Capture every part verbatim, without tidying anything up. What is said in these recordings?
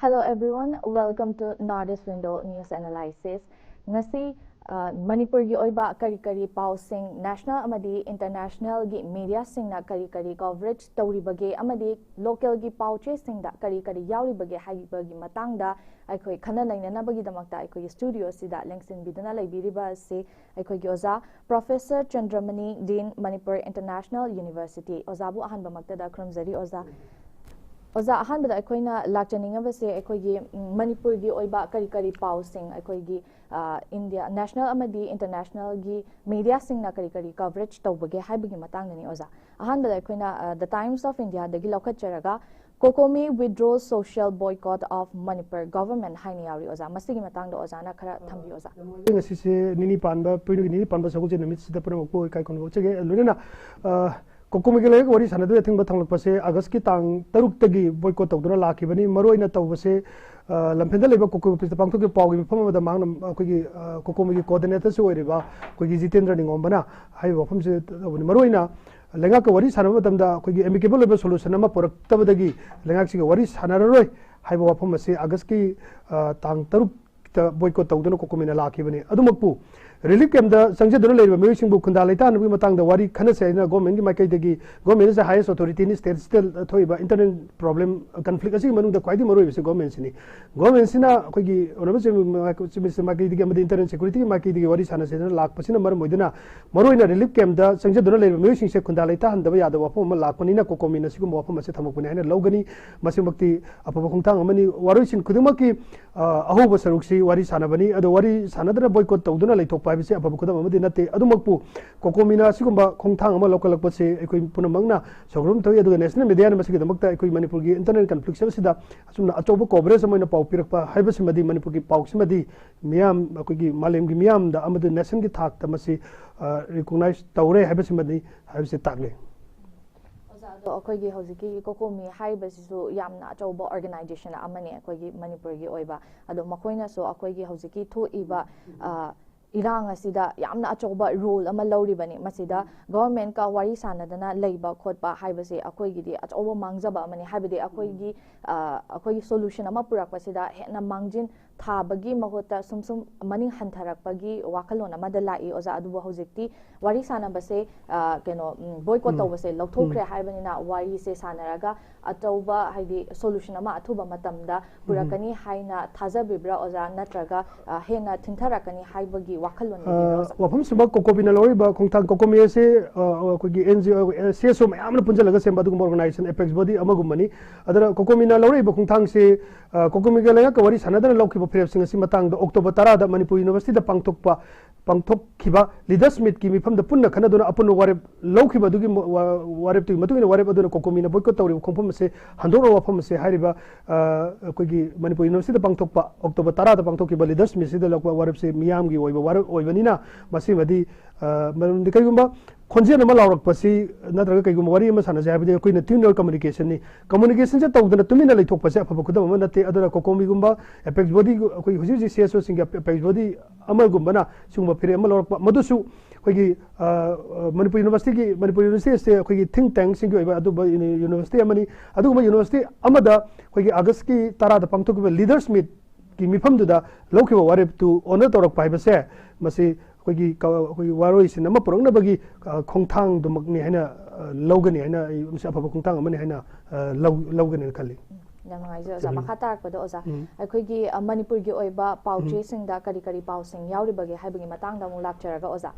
Hello everyone, welcome to North East Window News Analysis. ꯉꯁꯤ ꯑ, ꯃꯅꯤꯄꯨꯔꯒꯤ ꯑꯣꯏꯕ ꯀꯔꯤ ꯀꯔꯤ ꯄꯥꯎꯁꯤꯡ, ꯅꯦꯁꯅꯦꯜ ꯑꯃꯗꯤ ꯏꯟꯇꯔꯅꯦꯁꯅꯦꯜꯒꯤ ꯃꯤꯗꯤꯌꯥꯁꯤꯡꯅ ꯀꯔꯤ ꯀꯔꯤ ꯀꯣꯚꯔꯦꯖ ꯇꯧꯔꯤꯕꯒꯦ ꯑꯃꯗꯤ ꯂꯣꯀꯦꯜꯒꯤ ꯄꯥꯎ ꯆꯦꯁꯤꯡꯗ ꯀꯔꯤ ꯀꯔꯤ ꯌꯥꯎꯔꯤꯕꯒꯦ ꯍꯥꯏꯕꯒꯤ ꯃꯇꯥꯡꯗ ꯑꯩꯈꯣꯏ ꯈꯟꯅ ꯅꯩꯅꯅꯕꯒꯤꯗꯃꯛꯇ ꯑꯩꯈꯣꯏꯒꯤ ꯁ꯭ꯇꯨꯗꯤꯑꯣꯁꯤꯗ ꯂꯦꯡꯁꯤꯟꯕꯤꯗꯨꯅ ꯂꯩꯕꯤꯔꯤꯕ ꯑꯁꯤ ꯑꯩꯈꯣꯏꯒꯤ ꯑꯣꯖꯥ ꯄ꯭ꯔꯣꯐꯦꯁꯔ ꯆꯟꯗ꯭ꯔꯃꯅꯤ, ꯗꯤꯟ, ꯃꯅꯤꯄꯨꯔ ꯏꯟꯇꯔꯅꯦꯁꯅꯦꯜ ꯌꯨꯅꯤꯚꯔꯁꯤꯇꯤ꯫ ꯑꯣꯖꯥꯕꯨ ꯑꯍꯥꯟꯕꯃꯛꯇꯗ ꯈꯨꯔꯨꯝꯖꯔꯤ ꯑꯣꯖꯥ꯫ ꯑꯣꯖꯥ, ꯑꯍꯥꯟꯕꯗ ꯑꯩꯈꯣꯏꯅ ꯂꯥꯛꯆꯅꯤꯡꯉꯕꯁꯦ ꯑꯩꯈꯣꯏꯒꯤ, ꯎꯝ, ꯃꯅꯤꯄꯨꯔꯒꯤ ꯑꯣꯏꯕ ꯀꯔꯤ ꯀꯔꯤ ꯄꯥꯎꯁꯤꯡ ꯑꯩꯈꯣꯏꯒꯤ, ꯑ, ꯏꯟꯗꯤꯌꯥ, ꯅꯦꯁꯅꯦꯜ ꯑꯃꯗꯤ ꯏꯟꯇꯔꯅꯦꯁꯅꯦꯜꯒꯤ ꯃꯤꯗꯤꯌꯥꯁꯤꯡꯅ ꯀꯔꯤ ꯀꯔꯤ ꯀꯣꯚꯔꯦꯖ ꯇꯧꯕꯒꯦ ꯍꯥꯏꯕꯒꯤ ꯃꯇꯥꯡꯗꯅꯤ ꯑꯣꯖꯥ꯫ ꯑꯍꯥꯟꯕꯗ ꯑꯩꯈꯣꯏꯅ, ꯑ, The Times of Indiaꯗꯒꯤ ꯂꯧꯈꯠꯆꯔꯒ, COCOMI withdraws social boycott of Manipur government ꯍꯥꯏꯅ ꯌꯥꯎꯔꯤ ꯑꯣꯖꯥ꯫ ꯃꯁꯤꯒꯤ ꯃꯇꯥꯡꯗ ꯑꯣꯖꯥꯅ ꯈꯔ ꯊꯝꯕꯤꯌꯨ ꯑꯣꯖꯥ꯫ ꯉꯁꯤꯁꯦ ꯅꯤꯅꯤ ꯄꯥꯟꯕ, ꯄꯣꯏꯅꯨꯒꯤ ꯅꯤꯅꯤ ꯄꯥꯟꯕ ꯁꯒꯣꯜꯁꯦꯟ ꯅꯨꯃꯤꯠꯁꯤꯗ ꯄꯨꯝꯅꯃꯛꯄꯨ ꯏꯀꯥꯏ ꯈꯨꯝꯅꯕ ꯎꯠꯆꯒꯦ꯫ ꯂꯣꯏꯅꯅ, ꯑ, COCOMIꯒꯤ ꯂꯩꯔꯒ ꯋꯥꯔꯤ ꯁꯥꯟꯅꯗꯨꯅ ꯑꯊꯤꯡꯕ ꯊꯝꯂꯛꯄꯁꯦ ꯑꯥꯒꯁꯀꯤ ꯇꯥꯡ ꯇꯔꯨꯛꯇꯒꯤ ꯕꯣꯏꯀꯣꯠ ꯇꯧꯗꯨꯅ ꯂꯥꯛꯈꯤꯕꯅꯤ꯫ ꯃꯔꯨꯑꯣꯏꯅ ꯇꯧꯕꯁꯦ, ꯑ, ꯂꯝꯐꯦꯜꯗ ꯂꯩꯕ COCOMI ꯑꯣꯐꯤꯁꯇ ꯄꯥꯡꯊꯣꯛꯈꯤꯕ ꯄꯥꯎꯒꯤ ꯃꯤꯐꯝ ꯑꯃꯗ ꯃꯍꯥꯛꯅ ꯑꯩꯈꯣꯏꯒꯤ, ꯑ, COCOMIꯒꯤ ꯀꯣꯑꯣꯔꯗꯤꯅꯦꯇꯔꯁꯨ ꯑꯣꯏꯔꯤꯕ ꯑꯩꯈꯣꯏꯒꯤ ꯖꯤꯇꯦꯟꯗ꯭ꯔ ꯅꯤꯉꯣꯝꯕꯅ ꯍꯥꯏꯔꯤꯕ ꯋꯥꯐꯝꯁꯦ ꯇꯧꯕꯅꯤ꯫ ꯃꯔꯨꯑꯣꯏꯅ ꯂꯩꯉꯥꯛꯀ ꯋꯥꯔꯤ ꯁꯥꯟꯅꯕ ꯃꯇꯝꯗ ꯑꯩꯈꯣꯏꯒꯤ ꯑꯦꯃꯤꯀꯦꯕꯜ ꯑꯣꯏꯕ ꯁꯣꯂꯨꯁꯟ ꯑꯃ ꯄꯨꯔꯛꯇꯕꯗꯒꯤ ꯂꯩꯉꯥꯛꯁꯤꯒ ꯋꯥꯔꯤ ꯁꯥꯟꯅꯔꯔꯣꯏ ꯍꯥꯏꯕ ꯋꯥꯐꯝ ꯑꯁꯤ ꯑꯥꯒꯁꯀꯤ, ꯑ, ꯇꯥꯡ ꯇꯔꯨꯛꯇ ꯕꯣꯏꯀꯣꯠ ꯇꯧꯗꯨꯅ COCOMIꯅ ꯂꯥꯛꯈꯤꯕꯅꯤ꯫ ꯑꯗꯨꯃꯛꯄꯨ ꯔꯤꯂꯤꯐ ꯀꯦꯝꯞꯇ ꯆꯪꯖꯗꯨꯅ ꯂꯩꯔꯤꯕ ꯃꯤꯑꯣꯏꯁꯤꯡꯕꯨ ꯈꯨꯟꯗꯥ ꯂꯩꯇꯥꯍꯟꯕꯒꯤ ꯃꯇꯥꯡꯗ ꯋꯥꯔꯤ ꯈꯟꯅꯁꯦ ꯍꯥꯏꯅ ꯒꯣꯔꯃꯦꯟꯒꯤ ꯃꯥꯏꯀꯩꯗꯒꯤ, ꯒꯣꯔꯃꯦꯟ ꯑꯁꯦ ꯍꯥꯏꯌꯦꯁ ꯑꯣꯊꯣꯔꯤꯇꯤꯅꯤ ꯁ꯭ꯇꯦꯠꯁꯤꯗ ꯊꯣꯛꯏꯕ ꯏꯟꯇꯔꯅꯦꯜ ꯄ꯭ꯔꯣꯕ꯭ꯂꯦꯝ, ꯀꯟꯐ꯭ꯂꯤꯛ ꯑꯁꯤꯒꯤ ꯃꯅꯨꯡꯗ ꯈ꯭ꯋꯥꯏꯗꯒꯤ ꯃꯔꯨꯑꯣꯏꯕꯁꯤ ꯒꯣꯔꯃꯦꯟꯁꯤꯅꯤ꯫ ꯒꯣꯔꯃꯦꯟꯁꯤꯅ ꯑꯩꯈꯣꯏꯒꯤ ꯑꯣꯅꯔꯦꯕꯜ ꯆꯤꯐ ꯃꯤꯅꯤꯁꯇꯔ ꯃꯥꯏꯀꯩꯗꯒꯤ ꯑꯃꯗꯤ ꯏꯟꯇꯔꯅꯦꯜ ꯁꯦꯀ꯭ꯌꯨꯔꯤꯇꯤꯒꯤ ꯃꯥꯏꯀꯩꯗꯒꯤ ꯋꯥꯔꯤ ꯁꯥꯟꯅꯁꯦꯅ ꯂꯥꯛꯄꯁꯤꯅ ꯃꯔꯝ ꯑꯣꯏꯗꯨꯅ ꯃꯔꯨꯑꯣꯏꯅ ꯔꯤꯂꯤꯐ ꯀꯦꯝꯞꯇ ꯆꯪꯖꯗꯨꯅ ꯂꯩꯔꯤꯕ ꯃꯤꯑꯣꯏꯁꯤꯡꯁꯦ ꯈꯨꯟꯗꯥ ꯂꯩꯇꯥꯍꯟꯗꯕ ꯌꯥꯗꯕ ꯋꯥꯐꯝ ꯑꯃ ꯂꯥꯛꯄꯅꯤꯅ COCOMIꯅ ꯁꯤꯒꯨꯝꯕ ꯋꯥꯐꯝ ꯑꯁꯦ ꯊꯝꯃꯛꯄꯅꯤ ꯍꯥꯏꯅ ꯂꯧꯒꯅꯤ꯫ ꯃꯁꯤꯃꯛꯇꯤ ꯑꯐꯕ ꯈꯣꯡꯊꯥꯡ ꯑꯃꯅꯤ꯫ ꯋꯥꯔꯣꯏꯁꯤꯟ ꯈꯨꯗꯤꯡꯃꯛꯀꯤ, ꯑ, ꯑꯍꯧꯕ ꯁꯔꯨꯛꯁꯤ ꯋꯥꯔꯤ ꯁꯥꯟꯅꯕꯅꯤ꯫ ꯑꯗꯣ ꯋꯥꯔꯤ ꯁꯥꯟꯅꯗꯅ ꯕꯣꯏꯀꯣꯠ ꯇꯧꯗꯨꯅ ꯂꯩꯊꯣꯛꯄ ꯍꯥꯏꯕꯁꯤ ꯑꯐꯕ ꯈꯨꯗꯝ ꯑꯃꯗꯤ ꯅꯠꯇꯦ꯫ ꯑꯗꯨꯃꯛꯄꯨ COCOMIꯅ ꯑꯁꯤꯒꯨꯝꯕ ꯈꯣꯡꯊꯥꯡ ꯑꯃ ꯂꯧꯈꯠꯂꯛꯄꯁꯤ ꯑꯩꯈꯣꯏ ꯄꯨꯝꯅꯃꯛꯅ ꯁꯧꯒꯠꯄ ꯊꯣꯛꯏ꯫ ꯑꯗꯨꯒ ꯅꯦꯁꯅꯦꯜ ꯃꯤꯗꯤꯌꯥꯅ ꯃꯁꯤꯒꯤꯗꯃꯛꯇ ꯑꯩꯈꯣꯏ ꯃꯅꯤꯄꯨꯔꯒꯤ ꯏꯟꯇꯔꯅꯦꯜ ꯀꯟꯐ꯭ꯂꯤꯛꯁ ꯑꯁꯤꯗ ꯑꯁꯨꯝꯅ ꯑꯆꯧꯕ ꯀꯣꯚꯔꯦꯖ ꯑꯃ ꯑꯣꯏꯅ ꯄꯥꯎ ꯄꯤꯔꯛꯄ ꯍꯥꯏꯕꯁꯤꯃꯗꯤ ꯃꯅꯤꯄꯨꯔꯒꯤ ꯄꯥꯎꯁꯤꯃꯗꯤ ꯃꯤꯌꯥꯝ, ꯑꯩꯈꯣꯏꯒꯤ ꯃꯥꯂꯦꯝꯒꯤ ꯃꯤꯌꯥꯝꯗ ꯑꯃꯗꯤ ꯅꯦꯁꯟꯒꯤ ꯊꯥꯛꯇ ꯃꯁꯤ, ꯑ, ꯔꯤꯀꯣꯛꯅꯥꯏꯖ ꯇꯧꯔꯦ ꯍꯥꯏꯕꯁꯤꯃꯗꯤ, ꯍꯥꯏꯕꯁꯤ ꯇꯥꯛꯂꯤ꯫ ꯑꯣꯖꯥ, ꯑꯗꯣ ꯑꯩꯈꯣꯏꯒꯤ ꯍꯧꯖꯤꯛꯀꯤ COCOMI ꯍꯥꯏꯔꯤꯕꯁꯤꯁꯨ ꯌꯥꯝꯅ ꯑꯆꯧꯕ ꯑꯣꯔꯒꯅꯥꯏꯖꯦꯁꯟ ꯑꯃꯅꯤ ꯑꯩꯈꯣꯏꯒꯤ ꯃꯅꯤꯄꯨꯔꯒꯤ ꯑꯣꯏꯕ꯫ ꯑꯗꯣ ꯃꯈꯣꯏꯅꯁꯨ ꯑꯩꯈꯣꯏꯒꯤ ꯍꯧꯖꯤꯛꯀꯤ ꯊꯣꯛꯏꯕ, ꯑ, ꯏꯔꯥꯡ ꯑꯁꯤꯗ ꯌꯥꯝꯅ ꯑꯆꯧꯕ ꯔꯣꯜ ꯑꯃ ꯂꯧꯔꯤꯕꯅꯤ꯫ ꯃꯁꯤꯗ ꯒꯚꯔꯟꯃꯦꯟꯠꯀ ꯋꯥꯔꯤ ꯁꯥꯟꯅꯗꯅ ꯂꯩꯕ ꯈꯣꯠꯄ ꯍꯥꯏꯕꯁꯤ ꯑꯩꯈꯣꯏꯒꯤꯗꯤ ꯑꯆꯧꯕ ꯃꯥꯡꯖꯕ ꯑꯃꯅꯤ꯫ ꯍꯥꯏꯕꯗꯤ ꯑꯩꯈꯣꯏꯒꯤ, ꯑ, ꯑꯩꯈꯣꯏꯒꯤ ꯁꯣꯂꯨꯁꯟ ꯑꯃ ꯄꯨꯔꯛꯄꯁꯤꯗ ꯍꯦꯟꯅ ꯃꯥꯡꯖꯤꯟ ꯊꯥꯕꯒꯤ ꯃꯍꯨꯠꯇ ꯁꯨꯝ ꯁꯨꯝ ꯃꯅꯤꯡ ꯍꯟꯊꯔꯛꯄꯒꯤ ꯋꯥꯈꯜꯂꯣꯟ ꯑꯃꯗ ꯂꯥꯛꯏ, ꯑꯣꯖꯥ꯫ ꯑꯗꯨꯕꯨ ꯍꯧꯖꯤꯛꯇꯤ ꯋꯥꯔꯤ ꯁꯥꯟꯅꯕꯁꯦ, ꯑ, ꯀꯩꯅꯣ, ꯎꯝ, ꯕꯣꯏꯀꯣꯠ ꯎꯝ꯫ ꯇꯧꯕꯁꯦ ꯂꯧꯊꯣꯛꯈ꯭ꯔꯦ ꯎꯝ꯫ ꯍꯥꯏꯕꯅꯤꯅ, ꯋꯥꯔꯤꯁꯦ ꯁꯥꯟꯅꯔꯒ ꯑꯆꯧꯕ, ꯍꯥꯏꯗꯤ ꯁꯣꯂꯨꯁꯟ ꯑꯃ ꯑꯊꯨꯕ ꯃꯇꯝꯗ ꯎꯝ꯫ ꯄꯨꯔꯛꯀꯅꯤ ꯍꯥꯏꯅ ꯊꯥꯖꯕꯤꯕ꯭ꯔꯥ, ꯑꯣꯖꯥ? ꯅꯠꯇ꯭ꯔꯒ, ꯑ, ꯍꯦꯟꯅ ꯊꯤꯟꯊꯔꯛꯀꯅꯤ ꯍꯥꯏꯕꯒꯤ ꯋꯥꯈꯜꯂꯣꯟ ꯂꯩꯕꯤꯕ꯭ꯔꯥ, ꯑ, ꯑꯣꯖꯥ? ꯋꯥꯐꯝꯁꯤꯃ ꯀꯣꯀꯣꯃꯤꯅ ꯂꯧꯔꯤꯕ ꯈꯣꯡꯊꯥꯡ, ꯀꯣꯀꯣꯃꯤ ꯑꯁꯤ, ꯑ, ꯑꯩꯈꯣꯏꯒꯤ NGO, CSO ꯃꯌꯥꯝꯅ ꯄꯨꯟꯁꯤꯜꯂꯒ ꯁꯦꯝꯕ ꯑꯗꯨꯒꯨꯝꯕ organization, apex body ꯑꯃꯒꯨꯝꯕꯅꯤ꯫ ꯑꯗꯨꯅ ꯀꯣꯀꯣꯃꯤꯅ ꯂꯧꯔꯛꯏꯕ ꯈꯣꯡꯊꯥꯡꯁꯤ, ꯑ, ꯀꯣꯀꯣꯃꯤꯒ ꯂꯩꯉꯥꯛꯀ ꯋꯥꯔꯤ ꯁꯥꯟꯅꯗꯅ ꯂꯧꯈꯤꯕ ꯐꯤꯔꯦꯞꯁꯤꯡ ꯑꯁꯤ ꯃꯇꯥꯡꯗ ꯑꯣꯛꯇꯣꯕꯔ ꯇꯔꯥꯗ ꯃꯅꯤꯄꯨꯔ ꯌꯨꯅꯤꯚꯔꯁꯤꯇꯤꯗ ꯄꯥꯡꯊꯣꯛꯄ, ꯄꯥꯡꯊꯣꯛꯈꯤꯕ leaders meetꯀꯤ ꯃꯤꯐꯝꯗ ꯄꯨꯟꯅ ꯈꯟꯅꯗꯨꯅ ꯑꯄꯨꯟꯕ ꯋꯥꯔꯦꯞ ꯂꯧꯈꯤꯕ ꯑꯗꯨꯒꯤ ꯃ-, ꯋꯥ-, ꯋꯥꯔꯦꯞꯇꯨꯒꯤ ꯃꯇꯨꯡ ꯏꯟꯅ ꯋꯥꯔꯦꯞ ꯑꯗꯨꯅ ꯀꯣꯀꯣꯃꯤꯅ ꯕꯣꯏꯀꯣꯠ ꯇꯧꯔꯤꯕ ꯈꯣꯡꯐꯝ ꯑꯁꯦ ꯍꯟꯗꯣꯛꯅꯕ ꯋꯥꯐꯝ ꯑꯁꯦ ꯍꯥꯏꯔꯤꯕ, ꯑ, ꯑꯩꯈꯣꯏꯒꯤ ꯃꯅꯤꯄꯨꯔ ꯌꯨꯅꯤꯚꯔꯁꯤꯇꯤꯗ ꯄꯥꯡꯊꯣꯛꯄ ꯑꯣꯛꯇꯣꯕꯔ ꯇꯔꯥꯗ ꯄꯥꯡꯊꯣꯛꯈꯤꯕ leaders meetꯁꯤꯗ ꯂꯧꯕ ꯋꯥꯔꯦꯞꯁꯦ ꯃꯤꯌꯥꯝꯒꯤ ꯑꯣꯏꯕ ꯋꯥꯔꯦꯞ ꯑꯣꯏꯕꯅꯤꯅ ꯃꯁꯤꯃꯗꯤ, ꯑ, ꯃꯔꯝꯗꯤ ꯀꯔꯤꯒꯨꯝꯕ ꯈꯣꯟꯖꯦꯜ ꯑꯃ ꯂꯥꯎꯔꯛꯄꯁꯤ ꯅꯠꯇ꯭ꯔꯒ ꯀꯩꯒꯨꯝꯕ ꯋꯥꯔꯤ ꯑꯃ ꯁꯥꯟꯅꯁꯦ ꯍꯥꯏꯕꯗꯤ ꯑꯩꯈꯣꯏꯅ ꯇ꯭ꯌꯨꯅꯦꯜ ꯀꯝꯃꯨꯅꯤꯀꯦꯁꯟꯅꯤ꯫ ꯀꯝꯃꯨꯅꯤꯀꯦꯁꯟꯁꯦ ꯇꯧꯗꯅ ꯇꯨꯃꯤꯟꯅ ꯂꯩꯊꯣꯛꯄꯁꯦ ꯑꯐꯕ ꯈꯨꯗꯝ ꯑꯃ ꯅꯠꯇꯦ꯫ ꯑꯗꯨꯅ ꯀꯣꯀꯣꯃꯤꯒꯨꯝꯕ apex body, ꯑꯩꯈꯣꯏ ꯍꯧꯖꯤꯛ ꯍꯧꯖꯤꯛ CSOꯁꯤꯡꯒꯤ apex body ꯑꯃꯒꯨꯝꯕꯅ ꯁꯤꯒꯨꯝꯕ ꯐꯤꯔꯦꯞ ꯑꯃ ꯂꯧꯔꯛꯄ, ꯃꯗꯨꯁꯨ ꯑꯩꯈꯣꯏꯒꯤ, ꯑ, ꯑ, ꯃꯅꯤꯄꯨꯔ ꯌꯨꯅꯤꯚꯔꯁꯤꯇꯤꯒꯤ, ꯃꯅꯤꯄꯨꯔ ꯌꯨꯅꯤꯚꯔꯁꯤꯇꯤ ꯑꯁꯤ ꯑꯩꯈꯣꯏꯒꯤ think tankꯁꯤꯡꯒꯤ ꯑꯣꯏꯕ ꯑꯗꯨꯒꯨꯝꯕ ꯌꯨꯅꯤ-, ꯌꯨꯅꯤꯚꯔꯁꯤꯇꯤ ꯑꯃꯅꯤ꯫ ꯑꯗꯨꯒꯨꯝꯕ ꯌꯨꯅꯤꯚꯔꯁꯤꯇꯤ ꯑꯃꯗ ꯑꯩꯈꯣꯏꯒꯤ ꯑꯥꯒꯁꯀꯤ ꯇꯔꯥꯗ ꯄꯥꯡꯊꯣꯛꯈꯤꯕ leaders meetꯀꯤ ꯃꯤꯐꯝꯗꯨꯗ ꯂꯧꯈꯤꯕ ꯋꯥꯔꯦꯞꯇꯨ honor ꯇꯧꯔꯛꯄ ꯍꯥꯏꯕꯁꯦ ꯃꯁꯤ ꯑꯩꯈꯣꯏꯒꯤ ꯀ-, ꯑꯩꯈꯣꯏꯒꯤ ꯋꯥꯔꯣꯏꯁꯤꯟ ꯑꯃ ꯄꯨꯔꯛꯅꯕꯒꯤ, ꯑ, ꯈꯣꯡꯊꯥꯡꯗꯨꯃꯛꯅꯤ ꯍꯥꯏꯅ, ꯑ, ꯂꯧꯒꯅꯤ ꯍꯥꯏꯅ ꯑꯩ ꯃꯁꯤ ꯑꯐꯕ ꯈꯣꯡꯊꯥꯡ ꯑꯃꯅꯤ ꯍꯥꯏꯅ, ꯑ, ꯂꯧ-, ꯂꯧꯒꯅꯤꯅ ꯈꯜꯂꯤ꯫ ꯌꯥꯝ ꯅꯨꯡꯉꯥꯏꯖꯩ, ꯑꯣꯖꯥ꯫ ꯎꯝ꯫ ꯃꯈꯥ ꯇꯥꯔꯛꯄꯗ, ꯑꯣꯖꯥ, ꯎꯝ꯫ ꯑꯩꯈꯣꯏꯒꯤ, ꯑ, ꯃꯅꯤꯄꯨꯔꯒꯤ ꯑꯣꯏꯕ ꯎꯝ꯫ ꯄꯥꯎꯆꯦꯁꯤꯡꯗ ꯀꯔꯤ ꯀꯔꯤ ꯄꯥꯎꯁꯤꯡ ꯌꯥꯎꯔꯤꯕꯒꯦ ꯍꯥꯏꯕꯒꯤ ꯃꯇꯥꯡꯗ ꯑꯃꯨꯛ ꯂꯥꯛꯆꯔꯒ, ꯑꯣꯖꯥ,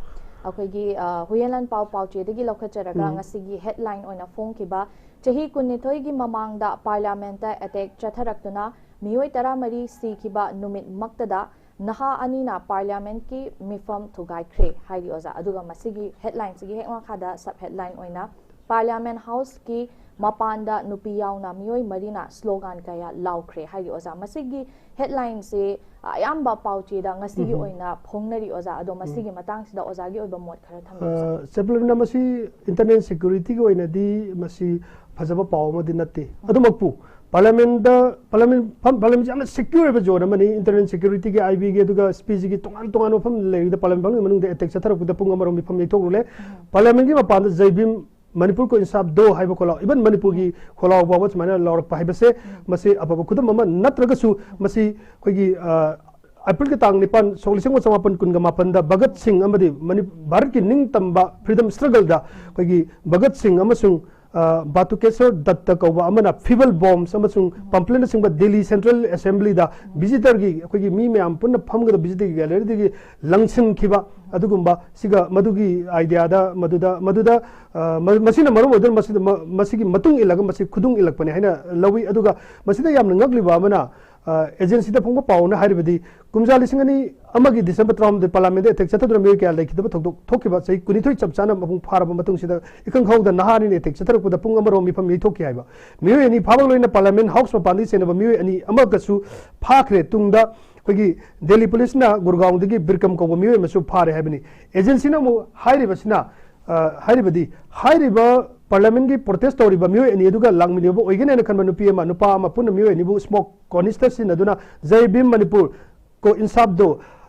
ꯑꯩꯈꯣꯏꯒꯤ, ꯑ, ꯍꯨꯌꯦꯟꯂꯥꯟ ꯄꯥꯎ ꯄꯥꯎꯆꯦꯗꯒꯤ ꯂꯧꯈꯠꯆꯔꯒ ꯎꯝ꯫ ꯉꯁꯤꯒꯤ headline ꯑꯣꯏꯅ ꯐꯣꯡꯈꯤꯕ, ꯆꯍꯤ ꯀꯨꯟꯅꯤꯊꯣꯏꯒꯤ ꯃꯃꯥꯡꯗ ꯄꯥꯔꯂꯤꯌꯥꯃꯦꯟꯠꯇ attack ꯆꯠꯊꯔꯛꯇꯨꯅ ꯃꯤꯑꯣꯏ ꯇꯔꯥꯃꯔꯤ ꯁꯤꯈꯤꯕ ꯅꯨꯃꯤꯠꯃꯛꯇꯗ ꯅꯍꯥ ꯑꯅꯤꯅ ꯄꯥꯔꯂꯤꯌꯥꯃꯦꯟꯠꯀꯤ ꯃꯤꯐꯝ ꯊꯨꯒꯥꯏꯈ꯭ꯔꯦ ꯍꯥꯏꯔꯤ, ꯑꯣꯖꯥ꯫ ꯑꯗꯨꯒ ꯃꯁꯤꯒꯤ headlineꯁꯤꯒꯤ ꯍꯦꯛ ꯃꯈꯥꯗ sub headline ꯑꯣꯏꯅ ꯄꯥꯔꯂꯤꯌꯥꯃꯦꯟꯠ ꯍꯥꯎꯁꯀꯤ ꯃꯄꯥꯟꯗ ꯅꯨꯄꯤ ꯌꯥꯎꯅ ꯃꯤꯑꯣꯏ ꯃꯔꯤꯅ slogan ꯀꯌꯥ ꯂꯥꯎꯈ꯭ꯔꯦ ꯍꯥꯏꯔꯤ, ꯑꯣꯖꯥ꯫ ꯃꯁꯤꯒꯤ headlineꯁꯦ ꯑꯌꯥꯝꯕ ꯄꯥꯎꯆꯦꯗ ꯉꯁꯤꯒꯤ ꯎꯝ꯫ ꯑꯣꯏꯅ ꯐꯣꯡꯅꯔꯤ, ꯑꯣꯖꯥ꯫ ꯑꯗꯣ ꯎꯝ꯫ ꯃꯁꯤꯒꯤ ꯃꯇꯥꯡꯁꯤꯗ ꯑꯣꯖꯥꯒꯤ ꯑꯣꯏꯕ ꯃꯣꯠ ꯈꯔ ꯊꯝꯕꯤꯌꯨ, ꯁꯥꯔ꯫ ꯑ, ꯆꯦꯄꯂꯤꯟꯅ ꯃꯁꯤ internal securityꯒꯤ ꯑꯣꯏꯅꯗꯤ ꯃꯁꯤ ꯐꯖꯕ ꯄꯥꯎ ꯑꯃꯗꯤ ꯅꯠꯇꯦ꯫ ꯎꯝ꯫ ꯑꯗꯨꯃꯛꯄꯨ ꯄꯥꯔꯂꯤꯌꯥꯃꯦꯟꯗ ꯄꯥꯔꯂꯤꯌꯥꯃꯦꯟ ꯐꯝ ꯄꯥꯔꯂꯤꯌꯥꯃꯦꯟꯁꯤ ꯌꯥꯝꯅ ꯁꯦꯀ꯭ꯌꯨꯔ ꯑꯣꯏꯕ ꯖꯣꯟ ꯑꯃꯅꯤ꯫ ꯏꯟꯇꯔꯅꯦꯜ ꯁꯦꯀ꯭ꯌꯨꯔꯤꯇꯤꯒꯤ, ꯑꯥꯏ ꯕꯤꯒꯤ, ꯑꯗꯨꯒ ꯁꯤ ꯄꯤ ꯖꯤꯒꯤ ꯇꯣꯉꯥꯟ ꯇꯣꯉꯥꯟꯕ ꯃꯐꯝ ꯂꯩꯔꯤꯉꯩꯗ ꯄꯥꯔꯂꯤꯌꯥꯃꯦꯟ ꯐꯝꯒꯤ ꯃꯅꯨꯡꯗ ꯑꯦꯇꯦꯛ ꯆꯠꯊꯔꯛꯄꯗ ꯄꯨꯡ ꯑꯃꯔꯣꯝ ꯃꯤꯐꯝ ꯌꯩꯊꯣꯛꯂꯨꯔꯦ꯫ ꯄꯥꯔꯂꯤꯌꯥꯃꯦꯟꯒꯤ ꯃꯄꯥꯟꯗ "ꯖꯩ ꯚꯤꯝ, ꯃꯅꯤꯄꯨꯔ ꯀꯣ ꯏꯟꯁꯥꯐ ꯗꯣ" ꯍꯥꯏꯕ ꯈꯣꯜꯂꯥꯎ, ꯏꯚꯟ ꯃꯅꯤꯄꯨꯔꯒꯤ ꯈꯣꯜꯂꯥꯎ ꯐꯥꯎꯕ ꯁꯨꯃꯥꯏꯅ ꯂꯥꯎꯔꯛꯄ ꯍꯥꯏꯕꯁꯦ ꯃꯁꯤ ꯑꯐꯕ ꯈꯨꯗꯝ ꯑꯃ ꯅꯠꯇ꯭ꯔꯒꯁꯨ ꯃꯁꯤ ꯑꯩꯈꯣꯏꯒꯤ, ꯑ, ꯑꯦꯄ꯭ꯔꯤꯜꯒꯤ ꯇꯥꯡ ꯅꯤꯄꯥꯟ, ꯁꯣꯛ ꯂꯤꯁꯤꯡ ꯑꯃ ꯆꯃꯥꯄꯟ ꯀꯨꯟꯒ ꯃꯥꯄꯟꯗ ꯚꯒꯠ ꯁꯤꯡ ꯑꯃꯗꯤ ꯃꯅꯤ-, ꯚꯥꯔꯠꯀꯤ ꯅꯤꯡꯇꯝꯕ ꯐ꯭ꯔꯤꯗꯝ ꯁ꯭ꯇ꯭ꯔꯒꯜꯗ ꯑꯩꯈꯣꯏꯒꯤ ꯚꯒꯠ ꯁꯤꯡ ꯑꯃꯁꯨꯡ, ꯑ, ꯕꯥꯇꯨꯀꯦꯁꯣꯔ ꯗꯠꯇ ꯀꯧꯕ ꯑꯃꯅ ꯐꯤꯕꯜ ꯕꯣꯝꯁ ꯑꯃꯁꯨꯡ ꯄꯝꯐ꯭ꯂꯦꯠꯅꯆꯤꯡꯕ ꯗꯤꯜꯂꯤ ꯁꯦꯟꯇ꯭ꯔꯦꯜ ꯑꯦꯁꯦꯝꯕ꯭ꯂꯤꯗ ꯚꯤꯖꯤꯇꯔꯒꯤ, ꯑꯩꯈꯣꯏꯒꯤ ꯃꯤ ꯃꯌꯥꯝ ꯄꯨꯟꯅ ꯐꯝꯒꯗꯕ ꯚꯤꯖꯤꯇꯔꯒꯤ ꯒꯦꯂꯔꯤꯗꯒꯤ ꯂꯪꯁꯤꯟꯈꯤꯕ ꯑꯗꯨꯒꯨꯝꯕ ꯁꯤꯒ ꯃꯗꯨꯒꯤ ꯑꯥꯏꯗꯤꯌꯥꯗ ꯃꯗꯨꯗ, ꯃꯗꯨꯗ, ꯑ, ꯃ-, ꯃꯁꯤꯅ ꯃꯔꯝ ꯑꯣꯏꯗꯨꯅ ꯃꯁꯤꯗ ꯃ-, ꯃꯁꯤꯒꯤ ꯃꯇꯨꯡ ꯏꯜꯂꯒ ꯃꯁꯤ ꯈꯨꯗꯨꯡ ꯏꯜꯂꯛꯄꯅꯤ ꯍꯥꯏꯅ ꯂꯧꯏ꯫ ꯑꯗꯨꯒ ꯃꯁꯤꯗ ꯌꯥꯝꯅ ꯉꯛꯂꯤꯕ ꯑꯃꯅ, ꯑ, ꯑꯦꯖꯦꯟꯁꯤꯗ ꯐꯣꯡꯕ ꯄꯥꯎꯅ ꯍꯥꯏꯔꯤꯕꯗꯤ ꯀꯨꯝꯖꯥ ꯂꯤꯁꯤꯡ ꯑꯅꯤ ꯑꯃꯒꯤ ꯗꯤꯁꯦꯝꯕꯔ ꯇꯔꯥꯍꯨꯝꯗꯣꯏ ꯄꯥꯔꯂꯤꯌꯥꯃꯦꯟꯗ ꯑꯦꯇꯦꯛ ꯆꯠꯊꯗꯨꯅ ꯃꯤꯑꯣꯏ ꯀꯌꯥ ꯂꯩꯈꯤꯗꯕ ꯊꯧꯗꯣꯛ ꯊꯣꯛꯈꯤꯕ ꯆꯍꯤ ꯀꯨꯟꯅꯤꯊꯣꯏ ꯆꯞ ꯆꯥꯅ ꯃꯄꯨꯡ ꯐꯥꯔꯕ ꯃꯇꯨꯡꯁꯤꯗ ꯏꯈꯪ ꯈꯪꯍꯧꯗ ꯅꯍꯥ ꯑꯅꯤꯅ ꯑꯦꯇꯦꯛ ꯆꯠꯊꯔꯛꯄꯗ ꯄꯨꯡ ꯑꯃꯔꯣꯝ ꯃꯤꯐꯝ ꯌꯩꯊꯣꯛꯈꯤ ꯍꯥꯏꯕ꯫ ꯃꯤꯑꯣꯏ ꯑꯅꯤ ꯐꯥꯕꯒ ꯂꯣꯏꯅꯅ ꯄꯥꯔꯂꯤꯌꯥꯃꯦꯟ ꯍꯥꯎꯁ ꯃꯄꯥꯟꯗꯒꯤ ꯆꯦꯟꯅꯕ ꯃꯤꯑꯣꯏ ꯑꯅꯤ ꯑꯃꯒꯁꯨ ꯐꯥꯈ꯭ꯔꯦ꯫ ꯇꯨꯡꯗ ꯑꯩꯈꯣꯏꯒꯤ ꯗꯦꯜꯂꯤ ꯄꯨꯂꯤꯁꯅ ꯒꯨꯔꯒꯥꯎꯟꯗꯒꯤ ꯕꯤꯔꯀꯝ ꯀꯧꯕ ꯃꯤꯑꯣꯏ ꯑꯃꯁꯨ ꯐꯥꯔꯦ ꯍꯥꯏꯕꯅꯤ꯫ ꯑꯦꯖꯦꯟꯁꯤꯅ ꯑꯃꯨꯛ ꯍꯥꯏꯔꯤꯕꯁꯤꯅ, ꯑ, ꯍꯥꯏꯔꯤꯕꯗꯤ, ꯍꯥꯏꯔꯤꯕ ꯄꯥꯔꯂꯤꯌꯥꯃꯦꯟꯒꯤ ꯄ꯭ꯔꯣꯇꯦꯁ ꯇꯧꯔꯤꯕ ꯃꯤꯑꯣꯏ ꯑꯅꯤ ꯑꯗꯨꯒ ꯂꯥꯛꯃꯤꯟꯅꯕ ꯑꯣꯏꯒꯅꯤ ꯍꯥꯏꯅ ꯈꯟꯕ ꯅꯨꯄꯤ ꯑꯃ, ꯅꯨꯄꯥ ꯑꯃ ꯄꯨꯟꯅ ꯃꯤꯑꯣꯏ ꯑꯅꯤꯕꯨ ꯁ꯭ꯃꯣꯛ ꯀꯣꯅꯤꯁꯇꯔ ꯁꯤꯖꯤꯟꯅꯗꯨꯅ "ꯖꯩ ꯚꯤꯝ ꯃꯅꯤꯄꯨꯔ ꯀꯣ ꯏꯟꯁꯥꯐ ꯗꯣ,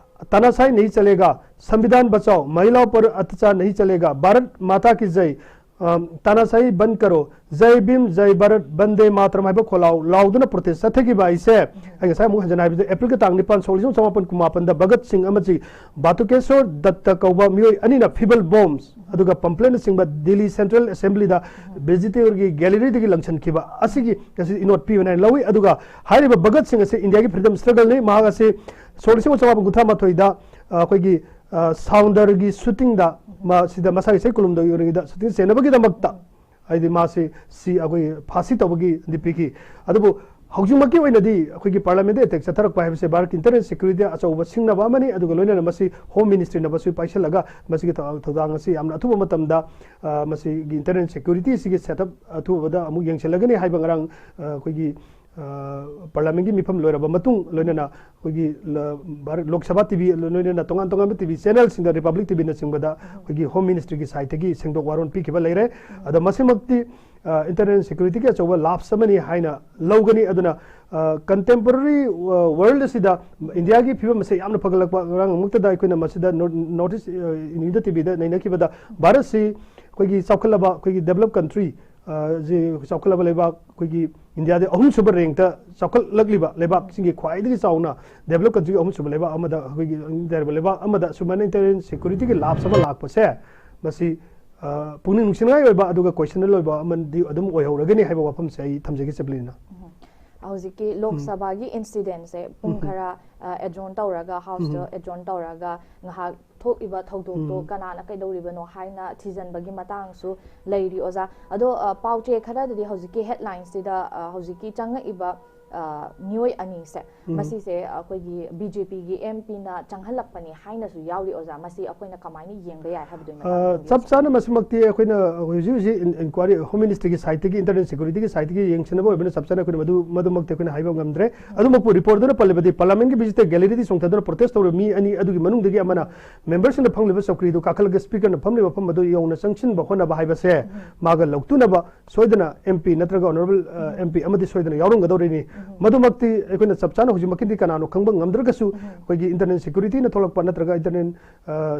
ꯇꯥꯅꯥꯁꯥꯍꯤ ꯅꯍꯤ ꯆꯂꯦꯒꯥ, ꯁꯪꯕꯤꯙꯥꯟ ꯕꯆꯥꯎ, ꯃꯍꯤꯂꯥ ꯎꯄꯔ ꯑꯇ꯭ꯌꯥꯆꯥꯔ ꯅꯍꯤ ꯆꯂꯦꯒꯥ, ꯚꯥꯔꯠ ꯃꯥꯇꯥ ꯀꯤ ꯖꯩ, ꯑ, ꯇꯥꯅꯥꯁꯥꯍꯤ ꯕꯟꯗ ꯀꯔꯣ, ꯖꯩ ꯚꯤꯝ, ꯖꯩ ꯚꯥꯔꯠ, ꯕꯟꯗꯦ ꯃꯥꯇꯔꯝ" ꯍꯥꯏꯕ ꯈꯣꯜꯂꯥꯎ ꯂꯥꯎꯗꯨꯅ ꯄ꯭ꯔꯣꯇꯦꯁ ꯆꯠꯊꯈꯤꯕ ꯍꯥꯏꯁꯦ, ꯑꯩ ꯉꯁꯥꯏ ꯑꯃꯨꯛ ꯍꯟꯖꯟꯅ ꯍꯥꯏꯕꯗ, ꯑꯦꯄ꯭ꯔꯤꯜꯒꯤ ꯇꯥꯡ ꯅꯤꯄꯥꯟ, ꯁꯣꯛ ꯂꯤꯁꯤꯡ ꯆꯃꯥꯄꯟ ꯀꯨꯟꯃꯥꯄꯟꯗ ꯚꯒꯠ ꯁꯤꯡ ꯑꯃꯁꯨꯡ ꯕꯥꯇꯨꯀꯦꯁꯣꯔ ꯗꯠꯇ ꯀꯧꯕ ꯃꯤꯑꯣꯏ ꯑꯅꯤꯅ ꯐꯤꯕꯜ ꯕꯣꯝꯁ ꯑꯗꯨꯒ ꯄꯝꯐ꯭ꯂꯦꯠꯅꯆꯤꯡꯕ ꯗꯤꯜꯂꯤ ꯁꯦꯟꯇ꯭ꯔꯦꯜ ꯑꯦꯁꯦꯝꯕ꯭ꯂꯤꯗ ꯚꯤꯖꯤꯇꯔꯒꯤ ꯒꯦꯂꯔꯤꯗꯒꯤ ꯂꯪꯁꯤꯟꯈꯤꯕ ꯑꯁꯤꯒꯤ ꯉꯁꯤ ꯏꯅꯣꯠ ꯄꯤꯕꯅꯤ ꯍꯥꯏꯅ ꯂꯧꯏ꯫ ꯑꯗꯨꯒ ꯍꯥꯏꯔꯤꯕ ꯚꯒꯠ ꯁꯤꯡ ꯑꯁꯤ ꯏꯟꯗꯤꯌꯥꯒꯤ ꯐ꯭ꯔꯤꯗꯝ ꯁ꯭ꯇ꯭ꯔꯒꯜꯅꯤ꯫ ꯃꯍꯥꯛ ꯑꯁꯤ ꯁꯣꯛ ꯂꯤꯁꯤꯡ ꯑꯃ ꯆꯃꯥꯄꯟ ꯀꯨꯟꯊ꯭ꯔꯥ ꯃꯥꯊꯣꯏꯗ, ꯑ, ꯑꯩꯈꯣꯏꯒꯤ, ꯑ, ꯁꯥꯎꯟꯗꯔꯒꯤ ꯁꯨꯇꯤꯡꯗ ꯃꯁꯤꯗ ꯃꯁꯥꯒꯤ ꯏꯁꯩ ꯈꯨꯔꯨꯝꯗꯧꯔꯤꯉꯩꯗ ꯁꯨꯇꯤꯡ ꯆꯦꯟꯅꯕꯒꯤꯗꯃꯛꯇ ꯍꯥꯏꯗꯤ ꯃꯥꯁꯤ ꯁꯤ ꯑꯩꯈꯣꯏ ꯐꯥꯁꯤ ꯇꯧꯕꯒꯤꯗꯤ ꯄꯤꯈꯤ꯫ ꯑꯗꯨꯕꯨ ꯍꯧꯖꯤꯛꯃꯛꯀꯤ ꯑꯣꯏꯅꯗꯤ ꯑꯩꯈꯣꯏꯒꯤ ꯄꯥꯔꯂꯤꯌꯥꯃꯦꯟꯗ ꯑꯦꯇꯦꯛ ꯆꯠꯊꯔꯛꯄ ꯍꯥꯏꯕꯁꯦ ꯚꯥꯔꯠꯀꯤ ꯏꯟꯇꯔꯅꯦꯜ ꯁꯦꯀ꯭ꯌꯨꯔꯤꯇꯤꯗ ꯑꯆꯧꯕ ꯁꯤꯡꯅꯕ ꯑꯃꯅꯤ꯫ ꯑꯗꯨꯒ ꯂꯣꯏꯅꯅ ꯃꯁꯤ ꯍꯣꯝ ꯃꯤꯅꯤꯁꯇ꯭ꯔꯤꯅ ꯃꯁꯤ ꯄꯥꯏꯁꯤꯜꯂꯒ ꯃꯁꯤꯒꯤ ꯊꯧ-, ꯊꯧꯗꯥꯡ ꯑꯁꯤ ꯌꯥꯝꯅ ꯑꯊꯨꯕ ꯃꯇꯝꯗ, ꯑ, ꯃꯁꯤꯒꯤ ꯏꯟꯇꯔꯅꯦꯜ ꯁꯦꯀ꯭ꯌꯨꯔꯤꯇꯤ ꯑꯁꯤꯒꯤ ꯁꯦꯠ ꯑꯞ ꯑꯊꯨꯕꯗ ꯑꯃꯨꯛ ꯌꯦꯡꯁꯤꯜꯂꯒꯅꯤ ꯍꯥꯏꯕ ꯉꯔꯥꯡ, ꯑ, ꯑꯩꯈꯣꯏꯒꯤ, ꯑ, ꯄꯥꯔꯂꯤꯌꯥꯃꯦꯟꯒꯤ ꯃꯤꯐꯝ ꯂꯣꯏꯔꯕ ꯃꯇꯨꯡ ꯂꯣꯏꯅꯅ ꯑꯩꯈꯣꯏꯒꯤ ꯂ-, ꯚꯥꯔꯠ ꯂꯣꯛ ꯁꯚꯥ ꯇꯤ ꯚꯤ ꯂꯣꯏꯅꯅ ꯇꯣꯉꯥꯟ ꯇꯣꯉꯥꯟꯕ ꯇꯤ ꯚꯤ ꯆꯦꯅꯦꯜꯁꯤꯡꯗ, ꯔꯤꯄꯕ꯭ꯂꯤꯛ ꯇꯤ ꯚꯤꯅꯆꯤꯡꯕꯗ ꯑꯩꯈꯣꯏꯒꯤ ꯍꯣꯝ ꯃꯤꯅꯤꯁꯇ꯭ꯔꯤꯒꯤ ꯁꯥꯏꯠꯇꯒꯤ ꯁꯦꯡꯗꯣꯛ ꯋꯥꯔꯣꯜ ꯄꯤꯈꯤꯕ ꯂꯩꯔꯦ꯫ ꯑꯗꯣ ꯃꯁꯤꯃꯛꯇꯤ ꯏꯟꯇꯔꯅꯦꯜ ꯁꯦꯀ꯭ꯌꯨꯔꯤꯇꯤꯒꯤ ꯑꯆꯧꯕ ꯂꯥꯞꯁ ꯑꯃꯅꯤ ꯍꯥꯏꯅ ꯂꯧꯒꯅꯤ꯫ ꯑꯗꯨꯅ ꯀꯟꯇꯦꯝꯄꯣꯔꯔꯤ ꯋꯥꯔꯜꯗ ꯑꯁꯤꯗ ꯏꯟꯗꯤꯌꯥꯒꯤ ꯐꯤꯕꯝ ꯑꯁꯦ ꯌꯥꯝꯅ ꯐꯒꯠꯂꯛꯄ, ꯉꯔꯥꯡꯃꯛꯇꯗ ꯑꯩꯈꯣꯏꯅ ꯃꯁꯤꯗ ꯅꯣꯔꯠ ꯏꯁ ꯏꯟꯗꯤꯌꯥ ꯇꯤꯚꯤꯗ ꯅꯩꯅꯈꯤꯕꯗ ꯚꯥꯔꯠꯁꯤ ꯑꯩꯈꯣꯏꯒꯤ ꯆꯥꯎꯈꯠꯂꯕ, ꯑꯩꯈꯣꯏꯒꯤ ꯗꯦꯕꯂꯞ ꯀꯟꯇ꯭ꯔꯤ, ꯆꯥꯎꯈꯠꯂꯕ ꯂꯩꯕꯥꯛ, ꯑꯩꯈꯣꯏꯒꯤ ꯏꯟꯗꯤꯌꯥꯗ ꯑꯍꯨꯝꯁꯨꯕ ꯔꯦꯡꯛꯇ ꯆꯥꯎꯈꯠꯂꯛꯂꯤꯕ ꯂꯩꯕꯥꯛꯁꯤꯡꯒꯤ ꯈ꯭ꯋꯥꯏꯗꯒꯤ ꯆꯥꯎꯅ ꯗꯦꯕꯂꯞ ꯀꯟꯇ꯭ꯔꯤꯒꯤ ꯑꯍꯨꯝꯁꯨꯕ ꯂꯩꯕꯥꯛ ꯑꯃꯗ, ꯑꯩꯈꯣꯏꯒꯤ ꯂꯩꯔꯤꯕ ꯂꯩꯕꯥꯛ ꯑꯃꯗ ꯁꯨꯃꯥꯏꯅ ꯏꯟꯇꯔꯅꯦꯜ ꯁꯦꯀ꯭ꯌꯨꯔꯤꯇꯤꯒꯤ ꯂꯥꯞꯁ ꯑꯃ ꯂꯥꯛꯄꯁꯦ, ꯃꯁꯤ ꯄꯨꯛꯅꯤꯡ ꯅꯨꯡꯁꯤꯅꯤꯡꯉꯥꯏ ꯑꯣꯏꯕ ꯑꯗꯨꯒ ꯀꯣꯏꯁꯟꯅꯦꯕꯜ ꯑꯣꯏꯕ ꯑꯃꯗꯤ ꯑꯗꯨꯝ ꯑꯣꯏꯍꯧꯔꯒꯅꯤ ꯍꯥꯏꯕ ꯋꯥꯐꯝꯁꯦ ꯑꯩ ꯊꯝꯖꯒꯦ, ꯆꯦꯄꯂꯤꯅ꯫ ꯍꯧꯖꯤꯛꯀꯤ ꯂꯣꯛ ꯁꯚꯥꯒꯤ ꯏꯟꯁꯤꯗꯦꯟꯁꯦ ꯄꯨꯡ ꯈꯔ ꯑꯦꯖꯣꯔꯟ ꯇꯧꯔꯒ, ꯍꯥꯎꯁꯇ ꯑꯦꯖꯣꯔꯟ ꯇꯧꯔꯒ ꯉꯥꯏꯍꯥꯛ ꯊꯣꯛꯏꯕ ꯊꯧꯗꯣꯛꯇꯣ ꯀꯅꯥꯅ ꯀꯩꯗꯧꯔꯤꯕꯅꯣ ꯍꯥꯏꯅ ꯊꯤꯖꯤꯟꯕꯒꯤ ꯃꯇꯥꯡꯁꯨ ꯂꯩꯔꯤ, ꯑꯣꯖꯥ꯫ ꯑꯗꯣ ꯄꯥꯎ ꯆꯦ ꯈꯔꯗꯗꯤ ꯍꯧꯖꯤꯛꯀꯤ ꯍꯦꯗꯂꯥꯏꯟꯁꯤꯗ ꯍꯧꯖꯤꯛꯀꯤ ꯆꯪꯉꯛꯏꯕ ꯃꯤꯑꯣꯏ ꯑꯅꯤꯁꯦ, ꯃꯁꯤꯁꯦ ꯑꯩꯈꯣꯏꯒꯤ ꯕꯤ ꯖꯦ ꯄꯤꯒꯤ ꯑꯦꯝ ꯄꯤꯅ ꯆꯪꯍꯜꯂꯛꯄꯅꯤ ꯍꯥꯏꯅꯁꯨ ꯌꯥꯎꯔꯤ, ꯑꯣꯖꯥ꯫ ꯃꯁꯤ ꯑꯩꯈꯣꯏꯅ ꯀꯃꯥꯏꯅ ꯌꯦꯡꯕ ꯌꯥꯏ ꯍꯥꯏꯕꯗꯨꯒꯤ ꯃꯇꯥꯡꯗ ꯆꯞ ꯆꯥꯅ ꯃꯁꯤꯃꯛꯇꯤ ꯑꯩꯈꯣꯏꯅ ꯍꯧꯖꯤꯛ ꯍꯧꯖꯤꯛ ꯏꯟꯀ꯭ꯋꯥꯏꯔꯤ, ꯍꯣꯝ ꯃꯤꯅꯤꯁꯇ꯭ꯔꯤꯒꯤ ꯁꯥꯏꯠꯇꯒꯤ, ꯏꯟꯇꯔꯅꯦꯜ ꯁꯦꯀ꯭ꯌꯨꯔꯤꯇꯤꯒꯤ ꯁꯥꯏꯠꯇꯒꯤ ꯌꯦꯡꯁꯤꯟꯅꯕ ꯑꯣꯏꯕꯅ ꯆꯞ ꯆꯥꯅ ꯑꯩꯈꯣꯏꯅ ꯃꯗꯨ, ꯃꯗꯨꯃꯛꯇꯤ ꯑꯩꯈꯣꯏꯅ ꯍꯥꯏꯕ ꯉꯝꯗ꯭ꯔꯦ꯫ ꯑꯗꯨꯃꯛꯄꯨ ꯔꯤꯄꯣꯔꯠꯇꯨꯅ ꯄꯜꯂꯤꯕꯗꯤ ꯄꯥꯔꯂꯥꯃꯦꯟꯒꯤ ꯚꯤꯖꯤꯠꯇ ꯒꯦꯂꯔꯤꯗ ꯆꯣꯡꯊꯗꯨꯅ ꯄ꯭ꯔꯣꯇꯦꯁ ꯇꯧꯔꯤꯕ ꯃꯤ ꯑꯅꯤ ꯑꯗꯨꯒꯤ ꯃꯅꯨꯡꯗꯒꯤ ꯑꯃꯅ ꯃꯦꯝꯕꯔꯁꯤꯡꯅ ꯐꯝꯂꯤꯕ ꯆꯧꯀ꯭ꯔꯤꯗꯨ ꯀꯥꯈꯠꯂꯒ ꯁ꯭ꯄꯤꯀꯔꯅ ꯐꯝꯂꯤꯕ ꯃꯐꯝ ꯑꯗꯨ ꯌꯧꯅ ꯆꯪꯁꯤꯟꯕ ꯍꯣꯠꯅꯕ ꯍꯥꯏꯕꯁꯦ ꯃꯥꯒ ꯂꯧꯇꯨꯅꯕ ꯁꯣꯏꯗꯅ ꯑꯦꯝ ꯄꯤ ꯅꯠꯇ꯭ꯔꯒ ꯑꯣꯅꯔꯦꯕꯜ ꯑꯦꯝ ꯄꯤ ꯑꯃꯗꯤ ꯁꯣꯏꯗꯅ ꯌꯥꯎꯔꯝꯒꯗꯧꯔꯤꯅꯤ꯫ ꯃꯗꯨꯃꯛꯇꯤ ꯑꯩꯈꯣꯏꯅ ꯆꯞ ꯆꯥꯅ ꯍꯧꯖꯤꯛꯃꯛꯀꯤꯗꯤ ꯀꯅꯥꯅꯣ ꯈꯪꯕ ꯉꯝꯗ꯭ꯔꯒꯁꯨ ꯑꯩꯈꯣꯏꯒꯤ ꯏꯟꯇꯔꯅꯦꯜ ꯁꯦꯀ꯭ꯌꯨꯔꯤꯇꯤꯅ ꯊꯣꯛꯂꯛꯄ ꯅꯠꯇ꯭ꯔꯒ ꯏꯟꯇꯔꯅꯦꯜ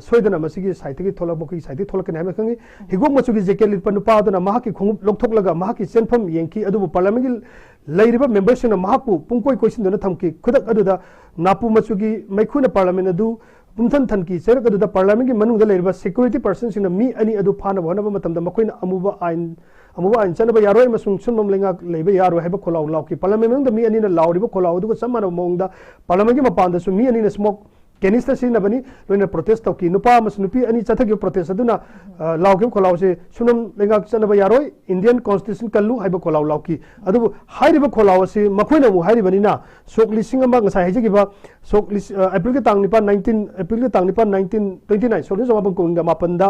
ꯁꯣꯏꯗꯅ ꯃꯁꯤꯒꯤ ꯁꯥꯏꯠꯇꯒꯤ ꯊꯣꯛꯂꯛꯄ, ꯃꯈꯣꯏꯒꯤ ꯁꯥꯏꯠꯇꯒꯤ ꯊꯣꯛꯂꯛꯀꯅꯤ ꯍꯥꯏꯅ ꯈꯪꯉꯤ꯫ ꯍꯤꯒꯣꯛ ꯃꯆꯨꯒꯤ ꯖꯦꯀꯦꯠ ꯂꯤꯠꯄ ꯅꯨꯄꯥ ꯑꯗꯨꯅ ꯃꯍꯥꯛꯀꯤ ꯈꯣꯡꯎꯞ ꯂꯧꯊꯣꯛꯂꯒ ꯃꯍꯥꯛꯀꯤ ꯆꯦꯟꯐꯝ ꯌꯦꯡꯈꯤ, ꯑꯗꯨꯕꯨ ꯄꯥꯔꯂꯥꯃꯦꯟꯒꯤ ꯂꯩꯔꯤꯕ ꯃꯦꯝꯕꯔꯁꯤꯡꯅ ꯃꯍꯥꯛꯄꯨ ꯄꯨꯡꯀꯣꯏ ꯀꯣꯏꯁꯤꯟꯗꯨꯅ ꯊꯝꯈꯤ꯫ ꯈꯨꯗꯛ ꯑꯗꯨꯗ ꯅꯥꯄꯨ ꯃꯆꯨꯒꯤ ꯃꯩꯈꯨꯅ ꯄꯥꯔꯂꯥꯃꯦꯟ ꯑꯗꯨ ꯄꯨꯝꯊꯟ ꯊꯟꯈꯤ꯫ ꯆꯩꯔꯛ ꯑꯗꯨꯗ ꯄꯥꯔꯂꯥꯃꯦꯟꯒꯤ ꯃꯅꯨꯡꯗ ꯂꯩꯔꯤꯕ ꯁꯦꯀ꯭ꯌꯨꯔꯤꯇꯤ ꯄꯥꯔꯁꯟꯁꯤꯡꯅ ꯃꯤ ꯑꯅꯤ ꯑꯗꯨ ꯐꯥꯅꯕ ꯍꯣꯠꯅꯕ ꯃꯇꯝꯗ ꯃꯈꯣꯏꯅ ꯑꯃꯨꯕ ꯑꯥꯏꯟ, ꯑꯃꯨꯕ ꯑꯥꯏꯟ ꯆꯠꯅꯕ ꯌꯥꯔꯣꯏ ꯑꯃꯁꯨꯡ ꯁꯨꯝꯕꯝ ꯂꯩꯉꯥꯛ ꯂꯩꯕ ꯌꯥꯔꯣꯏ ꯍꯥꯏꯕ ꯈꯣꯜꯂꯥꯎ ꯂꯥꯎꯈꯤ꯫ ꯄꯥꯔꯂꯥꯃꯦꯟ ꯃꯅꯨꯡꯗ ꯃꯤ ꯑꯅꯤꯅ ꯂꯥꯎꯔꯤꯕ ꯈꯣꯜꯂꯥꯎ ꯑꯗꯨꯒ ꯆꯞ ꯃꯥꯟꯅꯕ ꯃꯑꯣꯡꯗ ꯄꯥꯔꯂꯥꯃꯦꯟꯒꯤ ꯃꯄꯥꯟꯗꯁꯨ ꯃꯤ ꯑꯅꯤꯅ ꯁ꯭ꯃꯣꯛ ꯀꯦꯅꯤꯁꯇꯔ ꯁꯤꯖꯤꯟꯅꯕꯅꯤ ꯂꯣꯏꯅ ꯄ꯭ꯔꯣꯇꯦꯁ ꯇꯧꯈꯤ꯫ ꯅꯨꯄꯥ ꯑꯃꯁꯨꯡ ꯅꯨꯄꯤ ꯑꯅꯤ ꯆꯠꯊꯈꯤꯕ ꯄ꯭ꯔꯣꯇꯦꯁ ꯑꯗꯨꯅ ꯂꯥꯎꯈꯤꯕ ꯈꯣꯜꯂꯥꯎꯁꯦ ꯁꯨꯝꯕꯝ ꯂꯩꯉꯥꯛ ꯆꯠꯅꯕ ꯌꯥꯔꯣꯏ, ꯏꯟꯗꯤꯌꯥꯟ ꯀꯣꯟꯁꯇꯤꯇ꯭ꯌꯨꯁꯟ ꯀꯜꯂꯨ ꯍꯥꯏꯕ ꯈꯣꯜꯂꯥꯎ ꯂꯥꯎꯈꯤ꯫ ꯑꯗꯨꯕꯨ ꯍꯥꯏꯔꯤꯕ ꯈꯣꯜꯂꯥꯎ ꯑꯁꯤ ꯃꯈꯣꯏꯅ ꯑꯃꯨꯛ ꯍꯥꯏꯔꯤꯕꯅꯤꯅ ꯁꯣꯛ ꯂꯤꯁꯤꯡ ꯑꯃ ꯉꯁꯥꯏ ꯍꯥꯏꯖꯈꯤꯕ ꯁꯣꯛ ꯂꯤꯁ-, ꯑ, ꯑꯦꯄ꯭ꯔꯤꯜꯒꯤ ꯇꯥꯡ ꯅꯤꯄꯥꯟ, ꯅꯥꯏꯟꯇꯤꯟ, ꯑꯦꯄ꯭ꯔꯤꯜꯒꯤ ꯇꯥꯡ ꯅꯤꯄꯥꯟ, ꯅꯥꯏꯟꯇꯤꯟ ꯇ꯭ꯋꯦꯟꯇꯤ ꯅꯥꯏꯟ, ꯁꯣꯛ ꯂꯤꯁꯤꯡ ꯑꯃ ꯆꯃꯥꯄꯟ ꯀꯨꯟꯒ ꯃꯥꯄꯟꯗ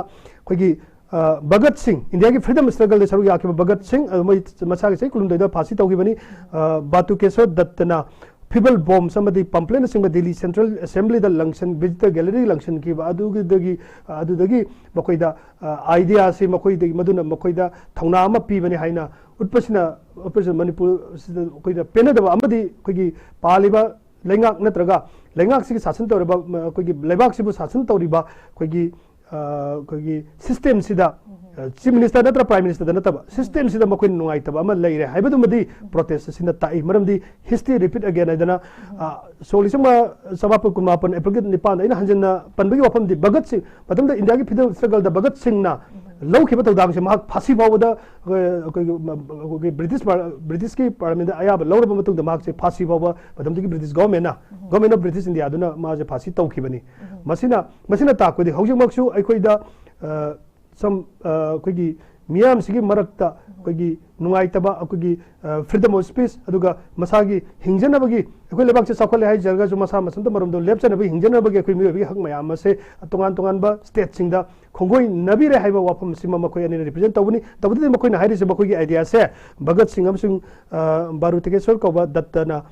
ꯑꯩꯈꯣꯏꯒꯤ, ꯑ, ꯚꯒꯠ ꯁꯤꯡ, ꯏꯟꯗꯤꯌꯥꯒꯤ ꯐ꯭ꯔꯤꯗꯝ ꯁ꯭ꯇ꯭ꯔꯒꯜꯗ ꯁꯔꯨꯛ ꯌꯥꯈꯤꯕ ꯚꯒꯠ ꯁꯤꯡ, ꯑ, ꯃꯣꯏ ꯃꯁꯥꯒꯤ ꯆꯍꯤ ꯀꯨꯟꯍꯨꯝꯗꯣꯏꯗ ꯐꯥꯁꯤ ꯇꯧꯈꯤꯕꯅꯤ꯫ ꯑ, ꯕꯥꯇꯨꯀꯦꯁꯣꯔ ꯗꯠꯇꯅ ꯐꯤꯕꯜ ꯕꯣꯝꯁ ꯑꯃꯗꯤ ꯄꯝꯄ꯭ꯂꯦꯠꯅꯆꯤꯡꯕ ꯗꯤꯜꯂꯤ ꯁꯦꯟꯇ꯭ꯔꯦꯜ ꯑꯦꯁꯦꯝꯕ꯭ꯂꯤꯗ ꯂꯪꯁꯟ ꯚꯤꯖꯤꯇꯔ ꯒꯦꯂꯔꯤ ꯂꯪꯁꯟꯈꯤꯕ ꯑꯗꯨꯗꯒꯤ ꯑꯗꯨꯗꯒꯤ ꯃꯈꯣꯏꯗ ꯑꯥꯏꯗꯤꯌꯥꯁꯤ ꯃꯈꯣꯏꯗꯒꯤ ꯃꯗꯨꯅ ꯃꯈꯣꯏꯗ ꯊꯧꯅꯥ ꯑꯃ ꯄꯤꯕꯅꯤ ꯍꯥꯏꯅ ꯎꯠꯄꯁꯤꯅ ꯎꯠꯄꯁꯤꯅ ꯃꯅꯤꯄꯨꯔꯁꯤꯗ ꯑꯩꯈꯣꯏꯗ ꯄꯦꯟꯅꯗꯕ ꯑꯃꯗꯤ ꯑꯩꯈꯣꯏꯒꯤ ꯄꯥꯜꯂꯤꯕ ꯂꯩꯉꯥꯛ ꯅꯠꯇ꯭ꯔꯒ ꯂꯩꯉꯥꯛꯁꯤꯒꯤ ꯁꯥꯁꯟ ꯇꯧꯔꯤꯕ ꯑꯩꯈꯣꯏꯒꯤ ꯂꯩꯕꯥꯛꯁꯤꯕꯨ ꯁꯥꯁꯟ ꯇꯧꯔꯤꯕ ꯑꯩꯈꯣꯏꯒꯤ ꯑꯩꯈꯣꯏꯒꯤ ꯁꯤꯁꯇꯦꯝꯁꯤꯗ ꯆꯤꯐ ꯃꯤꯅꯤꯁꯇꯔ ꯅꯠꯇ꯭ꯔ ꯄ꯭ꯔꯥꯏꯝ ꯃꯤꯅꯤꯁꯇꯔꯗ ꯅꯠꯇꯕ ꯁꯤꯁꯇꯦꯝꯁꯤꯗ ꯃꯈꯣꯏꯅ ꯅꯨꯡꯉꯥꯏꯇꯕ ꯑꯃ ꯂꯩꯔꯦ ꯍꯥꯏꯕꯗꯨꯃꯗꯤ ꯄ꯭ꯔꯣꯇꯦꯁ ꯑꯁꯤꯅ ꯇꯥꯛꯏ꯫ ꯃꯔꯝꯗꯤ ꯍꯤꯁꯇ꯭ꯔꯤ ꯔꯤꯄꯤꯠ ꯑꯒꯦꯟ ꯍꯥꯏꯗꯅ ꯁꯣꯛ ꯂꯤꯁꯤꯡ ꯑꯃ ꯆꯃꯥꯄꯜ ꯀꯨꯟꯃꯥꯄꯟ ꯑꯦꯄ꯭ꯔꯤꯜꯒꯤ ꯅꯤꯄꯥꯟꯗ ꯑꯩꯅ ꯍꯟꯖꯟꯅ ꯄꯟꯕꯒꯤ ꯋꯥꯐꯝꯗꯤ ꯚꯒꯠ ꯁꯤꯡ ꯃꯇꯝꯗ ꯏꯟꯗꯤꯌꯥꯒꯤ ꯐ꯭ꯔꯤꯗꯝ ꯁ꯭ꯇ꯭ꯔꯒꯜꯗ ꯚꯒꯠ ꯁꯤꯡꯅ ꯂꯧꯈꯤꯕ ꯊꯧꯗꯥꯡꯁꯦ ꯃꯍꯥꯛ ꯐꯥꯁꯤ ꯐꯥꯎꯕꯗ ꯑꯩꯈꯣꯏꯒꯤ ꯕ꯭ꯔꯤꯇꯤꯁ ꯕ꯭ꯔꯤꯇꯤꯁꯀꯤ ꯄꯥꯔꯂꯤꯌꯥꯃꯦꯟꯗ ꯑꯌꯥꯕ ꯂꯧꯔꯕ ꯃꯇꯨꯡꯗ ꯃꯍꯥꯛꯁꯦ ꯐꯥꯁꯤ ꯐꯥꯎꯕ ꯃꯇꯝꯗꯨꯒꯤ ꯕ꯭ꯔꯤꯇꯤꯁ ꯒꯣꯔꯃꯦꯟꯅ ꯒꯣꯔꯃꯦꯟ ꯑꯣꯐ ꯕ꯭ꯔꯤꯇꯤꯁ ꯏꯟꯗꯤꯌꯥꯗꯨꯅ ꯃꯥꯁꯦ ꯐꯥꯁꯤ ꯇꯧꯈꯤꯕꯅꯤ꯫ ꯃꯁꯤꯅ ꯃꯁꯤꯅ ꯇꯥꯛꯄꯗꯤ ꯍꯧꯖꯤꯛꯃꯛꯁꯨ ꯑꯩꯈꯣꯏꯗ ꯁꯝ ꯑꯩꯈꯣꯏꯒꯤ ꯃꯤꯌꯥꯝꯁꯤꯒꯤ ꯃꯔꯛꯇ ꯑꯩꯈꯣꯏꯒꯤ ꯅꯨꯡꯉꯥꯏꯇꯕ ꯑꯩꯈꯣꯏꯒꯤ ꯐ꯭ꯔꯤꯗꯝ ꯑꯣꯐ ꯁ꯭ꯄꯤꯁ ꯑꯗꯨꯒ ꯃꯁꯥꯒꯤ ꯍꯤꯡꯖꯅꯕꯒꯤ ꯑꯩꯈꯣꯏ ꯂꯩꯕꯥꯛꯁꯦ ꯆꯥꯎꯈꯠꯂꯦ ꯍꯥꯏꯖꯔꯒꯁꯨ ꯃꯁꯥ ꯃꯊꯟꯇ ꯃꯔꯣꯝꯗꯣꯝ ꯂꯦꯞꯆꯅꯕꯒꯤ ꯍꯤꯡꯖꯅꯕꯒꯤ ꯑꯩꯈꯣꯏ ꯃꯤꯑꯣꯏꯕꯒꯤ ꯍꯛ ꯃꯌꯥꯝ ꯑꯁꯦ ꯇꯣꯉꯥꯟ ꯇꯣꯉꯥꯟꯕ ꯁ꯭ꯇꯦꯠꯁꯤꯡꯗ ꯈꯣꯡꯒꯣꯏꯅꯕꯤꯔꯦ ꯍꯥꯏꯕ ꯋꯥꯐꯝ ꯑꯁꯤꯃ ꯃꯈꯣꯏ ꯑꯅꯤꯅ ꯔꯤꯄ꯭ꯔꯖꯦꯟ ꯇꯧꯕꯅꯤ꯫ ꯇꯧꯕꯗꯗꯤ ꯃꯈꯣꯏꯅ ꯍꯥꯏꯔꯤꯁꯦ ꯃꯈꯣꯏꯒꯤ ꯑꯥꯏꯗꯤꯌꯥꯁꯦ ꯚꯒꯠ ꯁꯤꯡ ꯑꯃꯁꯨꯡ ꯕꯥꯔꯨꯇꯦꯀꯦꯁꯣꯔ ꯀꯧꯕ ꯗꯠꯇꯅ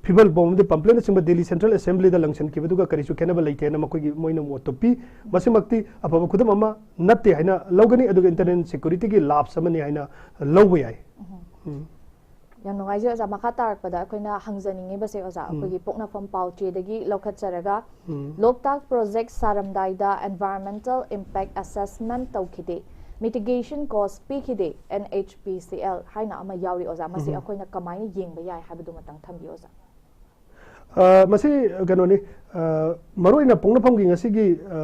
ꯐꯤꯕꯜ ꯕꯣꯝ ꯑꯃꯗꯤ ꯄꯝꯄ꯭ꯂꯦꯠꯅꯆꯤꯡꯕ ꯗꯤꯜꯂꯤ ꯁꯦꯟꯇ꯭ꯔꯦꯜ ꯑꯦꯁꯦꯝꯕ꯭ꯂꯤꯗ ꯂꯪꯁꯤꯟꯈꯤꯕꯗꯨꯒ ꯀꯔꯤꯁꯨ ꯈꯦꯠꯅꯕ ꯂꯩꯇꯦꯅ ꯃꯈꯣꯏꯒꯤ ꯃꯣꯏꯅ ꯃꯣꯠꯇꯨ ꯄꯤ꯫ ꯃꯁꯤꯃꯛꯇꯤ ꯑꯐꯕ ꯈꯨꯗꯝ ꯑꯃ ꯅꯠꯇꯦ ꯍꯥꯏꯅ ꯂꯧꯒꯅꯤ, ꯑꯗꯨꯒ ꯏꯟꯇꯔꯅꯦꯜ ꯁꯦꯀ꯭ꯌꯨꯔꯤꯇꯤꯒꯤ ꯂꯥꯞꯁ ꯑꯃꯅꯤ ꯍꯥꯏꯅ ꯂꯧꯕ ꯌꯥꯏ꯫ ꯎꯝ꯫ ꯌꯥꯝ ꯅꯨꯡꯉꯥꯏꯖꯩ ꯑꯣꯖꯥ꯫ ꯃꯈꯥ ꯇꯥꯔꯛꯄꯗ ꯑꯩꯈꯣꯏꯅ ꯍꯪꯖꯅꯤꯡꯉꯤꯕꯁꯦ ꯑꯣꯖꯥ, ꯎꯝ꯫ ꯑꯩꯈꯣꯏꯒꯤ ꯄꯣꯛꯅꯐꯝ ꯄꯥꯎꯆꯦꯗꯒꯤ ꯂꯧꯈꯠꯆꯔꯒ, ꯎꯝ꯫ ꯂꯣꯛꯇꯥꯛ ꯄ꯭ꯔꯣꯖꯦꯛ ꯁꯥꯔꯝꯗꯥꯏꯗ environmental impact assessment ꯇꯧꯈꯤꯗꯦ, mitigation cost ꯄꯤꯈꯤꯗꯦ, N H P C L ꯍꯥꯏꯅ ꯑꯃ ꯌꯥꯎꯔꯤ ꯑꯣꯖꯥ꯫ ꯃꯁꯤ ꯎꯝ꯫ ꯑꯩꯈꯣꯏꯅ ꯀꯃꯥꯏꯅ ꯌꯦꯡꯕ ꯌꯥꯏ ꯍꯥꯏꯕꯗꯨꯃꯇꯪ ꯊꯝꯕꯤꯌꯨ ꯑꯣꯖꯥ꯫ ꯑ, ꯃꯁꯤ ꯀꯩꯅꯣꯅꯤ, ꯑ, ꯃꯔꯨꯑꯣꯏꯅ ꯄꯣꯛꯅꯐꯝꯒꯤ ꯉꯁꯤꯒꯤ, ꯑ,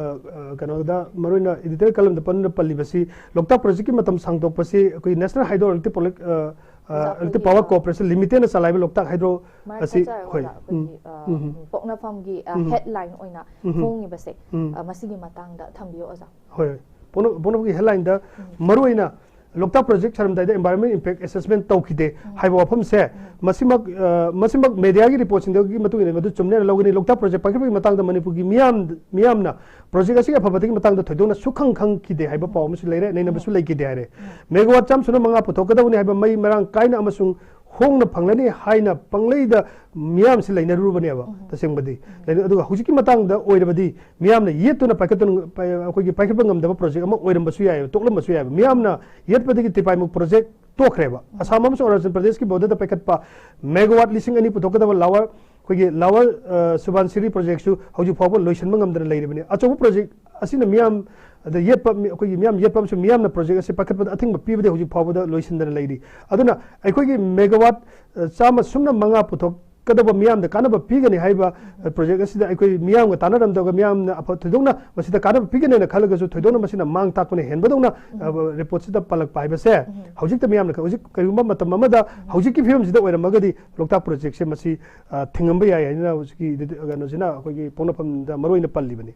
ꯑ, ꯀꯩꯅꯣꯗ ꯃꯔꯨꯑꯣꯏꯅ editorial column ꯗ ꯄꯟ-, ꯄꯜꯂꯤꯕꯁꯤ ꯂꯣꯛꯇꯥꯛ ꯄ꯭ꯔꯣꯖꯦꯛꯀꯤ ꯃꯇꯝ ꯁꯥꯡꯗꯣꯛꯄꯁꯤ ꯑꯩꯈꯣꯏ National Hydroelectric Power, ꯑ, ꯑ, ꯑꯣꯖꯥ, Electric ꯑꯩꯈꯣꯏꯒꯤ, Power ꯑ, Corporation Limited ꯅ ꯆꯂꯥꯏꯕ ꯂꯣꯛꯇꯥꯛ ꯍꯥꯏꯗ꯭ꯔꯣ ꯃꯔꯛ ꯑꯁꯤ, ꯊꯠꯆꯔꯒ ꯍꯣꯏ, ꯑꯣꯖꯥ, ꯎꯝ, ꯑꯩꯈꯣꯏꯒꯤ, ꯑ, ꯎꯝ, ꯄꯣꯛꯅꯐꯝꯒꯤ, ꯑ, ꯎꯝ, headline ꯑꯣꯏꯅ ꯎꯝ, ꯐꯣꯡꯉꯤꯕꯁꯦ, ꯎꯝ꯫ ꯑ, ꯃꯁꯤꯒꯤ ꯃꯇꯥꯡꯗ ꯊꯝꯕꯤꯌꯨ ꯑꯣꯖꯥ꯫ ꯍꯣꯏ, ꯍꯣꯏ꯫ ꯄꯣꯛꯅ-, ꯄꯣꯛꯅꯐꯝꯒꯤ headline ꯗ ꯎꯝ꯫ ꯃꯔꯨꯑꯣꯏꯅ ꯂꯣꯛꯇꯥꯛ ꯄ꯭ꯔꯣꯖꯦꯛ ꯁꯥꯔꯝꯗꯥꯏꯗ environment impact assessment ꯇꯧꯈꯤꯗꯦ ꯎꯝ꯫ ꯍꯥꯏꯕ ꯋꯥꯐꯝꯁꯦ, ꯎꯝ꯫ ꯃꯁꯤꯃꯛ, ꯑ, ꯃꯁꯤꯃꯛ media ꯒꯤ report ꯁꯤꯡꯗꯒꯤ ꯃꯇꯨꯡ ꯏꯟꯅ ꯃꯗꯨ ꯆꯨꯝꯅꯦꯅ ꯂꯧꯒꯅꯤ꯫ ꯂꯣꯛꯇꯥꯛ ꯄ꯭ꯔꯣꯖꯦꯛ ꯄꯥꯏꯈꯠꯄꯒꯤ ꯃꯇꯥꯡꯗ ꯃꯅꯤꯄꯨꯔꯒꯤ ꯃꯤꯌꯥꯝ, ꯃꯤꯌꯥꯝꯅ ꯄ꯭ꯔꯣꯖꯦꯛ ꯑꯁꯤꯒꯤ ꯑꯐꯕꯗꯒꯤ ꯃꯇꯥꯡꯗ ꯊꯣꯏꯗꯣꯛꯅ ꯁꯨꯈꯪ ꯈꯪꯈꯤꯗꯦ ꯍꯥꯏꯕ ꯄꯥꯎ ꯑꯃꯁꯨ ꯂꯩꯔꯦ, ꯅꯩꯅꯕꯁꯨ ꯎꯝ꯫ ꯂꯩꯈꯤꯗꯦ ꯍꯥꯏꯔꯦ꯫ ꯎꯝ꯫ ꯃꯦꯒꯥꯋꯥꯠ ꯆꯥꯝ ꯁꯨꯞꯅ ꯃꯉꯥ ꯄꯨꯊꯣꯛꯀꯗꯕꯅꯤ ꯍꯥꯏꯕ ꯃꯩ ꯃꯔꯥꯡ ꯀꯥꯏꯅ ꯑꯃꯁꯨꯡ ꯍꯣꯡꯅ ꯐꯪꯂꯅꯤ ꯍꯥꯏꯅ ꯄꯪꯂꯩꯗ ꯃꯤꯌꯥꯝꯁꯤ ꯂꯩꯅꯔꯨꯕꯅꯦꯕ꯫ ꯎꯝ꯫ ꯇꯁꯦꯡꯕꯗꯤ꯫ ꯎꯝ꯫ ꯂꯩꯅ-, ꯑꯗꯨꯒ ꯍꯧꯖꯤꯛꯀꯤ ꯃꯇꯥꯡꯗ ꯑꯣꯏꯔꯕꯗꯤ ꯃꯤꯌꯥꯝꯅ ꯌꯦꯠꯇꯨꯅ ꯄꯥꯏꯈꯠꯇꯨꯅ, ꯄꯥꯏ-, ꯑꯩꯈꯣꯏꯒꯤ ꯄꯥꯏꯈꯠꯄ ꯉꯝꯗꯕ ꯄ꯭ꯔꯣꯖꯦꯛ ꯑꯃ ꯑꯣꯏꯔꯝꯕꯁꯨ ꯌꯥꯏꯑꯕ, ꯇꯣꯛꯂꯝꯕꯁꯨ ꯌꯥꯏꯑꯕ꯫ ꯃꯤꯌꯥꯝꯅ ꯌꯦꯠꯄꯗꯒꯤ ꯇꯤꯄꯥꯏꯃꯨꯛ ꯄ꯭ꯔꯣꯖꯦꯛ ꯇꯣꯛꯈ꯭ꯔꯦꯕ꯫ ꯎꯝ꯫ ꯑꯁꯥꯝ ꯑꯃꯁꯨꯡ ꯑꯔꯨꯅꯥꯆꯜ ꯄ꯭ꯔꯗꯦꯁꯀꯤ ꯕꯣꯔꯗꯔꯗ ꯄꯥꯏꯈꯠꯄ ꯃꯦꯒꯥꯋꯥꯠ ꯂꯤꯁꯤꯡ ꯑꯅꯤ ꯄꯨꯊꯣꯛꯀꯗꯕ ꯂꯋꯥꯔ, ꯑꯩꯈꯣꯏꯒꯤ ꯂꯋꯥꯔ, ꯑ, ꯁꯨꯕꯥꯟꯁꯤꯔꯤ ꯄ꯭ꯔꯣꯖꯦꯛꯁꯨ ꯍꯧꯖꯤꯛ ꯐꯥꯎꯕ ꯂꯣꯏꯁꯤꯟꯕ ꯉꯝꯗꯅ ꯂꯩꯔꯤꯕꯅꯤ꯫ ꯑꯆꯧꯕ ꯄ꯭ꯔꯣꯖꯦꯛ ꯑꯁꯤꯅ ꯃꯤꯌꯥꯝ, ꯑꯗ ꯌꯦꯠꯄ ꯃꯤ-, ꯑꯩꯈꯣꯏꯒꯤ ꯃꯤꯌꯥꯝ ꯌꯦꯠꯄ ꯑꯃꯁꯨꯡ ꯃꯤꯌꯥꯝꯅ ꯄ꯭ꯔꯣꯖꯦꯛ ꯑꯁꯤ ꯄꯥꯏꯈꯠꯄꯗ ꯑꯊꯤꯡꯕ ꯄꯤꯕꯗꯤ ꯍꯧꯖꯤꯛ ꯐꯥꯎꯕꯗ ꯂꯣꯏꯁꯤꯟꯗꯅ ꯂꯩꯔꯤ꯫ ꯑꯗꯨꯅ ꯑꯩꯈꯣꯏꯒꯤ ꯃꯦꯒꯥꯋꯥꯠ, ꯑ, ꯆꯥꯝꯃ ꯁꯨꯞꯅ ꯃꯉꯥ ꯄꯨꯊꯣꯛꯀꯗꯕ ꯃꯤꯌꯥꯝꯗ ꯀꯥꯟꯅꯕ ꯄꯤꯒꯅꯤ ꯍꯥꯏꯕ, ꯑ, ꯄ꯭ꯔꯣꯖꯦꯛ ꯑꯁꯤꯗ ꯑꯩꯈꯣꯏ ꯃꯤꯌꯥꯝꯒ ꯇꯥꯟꯅꯔꯝꯗꯕ ꯃꯤꯌꯥꯝꯅ ꯑꯐ-, ꯊꯣꯏꯗꯣꯛꯅ ꯃꯁꯤꯗ ꯀꯥꯟꯅꯕ ꯄꯤꯒꯅꯦꯅ ꯈꯜꯂꯒꯁꯨ ꯊꯣꯏꯗꯣꯛꯅ ꯃꯁꯤꯅ ꯃꯥꯡ ꯇꯥꯛꯄꯅ ꯍꯦꯟꯕꯗꯧꯅ, ꯑ, ꯔꯤꯄꯣꯔꯠꯁꯤꯗ ꯄꯜꯂꯛꯄ ꯍꯥꯏꯕꯁꯦ ꯍꯧꯖꯤꯛꯇ ꯃꯤꯌꯥꯝꯅ ꯈ-, ꯍꯧꯖꯤꯛ ꯀꯔꯤꯒꯨꯝꯕ ꯃꯇꯝ ꯑꯃꯗ ꯍꯧꯖꯤꯛꯀꯤ ꯐꯤꯕꯝꯁꯤꯗ ꯑꯣꯏꯔꯝꯃꯒꯗꯤ ꯂꯣꯛꯇꯥꯛ ꯄ꯭ꯔꯣꯖꯦꯛꯁꯦ ꯃꯁꯤ, ꯑ, ꯊꯤꯡꯉꯝꯕ ꯌꯥꯏ ꯍꯥꯏꯅ ꯍꯧꯖꯤꯛꯀꯤ ꯗꯤ-, ꯀꯩꯅꯣꯁꯤꯅ ꯑꯩꯈꯣꯏꯒꯤ ꯄꯣꯛꯅꯐꯝꯗ ꯃꯔꯨꯑꯣꯏꯅ ꯄꯜꯂꯤꯕꯅꯤ꯫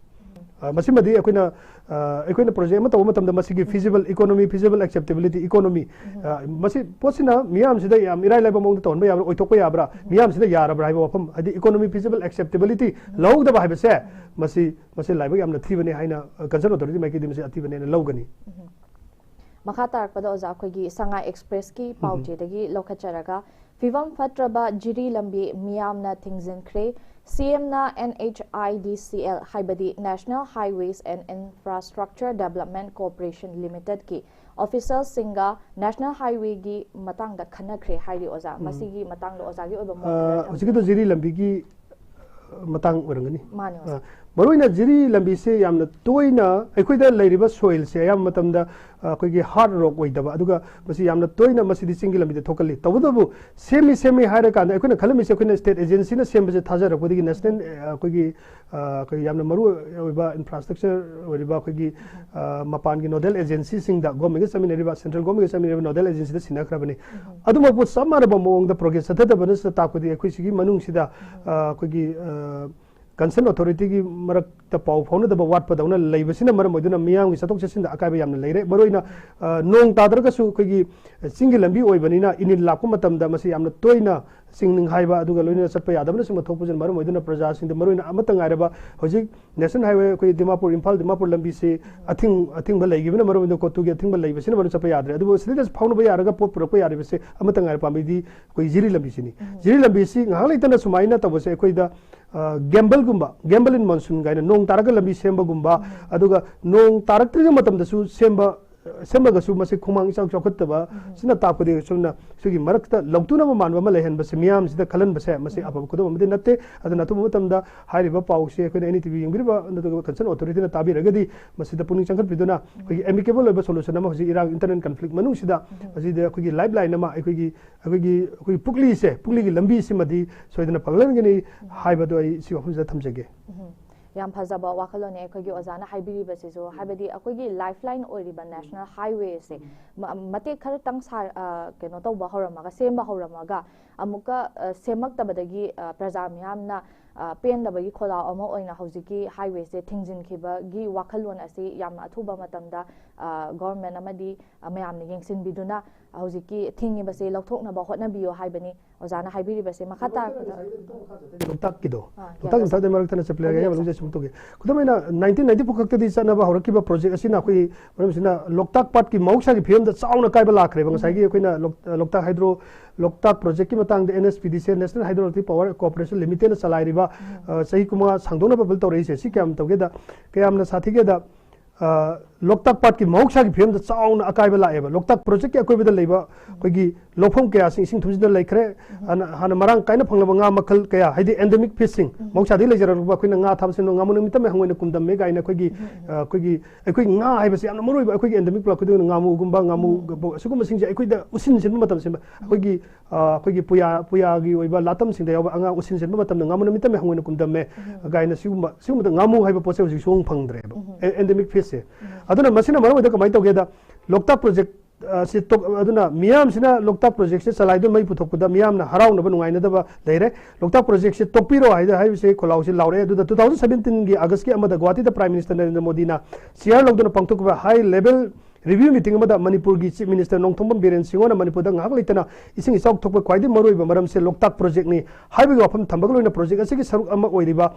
ꯑ, ꯃꯁꯤꯃꯗꯤ ꯑꯩꯈꯣꯏꯅ, ꯑ, ꯑꯩꯈꯣꯏꯅ ꯄ꯭ꯔꯣꯖꯦꯛ ꯑꯃ ꯇꯧꯕ ꯃꯇꯝꯗ ꯃꯁꯤꯒꯤ feasible, economy feasible, acceptability, economy, ꯑ, ꯃꯁꯤ ꯄꯣꯠꯁꯤꯅ ꯃꯤꯌꯥꯝꯁꯤꯗ ꯌꯥꯝ ꯏꯔꯥꯏ ꯂꯥꯏꯕ ꯃꯑꯣꯡꯗ ꯇꯧꯍꯟꯕ ꯌꯥꯕ꯭ꯔꯥ, ꯑꯣꯏꯊꯣꯛꯄ ꯌꯥꯕ꯭ꯔꯥ, ꯃꯤꯌꯥꯝꯁꯤꯅ ꯌꯥꯔꯕ꯭ꯔꯥ ꯍꯥꯏꯕ ꯋꯥꯐꯝ, ꯍꯥꯏꯗꯤ economy feasible, acceptability ꯂꯧꯍꯧꯗꯕ ꯍꯥꯏꯕꯁꯦ, ꯃꯁꯤ, ꯃꯁꯤ ꯂꯥꯏꯕꯛ ꯌꯥꯝꯅ ꯊꯤꯕꯅꯤ ꯍꯥꯏꯅ, ꯑ, concern authority ꯃꯥꯏꯀꯩꯗꯒꯤ ꯃꯁꯤ ꯑꯊꯤꯕꯅꯦꯅ ꯂꯧꯒꯅꯤ꯫ ꯃꯈꯥ ꯇꯥꯔꯛꯄꯗ ꯑꯣꯖꯥ, ꯑꯩꯈꯣꯏꯒꯤ ꯁꯉꯥꯏ ꯑꯦꯛꯁꯄ꯭ꯔꯦꯁꯀꯤ ꯄꯥꯎ ꯆꯦꯗꯒꯤ ꯂꯧꯈꯠꯆꯔꯒ, ꯐꯤꯕꯝ ꯐꯠꯇ꯭ꯔꯕ ꯖꯤꯔꯤ ꯂꯝꯕꯤ ꯃꯤꯌꯥꯝꯅ ꯊꯤꯡꯖꯤꯟꯈ꯭ꯔꯦ꯫ ꯁꯤꯑꯦꯝꯅ NHIDCL, ꯍꯥꯏꯕꯗꯤ National Highways and Infrastructure Development Corporation Limitedꯀꯤ officialꯁꯤꯡꯒ National Highwayꯒꯤ ꯃꯇꯥꯡꯗ ꯈꯟꯅꯈ꯭ꯔꯦ ꯍꯥꯏꯔꯤ ꯑꯣꯖꯥ꯫ ꯎꯝ꯫ ꯃꯁꯤꯒꯤ ꯃꯇꯥꯡꯗ ꯑꯣꯖꯥꯒꯤ ꯑꯣꯏꯕ ꯃꯣꯠ ꯈꯔ ꯑ, ꯊꯝꯕꯤꯌꯨ꯫ ꯍꯧꯖꯤꯛꯀꯤꯗꯣ ꯖꯤꯔꯤ ꯂꯝꯕꯤꯒꯤ ꯃꯇꯥꯡ ꯑꯣꯏꯔꯝꯒꯅꯤ꯫ ꯃꯥꯅꯦ, ꯑꯣꯖꯥ꯫ ꯑ, ꯃꯔꯨꯑꯣꯏꯅ ꯖꯤꯔꯤ ꯂꯝꯕꯤꯁꯦ ꯌꯥꯝꯅ ꯇꯣꯏꯅ ꯑꯩꯈꯣꯏꯗ ꯂꯩꯔꯤꯕ soilꯁꯦ ꯑꯌꯥꯝꯕ ꯃꯇꯝꯗ, ꯑ, ꯑꯩꯈꯣꯏꯒꯤ hard rock ꯑꯣꯏꯗꯕ, ꯑꯗꯨꯒ ꯃꯁꯤ ꯌꯥꯝꯅ ꯇꯣꯏꯅ ꯃꯁꯤꯗꯤ ꯆꯤꯡꯒꯤ ꯂꯝꯕꯤꯗ ꯊꯣꯛꯀꯜꯂꯤ꯫ ꯇꯧꯕꯇꯕꯨ ꯁꯦꯝꯃꯤ, ꯁꯦꯝꯃꯤ ꯍꯥꯏꯔꯀꯥꯟꯗ ꯑꯩꯈꯣꯏꯅ ꯈꯜꯂꯝꯃꯤꯁꯦ, ꯑꯩꯈꯣꯏꯅ state agencyꯅ ꯁꯦꯝꯕꯁꯦ ꯊꯥꯖꯔꯛꯄꯗꯒꯤ national, ꯑ, ꯑꯩꯈꯣꯏꯒꯤ, ꯑ, ꯑꯩꯈꯣꯏ ꯌꯥꯝꯅ ꯃꯔꯨ ꯑꯣꯏꯕ infrastructure ꯑꯣꯏꯔꯤꯕ ꯑꯩꯈꯣꯏꯒꯤ, ꯑ, ꯃꯄꯥꯟꯒꯤ nodal agencyꯁꯤꯡꯗ, governmentꯒ ꯆꯠꯃꯤꯟꯅꯔꯤꯕ, central governmentꯒ ꯆꯠꯃꯤꯟꯅꯔꯤꯕ nodal agencyꯗ ꯁꯤꯟꯅꯈ꯭ꯔꯕꯅꯤ꯫ ꯑꯗꯨꯃꯛꯄꯨ ꯆꯞ ꯃꯥꯟꯅꯕ ꯃꯑꯣꯡꯗ progress ꯆꯠꯊꯗꯕꯅ ꯇꯥꯛꯄꯗꯤ ꯑꯩꯈꯣꯏ ꯁꯤꯒꯤ ꯃꯅꯨꯡꯁꯤꯗ, ꯑ, ꯑꯩꯈꯣꯏꯒꯤ, ꯑ, ꯀꯟꯁꯔꯟ ꯑꯣꯊꯣꯔꯤꯇꯤꯒꯤ ꯃꯔꯛꯇ ꯄꯥꯎ ꯐꯥꯎꯅꯗꯕ ꯋꯥꯠꯄꯗꯧꯅ ꯂꯩꯕꯁꯤꯅ ꯃꯔꯝ ꯑꯣꯏꯗꯨꯅ ꯃꯤꯌꯥꯝꯒꯤ ꯆꯠꯊꯣꯛ ꯆꯠꯁꯤꯟꯗ ꯑꯀꯥꯏꯕ ꯌꯥꯝꯅ ꯂꯩꯔꯦ꯫ ꯃꯔꯨꯑꯣꯏꯅ, ꯑ, ꯅꯣꯡ ꯇꯥꯗ꯭ꯔꯒꯁꯨ ꯑꯩꯈꯣꯏꯒꯤ ꯆꯤꯡꯒꯤ ꯂꯝꯕꯤ ꯑꯣꯏꯕꯅꯤꯅ ꯏꯅꯤꯜ ꯂꯥꯛꯄ ꯃꯇꯝꯗ ꯃꯁꯤ ꯌꯥꯝꯅ ꯇꯣꯏꯅ ꯆꯤꯡ ꯅꯤꯡꯈꯥꯏꯕ ꯑꯗꯨꯒ ꯂꯣꯏꯅꯅ ꯆꯠꯄ ꯌꯥꯗꯕꯅꯆꯤꯡꯕ ꯊꯣꯛꯄꯁꯤꯅ ꯃꯔꯝ ꯑꯣꯏꯗꯨꯅ ꯄ꯭ꯔꯖꯥꯁꯤꯡꯗ, ꯃꯔꯨꯑꯣꯏꯅ ꯑꯃꯠꯇ ꯉꯥꯏꯔꯕ ꯍꯧꯖꯤꯛ ꯅꯦꯁꯅꯦꯜ ꯍꯥꯏꯋꯦ ꯑꯩꯈꯣꯏ ꯗꯤꯃꯥꯄꯨꯔ, ꯏꯝꯐꯥꯜ ꯗꯤꯃꯥꯄꯨꯔ ꯂꯝꯕꯤꯁꯤ ꯑꯊꯤꯡ-, ꯑꯊꯤꯡꯕ ꯂꯩꯈꯤꯕꯅ ꯃꯔꯝ ꯑꯣꯏꯗꯨꯅ, ꯀꯣꯇꯨꯒꯤ ꯑꯊꯤꯡꯕ ꯂꯩꯕꯁꯤꯅ ꯃꯔꯝ ꯆꯠꯄ ꯌꯥꯗ꯭ꯔꯦ꯫ ꯑꯗꯨꯕꯨ ꯁꯤꯗꯩꯗ ꯐꯥꯎꯅꯕ ꯌꯥꯔꯒ ꯄꯣꯠ ꯄꯨꯔꯛꯄ ꯌꯥꯔꯤꯕꯁꯦ ꯑꯃꯠꯇ ꯉꯥꯏꯔꯕ ꯄꯥꯝꯕꯩꯗꯤ ꯑꯩꯈꯣꯏ ꯖꯤꯔꯤ ꯂꯝꯕꯤꯁꯤꯅꯤ꯫ ꯖꯤꯔꯤ ꯂꯝꯕꯤꯁꯤ ꯉꯥꯏꯍꯥꯛ ꯂꯩꯇꯅ ꯁꯨꯃꯥꯏꯅ ꯇꯧꯕꯁꯦ ꯑꯩꯈꯣꯏꯗ, ꯑ, ꯒꯦꯝꯕꯜꯒꯨꯝꯕ, ꯒꯦꯝꯕꯜ ꯏꯟ ꯃꯣꯟꯁꯨꯟ ꯀꯥꯏꯅ ꯅꯣꯡ ꯇꯥꯔꯒ ꯂꯝꯕꯤ ꯁꯦꯝꯕꯒꯨꯝꯕ, ꯑꯗꯨꯒ ꯅꯣꯡ ꯇꯥꯔꯛꯇ꯭ꯔꯤꯉꯩ ꯃꯇꯝꯗꯁꯨ ꯁꯦꯝꯕ, ꯁꯦꯝꯃꯒꯁꯨ ꯃꯁꯤ ꯈꯣꯡꯃꯥꯡ ꯏꯆꯥꯎ ꯆꯥꯎꯈꯠꯇꯕ, ꯁꯤꯅ ꯇꯥꯛꯄꯗꯤ ꯁꯨꯝꯅ ꯁꯤꯒꯤ ꯃꯔꯛꯇ ꯂꯧꯇꯨꯅꯕ ꯃꯥꯟꯕ ꯑꯃ ꯂꯩꯍꯟꯕꯁꯦ, ꯃꯤꯌꯥꯝꯁꯤꯗ ꯈꯜꯍꯟꯕꯁꯦ, ꯃꯁꯤ ꯑꯐꯕ ꯈꯨꯗꯝ ꯑꯃꯗꯤ ꯅꯠꯇꯦ꯫ ꯑꯗꯨꯅ ꯑꯊꯨꯕ ꯃꯇꯝꯗ ꯍꯥꯏꯔꯤꯕ ꯄꯥꯎꯁꯦ ꯑꯩꯈꯣꯏꯅ ꯑꯦꯟ ꯏ ꯇꯤ ꯚꯤ ꯌꯦꯡꯕꯤꯔꯤꯕ ꯅꯠꯇ꯭ꯔꯒ ꯀꯟꯁꯔꯟ ꯑꯣꯊꯣꯔꯤꯇꯤꯅ ꯇꯥꯕꯤꯔꯒꯗꯤ ꯃꯁꯤꯗ ꯄꯨꯛꯅꯤꯡ ꯆꯪꯈꯠꯄꯤꯗꯨꯅ ꯑꯩꯈꯣꯏꯒꯤ ꯑꯦꯃꯤꯀꯦꯕꯜ ꯑꯣꯏꯕ ꯁꯣꯂꯨꯁꯟ ꯑꯃ ꯍꯧꯖꯤꯛ ꯏꯔꯥꯡ ꯏꯟꯇꯔꯅꯦꯜ ꯀꯟꯐ꯭ꯂꯤꯛ ꯃꯅꯨꯡꯁꯤꯗ ꯃꯁꯤꯗ ꯑꯩꯈꯣꯏꯒꯤ ꯂꯥꯏꯐ ꯂꯥꯏꯟ ꯑꯃ ꯑꯩꯈꯣꯏꯒꯤ ꯑꯩꯈꯣꯏꯒꯤ, ꯑꯩꯈꯣꯏꯒꯤ ꯄꯨꯛꯂꯤꯁꯦ, ꯄꯨꯛꯂꯤꯒꯤ ꯂꯝꯕꯤꯁꯤꯃꯗꯤ ꯁꯣꯏꯗꯅ ꯐꯒꯠꯍꯟꯒꯅꯤ ꯍꯥꯏꯕꯗꯣ ꯑꯩ ꯁꯤ ꯋꯥꯐꯝꯁꯤꯗ ꯊꯝꯖꯒꯦ꯫ ꯎꯝ꯫ ꯌꯥꯝ ꯐꯖꯕ ꯋꯥꯈꯜꯂꯣꯟꯅꯦ ꯑꯩꯈꯣꯏꯒꯤ ꯑꯣꯖꯥꯅ ꯍꯥꯏꯕꯤꯔꯤꯕꯁꯤꯁꯨ, ꯍꯥꯏꯕꯗꯤ ꯑꯩꯈꯣꯏꯒꯤ ꯂꯥꯏꯐ ꯂꯥꯏꯟ ꯑꯣꯏꯔꯤꯕ ꯅꯦꯁꯅꯦꯜ ꯍꯥꯏꯋꯦꯁꯦ ꯃ-, ꯃꯇꯦꯛ ꯈꯔꯇꯪ ꯁꯥ-, ꯑ, ꯀꯩꯅꯣ ꯇꯧꯕ ꯍꯧꯔꯝꯃꯒ, ꯁꯦꯝꯕ ꯍꯧꯔꯝꯃꯒ ꯑꯃꯨꯛꯀ, ꯑ, ꯁꯦꯝꯃꯛꯇꯕꯗꯒꯤ, ꯑ, ꯄ꯭ꯔꯖꯥ ꯃꯤꯌꯥꯝꯅ, ꯑ, ꯄꯦꯟꯗꯕꯒꯤ ꯈꯣꯜꯂꯥꯎ ꯑꯃ ꯑꯣꯏꯅ ꯍꯧꯖꯤꯛꯀꯤ ꯍꯥꯏꯋꯦꯁꯦ ꯊꯤꯡꯖꯤꯟꯈꯤꯕꯒꯤ ꯋꯥꯈꯜꯂꯣꯟ ꯑꯁꯤ ꯌꯥꯝꯅ ꯑꯊꯨꯕ ꯃꯇꯝꯗ, ꯑ, ꯒꯣꯚꯔꯟꯃꯦꯟꯠ ꯑꯃꯗꯤ, ꯑ, ꯃꯌꯥꯝꯅ ꯌꯦꯡꯁꯤꯟꯕꯤꯗꯨꯅ ꯍꯧꯖꯤꯛꯀꯤ ꯊꯤꯡꯉꯤꯕꯁꯦ ꯂꯧꯊꯣꯛꯅꯕ ꯍꯣꯠꯅꯕꯤꯌꯨ ꯍꯥꯏꯕꯅꯤ꯫ ꯑꯣꯖꯥꯅ ꯍꯥꯏꯕꯤꯔꯤꯕꯁꯦ ꯃꯈꯥ ꯇꯥꯔꯛꯄꯗ ꯂꯣꯛꯇꯥꯛꯀꯤꯗꯣ, ꯑꯥ, ꯂꯣꯛꯇꯥꯛ ꯌꯥꯔꯦ꯫ ꯃꯇꯥꯡꯗ ꯃꯔꯛ ꯊꯟꯅ ꯆꯠꯄꯤꯔꯒꯦ, ꯍꯥꯏꯕꯤꯌꯨ, ꯑꯌꯥꯝꯕ ꯂꯣꯏꯅ ꯁꯨꯝ ꯇꯧꯒꯦ꯫ ꯈꯨꯗꯝ ꯑꯣꯏꯅ ꯅꯥꯏꯟꯇꯤꯟ ꯅꯥꯏꯟꯇꯤ ꯐꯣꯔ ꯈꯛꯇꯗꯤ ꯆꯠꯅꯕ ꯍꯧꯔꯛꯈꯤꯕ ꯄ꯭ꯔꯣꯖꯦꯛ ꯑꯁꯤꯅ ꯑꯩꯈꯣꯏ ꯃꯔꯝꯁꯤꯅ ꯂꯣꯛꯇꯥꯛ ꯄꯥꯠꯀꯤ ꯃꯍꯧꯁꯥꯒꯤ ꯐꯤꯕꯝꯗ ꯆꯥꯎꯅ ꯑꯀꯥꯏꯕ ꯂꯥꯛꯈ꯭ꯔꯦꯕ꯫ ꯉꯁꯥꯏꯒꯤ ꯑꯩꯈꯣꯏꯅ ꯂꯣꯛ-, ꯂꯣꯛꯇꯥꯛ ꯍꯥꯏꯗ꯭ꯔꯣ, ꯂꯣꯛꯇꯥꯛ ꯄ꯭ꯔꯣꯖꯦꯛꯀꯤ ꯃꯇꯥꯡꯗ ꯑꯦꯟ ꯑꯦꯁ ꯄꯤ ꯗꯤ ꯁꯤ, ꯅꯦꯁꯅꯦꯜ ꯍꯥꯏꯗ꯭ꯔꯣ ꯏꯂꯦꯛꯇ꯭ꯔꯤꯛ ꯄꯥꯋꯔ ꯀꯣꯔꯄꯣꯔꯦꯁꯟ ꯂꯤꯃꯤꯇꯦꯗꯅ ꯆꯂꯥꯏꯔꯤꯕ, ꯑ, ꯆꯍꯤ ꯀꯨꯟꯃꯉꯥ ꯁꯥꯡꯗꯣꯛꯅꯕ ꯕꯤꯜ ꯇꯧꯔꯛꯏꯁꯦ꯫ ꯁꯤ ꯀꯌꯥꯝ ꯇꯧꯒꯦꯗ, ꯀꯌꯥꯝꯅ ꯁꯥꯊꯤꯒꯦꯗ, ꯑ, ꯂꯣꯛꯇꯥꯛ ꯄꯥꯠꯀꯤ ꯃꯍꯧꯁꯥꯒꯤ ꯐꯤꯕꯝꯗ ꯆꯥꯎꯅ ꯑꯀꯥꯏꯕ ꯂꯥꯛꯑꯦꯕ꯫ ꯂꯣꯛꯇꯥꯛ ꯄ꯭ꯔꯣꯖꯦꯛꯀꯤ ꯑꯀꯣꯏꯕꯗ ꯂꯩꯕ ꯑꯩꯈꯣꯏꯒꯤ ꯂꯧꯐꯝ ꯀꯌꯥꯁꯤꯡ ꯏꯁꯤꯡ ꯊꯨꯝꯖꯤꯟꯗꯨꯅ ꯂꯩꯈ꯭ꯔꯦ꯫ ꯍꯥꯟꯅ, ꯍꯥꯟꯅ ꯃꯔꯥꯡ ꯀꯥꯏꯅ ꯐꯪꯂꯕ ꯉꯥ ꯃꯈꯜ ꯀꯌꯥ, ꯍꯥꯏꯗꯤ ꯑꯦꯟꯗꯦꯃꯤꯛ ꯐꯤꯁꯁꯤꯡ, ꯃꯍꯧꯁꯥꯗꯒꯤ ꯂꯩꯖꯔꯛꯂꯕ ꯑꯩꯈꯣꯏꯅ ꯉꯥ ꯊꯥꯕꯁꯤꯡꯗꯣ ꯉꯥꯃꯨ ꯅꯨꯃꯤꯠ ꯇꯝꯃꯦ ꯍꯪꯉꯣꯏꯅ ꯀꯨꯝꯗꯝꯃꯦ ꯀꯥꯏꯅ ꯑꯩꯈꯣꯏꯒꯤ, ꯑ, ꯑꯩꯈꯣꯏꯒꯤ, ꯑꯩꯈꯣꯏ ꯉꯥ ꯍꯥꯏꯕꯁꯤ ꯌꯥꯝꯅ ꯃꯔꯨ ꯑꯣꯏꯕ, ꯑꯩꯈꯣꯏꯒꯤ ꯑꯦꯟꯗꯦꯃꯤꯛ ꯄꯨꯔꯛꯀꯗꯣꯏꯅ ꯉꯥꯃꯨꯒꯨꯝꯕ, ꯉꯥꯃꯨ, ꯑꯁꯤꯒꯨꯝꯕꯁꯤꯡꯁꯦ ꯑꯩꯈꯣꯏꯗ ꯎꯁꯤꯟ ꯁꯤꯟꯕ ꯃꯇꯝ ꯁꯤꯟꯕ, ꯑꯩꯈꯣꯏꯒꯤ, ꯑ, ꯑꯩꯈꯣꯏꯒꯤ ꯄꯨꯌꯥ, ꯄꯨꯌꯥꯒꯤ ꯑꯣꯏꯕ ꯂꯥꯇꯝꯁꯤꯡꯗ ꯌꯥꯎꯕ ꯑꯉꯥꯡ ꯎꯁꯤꯟ ꯁꯤꯟꯕ ꯃꯇꯝꯗ ꯉꯥꯃꯨ ꯅꯨꯃꯤꯠ ꯇꯝꯃꯦ ꯍꯪꯉꯣꯏꯅ ꯀꯨꯝꯗꯝꯃꯦ ꯀꯥꯏꯅ ꯁꯤꯒꯨꯝꯕ, ꯁꯤꯒꯨꯝꯕꯗ ꯉꯥꯃꯨ ꯍꯥꯏꯕ ꯄꯣꯠꯁꯦ ꯍꯧꯖꯤꯛ ꯁꯨꯡꯐꯪ ꯐꯪꯗ꯭ꯔꯦꯕ꯫ ꯑꯦ-, ꯑꯦꯟꯗꯦꯃꯤꯛ ꯐꯤꯁꯁꯦ꯫ ꯑꯗꯨꯅ ꯃꯁꯤꯅ ꯃꯔꯝ ꯑꯣꯏꯔꯒ ꯀꯃꯥꯏꯅ ꯇꯧꯒꯦꯗ, ꯂꯣꯛꯇꯥꯛ ꯄ꯭ꯔꯣꯖꯦꯛ ꯑ, ꯁꯤ ꯇꯣꯛ-, ꯑꯗꯨꯅ ꯃꯤꯌꯥꯝꯁꯤꯅ ꯂꯣꯛꯇꯥꯛ ꯄ꯭ꯔꯣꯖꯦꯛꯁꯦ ꯆꯂꯥꯏꯗꯨꯅ ꯃꯩ ꯄꯨꯊꯣꯛꯄꯗ ꯃꯤꯌꯥꯝꯅ ꯍꯔꯥꯎꯅꯕ ꯅꯨꯡꯉꯥꯏꯅꯗꯕ ꯂꯩꯔꯦ꯫ ꯂꯣꯛꯇꯥꯛ ꯄ꯭ꯔꯣꯖꯦꯛꯁꯦ ꯇꯣꯛꯄꯤꯔꯣ ꯍꯥꯏꯗ ꯍꯥꯏꯕꯁꯦ ꯈꯣꯜꯂꯥꯎꯁꯦ ꯂꯥꯎꯔꯛꯑꯦ꯫ ꯑꯗꯨꯗ two thousand seventeen ꯒꯤ August ꯀꯤ ꯑꯃꯗ ꯒꯨꯋꯥꯍꯥꯇꯤꯗ Prime Minister ꯅꯔꯦꯟꯗ꯭ꯔ ꯃꯣꯗꯤꯅ ꯆꯤꯌꯥꯔ ꯂꯧꯗꯨꯅ ꯄꯥꯡꯊꯣꯛꯈꯤꯕ high level review meeting ꯑꯃꯗ ꯃꯅꯤꯄꯨꯔꯒꯤ Chief Minister ꯅꯣꯡꯊꯣꯝꯕꯝ ꯕꯤꯔꯦꯟ ꯁꯤꯡꯍꯅ ꯃꯅꯤꯄꯨꯔꯗ ꯉꯥꯏꯍꯥꯛ ꯂꯩꯇꯅ ꯏꯁꯤꯡ ꯏꯆꯥꯎ ꯊꯣꯛꯄ ꯈ꯭ꯋꯥꯏꯗꯒꯤ ꯃꯔꯨꯑꯣꯏꯕ ꯃꯔꯝꯁꯦ ꯂꯣꯛꯇꯥꯛ ꯄ꯭ꯔꯣꯖꯦꯛꯅꯤ ꯍꯥꯏꯕꯒꯤ ꯋꯥꯐꯝ ꯊꯝꯕꯒ ꯂꯣꯏꯅ ꯄ꯭ꯔꯣꯖꯦꯛ ꯑꯁꯤꯒꯤ ꯁꯔꯨꯛ ꯑꯃ ꯑꯣꯏꯔꯤꯕ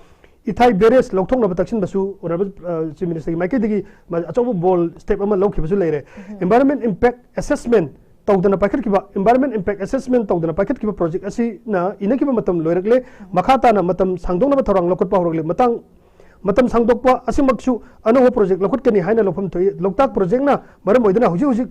ꯏꯊꯥꯏ ꯕꯦꯔꯦꯖ ꯂꯧꯊꯣꯛꯅꯕ ꯇꯛꯁꯤꯟꯕꯁꯨ Honourable, ꯑ, Chief Minister ꯒꯤ ꯃꯥꯏꯀꯩꯗꯒꯤ ꯃ-, ꯑꯆꯧꯕ bold step ꯑꯃ ꯂꯧꯈꯤꯕꯁꯨ ꯂꯩꯔꯦ꯫ Environment impact assessment ꯇꯧꯗꯅ ꯄꯥꯏꯈꯠꯈꯤꯕ, environment impact assessment ꯇꯧꯗꯅ ꯄꯥꯏꯈꯠꯈꯤꯕ ꯄ꯭ꯔꯣꯖꯦꯛ ꯑꯁꯤꯅ ꯏꯅꯈꯤꯕ ꯃꯇꯝ ꯂꯣꯏꯔꯛꯂꯦ꯫ ꯃꯈꯥ ꯇꯥꯅ ꯃꯇꯝ ꯁꯥꯡꯗꯣꯛꯅꯕ ꯊꯧꯔꯥꯡ ꯂꯧꯈꯠꯄ ꯍꯧꯔꯛꯂꯦ꯫ ꯃꯇꯥꯡ, ꯃꯇꯝ ꯁꯥꯡꯗꯣꯛꯄ ꯑꯁꯤꯃꯛꯁꯨ ꯑꯅꯧꯕ ꯄ꯭ꯔꯣꯖꯦꯛ ꯂꯧꯈꯠꯀꯅꯤ ꯍꯥꯏꯅ ꯂꯧꯐꯝ ꯊꯣꯛꯏ꯫ ꯂꯣꯛꯇꯥꯛ ꯄ꯭ꯔꯣꯖꯦꯛꯅ ꯃꯔꯝ ꯑꯣꯏꯗꯨꯅ ꯍꯧꯖꯤꯛ ꯍꯧꯖꯤꯛ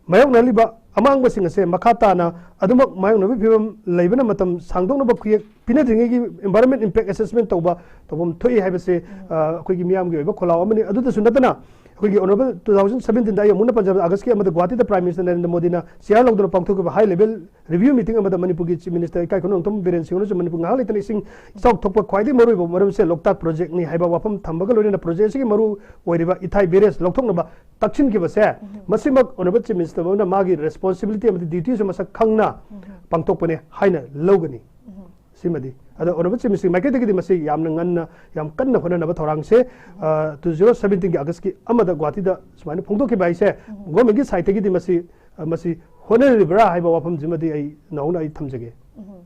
ꯃꯥꯌꯣꯛꯅꯍꯜꯂꯤꯕ ꯑꯃꯥꯡꯕꯁꯤꯡ ꯑꯁꯦ ꯃꯈꯥ ꯇꯥꯅ ꯑꯗꯨꯃꯛ ꯃꯥꯌꯣꯛꯅꯕꯒꯤ ꯐꯤꯕꯝ ꯂꯩꯕꯅ ꯃꯇꯝ ꯁꯥꯡꯗꯣꯛꯅꯕ ꯈꯨꯌꯦꯛ ꯄꯤꯅꯗ꯭ꯔꯤꯉꯩꯒꯤ environment impact assessment ꯇꯧꯕ ꯇꯧꯐꯝ ꯊꯣꯛꯏ ꯍꯥꯏꯕꯁꯦ, ꯑ, ꯑꯩꯈꯣꯏꯒꯤ ꯃꯤꯌꯥꯝꯒꯤ ꯑꯣꯏꯕ ꯈꯣꯜꯂꯥꯎ ꯑꯃꯅꯤ꯫ ꯑꯗꯨꯗꯁꯨ ꯅꯠꯇꯅ ꯑꯩꯈꯣꯏꯒꯤ Honourable two thousand seventeen ꯗ ꯑꯩ ꯑꯃꯨꯛꯅ ꯄꯟꯖꯕ August ꯀꯤ ꯑꯃꯗ ꯒꯨꯋꯥꯍꯥꯇꯤꯗ Prime Minister ꯅꯔꯦꯟꯗ꯭ꯔ ꯃꯣꯗꯤꯅ ꯆꯤꯌꯥꯔ ꯂꯧꯗꯨꯅ ꯄꯥꯡꯊꯣꯛꯈꯤꯕ high level review meeting ꯑꯃꯗ ꯃꯅꯤꯄꯨꯔꯒꯤ Chief Minister ꯏꯀꯥꯏ ꯈꯨꯝꯅꯕ ꯅꯣꯡꯊꯣꯝꯕꯝ ꯕꯤꯔꯦꯟ ꯁꯤꯡꯍꯅꯁꯨ ꯃꯅꯤꯄꯨꯔ ꯉꯥꯏꯍꯥꯛ ꯂꯩꯇꯅ ꯏꯁꯤꯡ ꯏꯆꯥꯎ ꯊꯣꯛꯄ ꯈ꯭ꯋꯥꯏꯗꯒꯤ ꯃꯔꯨꯑꯣꯏꯕ ꯃꯔꯝꯁꯦ ꯂꯣꯛꯇꯥꯛ ꯄ꯭ꯔꯣꯖꯦꯛꯅꯤ ꯍꯥꯏꯕ ꯋꯥꯐꯝ ꯊꯝꯕꯒ ꯂꯣꯏꯅꯅ ꯄ꯭ꯔꯣꯖꯦꯛ ꯑꯁꯤꯒꯤ ꯃꯔꯨ ꯑꯣꯏꯔꯤꯕ ꯏꯊꯥꯏ ꯕꯦꯔꯦꯖ ꯂꯧꯊꯣꯛꯅꯕ ꯇꯛꯁꯤꯟꯈꯤꯕꯁꯦ, ꯃꯁꯤꯃꯛ Honourable Chief Minister ꯑꯃꯅ ꯃꯥꯒꯤ responsibility ꯑꯃꯗꯤ duty ꯁꯨ ꯃꯁꯛ ꯈꯪꯅ ꯄꯥꯡꯊꯣꯛꯄꯅꯦ ꯍꯥꯏꯅ ꯂꯧꯒꯅꯤ꯫ ꯁꯤꯃꯗꯤ꯫ ꯑꯗꯣ Honourable Chief Minister ꯒꯤ ꯃꯥꯏꯀꯩꯗꯒꯤꯗꯤ ꯃꯁꯤ ꯌꯥꯝꯅ ꯉꯟꯅ, ꯌꯥꯝ ꯀꯟꯅ ꯍꯣꯠꯅꯅꯕ ꯊꯧꯔꯥꯡꯁꯦ, ꯑ, two zero seventeen ꯒꯤ August ꯀꯤ ꯑꯃꯗ ꯒꯨꯋꯥꯍꯥꯇꯤꯗ ꯁꯨꯃꯥꯏꯅ ꯐꯣꯡꯗꯣꯛꯈꯤꯕ ꯍꯥꯏꯁꯦ, government ꯀꯤ side ꯇꯒꯤꯗꯤ ꯃꯁꯤ, ꯑ, ꯃꯁꯤ ꯍꯣꯠꯅꯔꯤꯕ꯭ꯔꯥ ꯍꯥꯏꯕ ꯋꯥꯐꯝꯁꯤꯃꯗꯤ ꯑꯩ ꯅꯧꯅ ꯑꯩ ꯊꯝꯖꯒꯦ꯫ ꯎꯝ꯫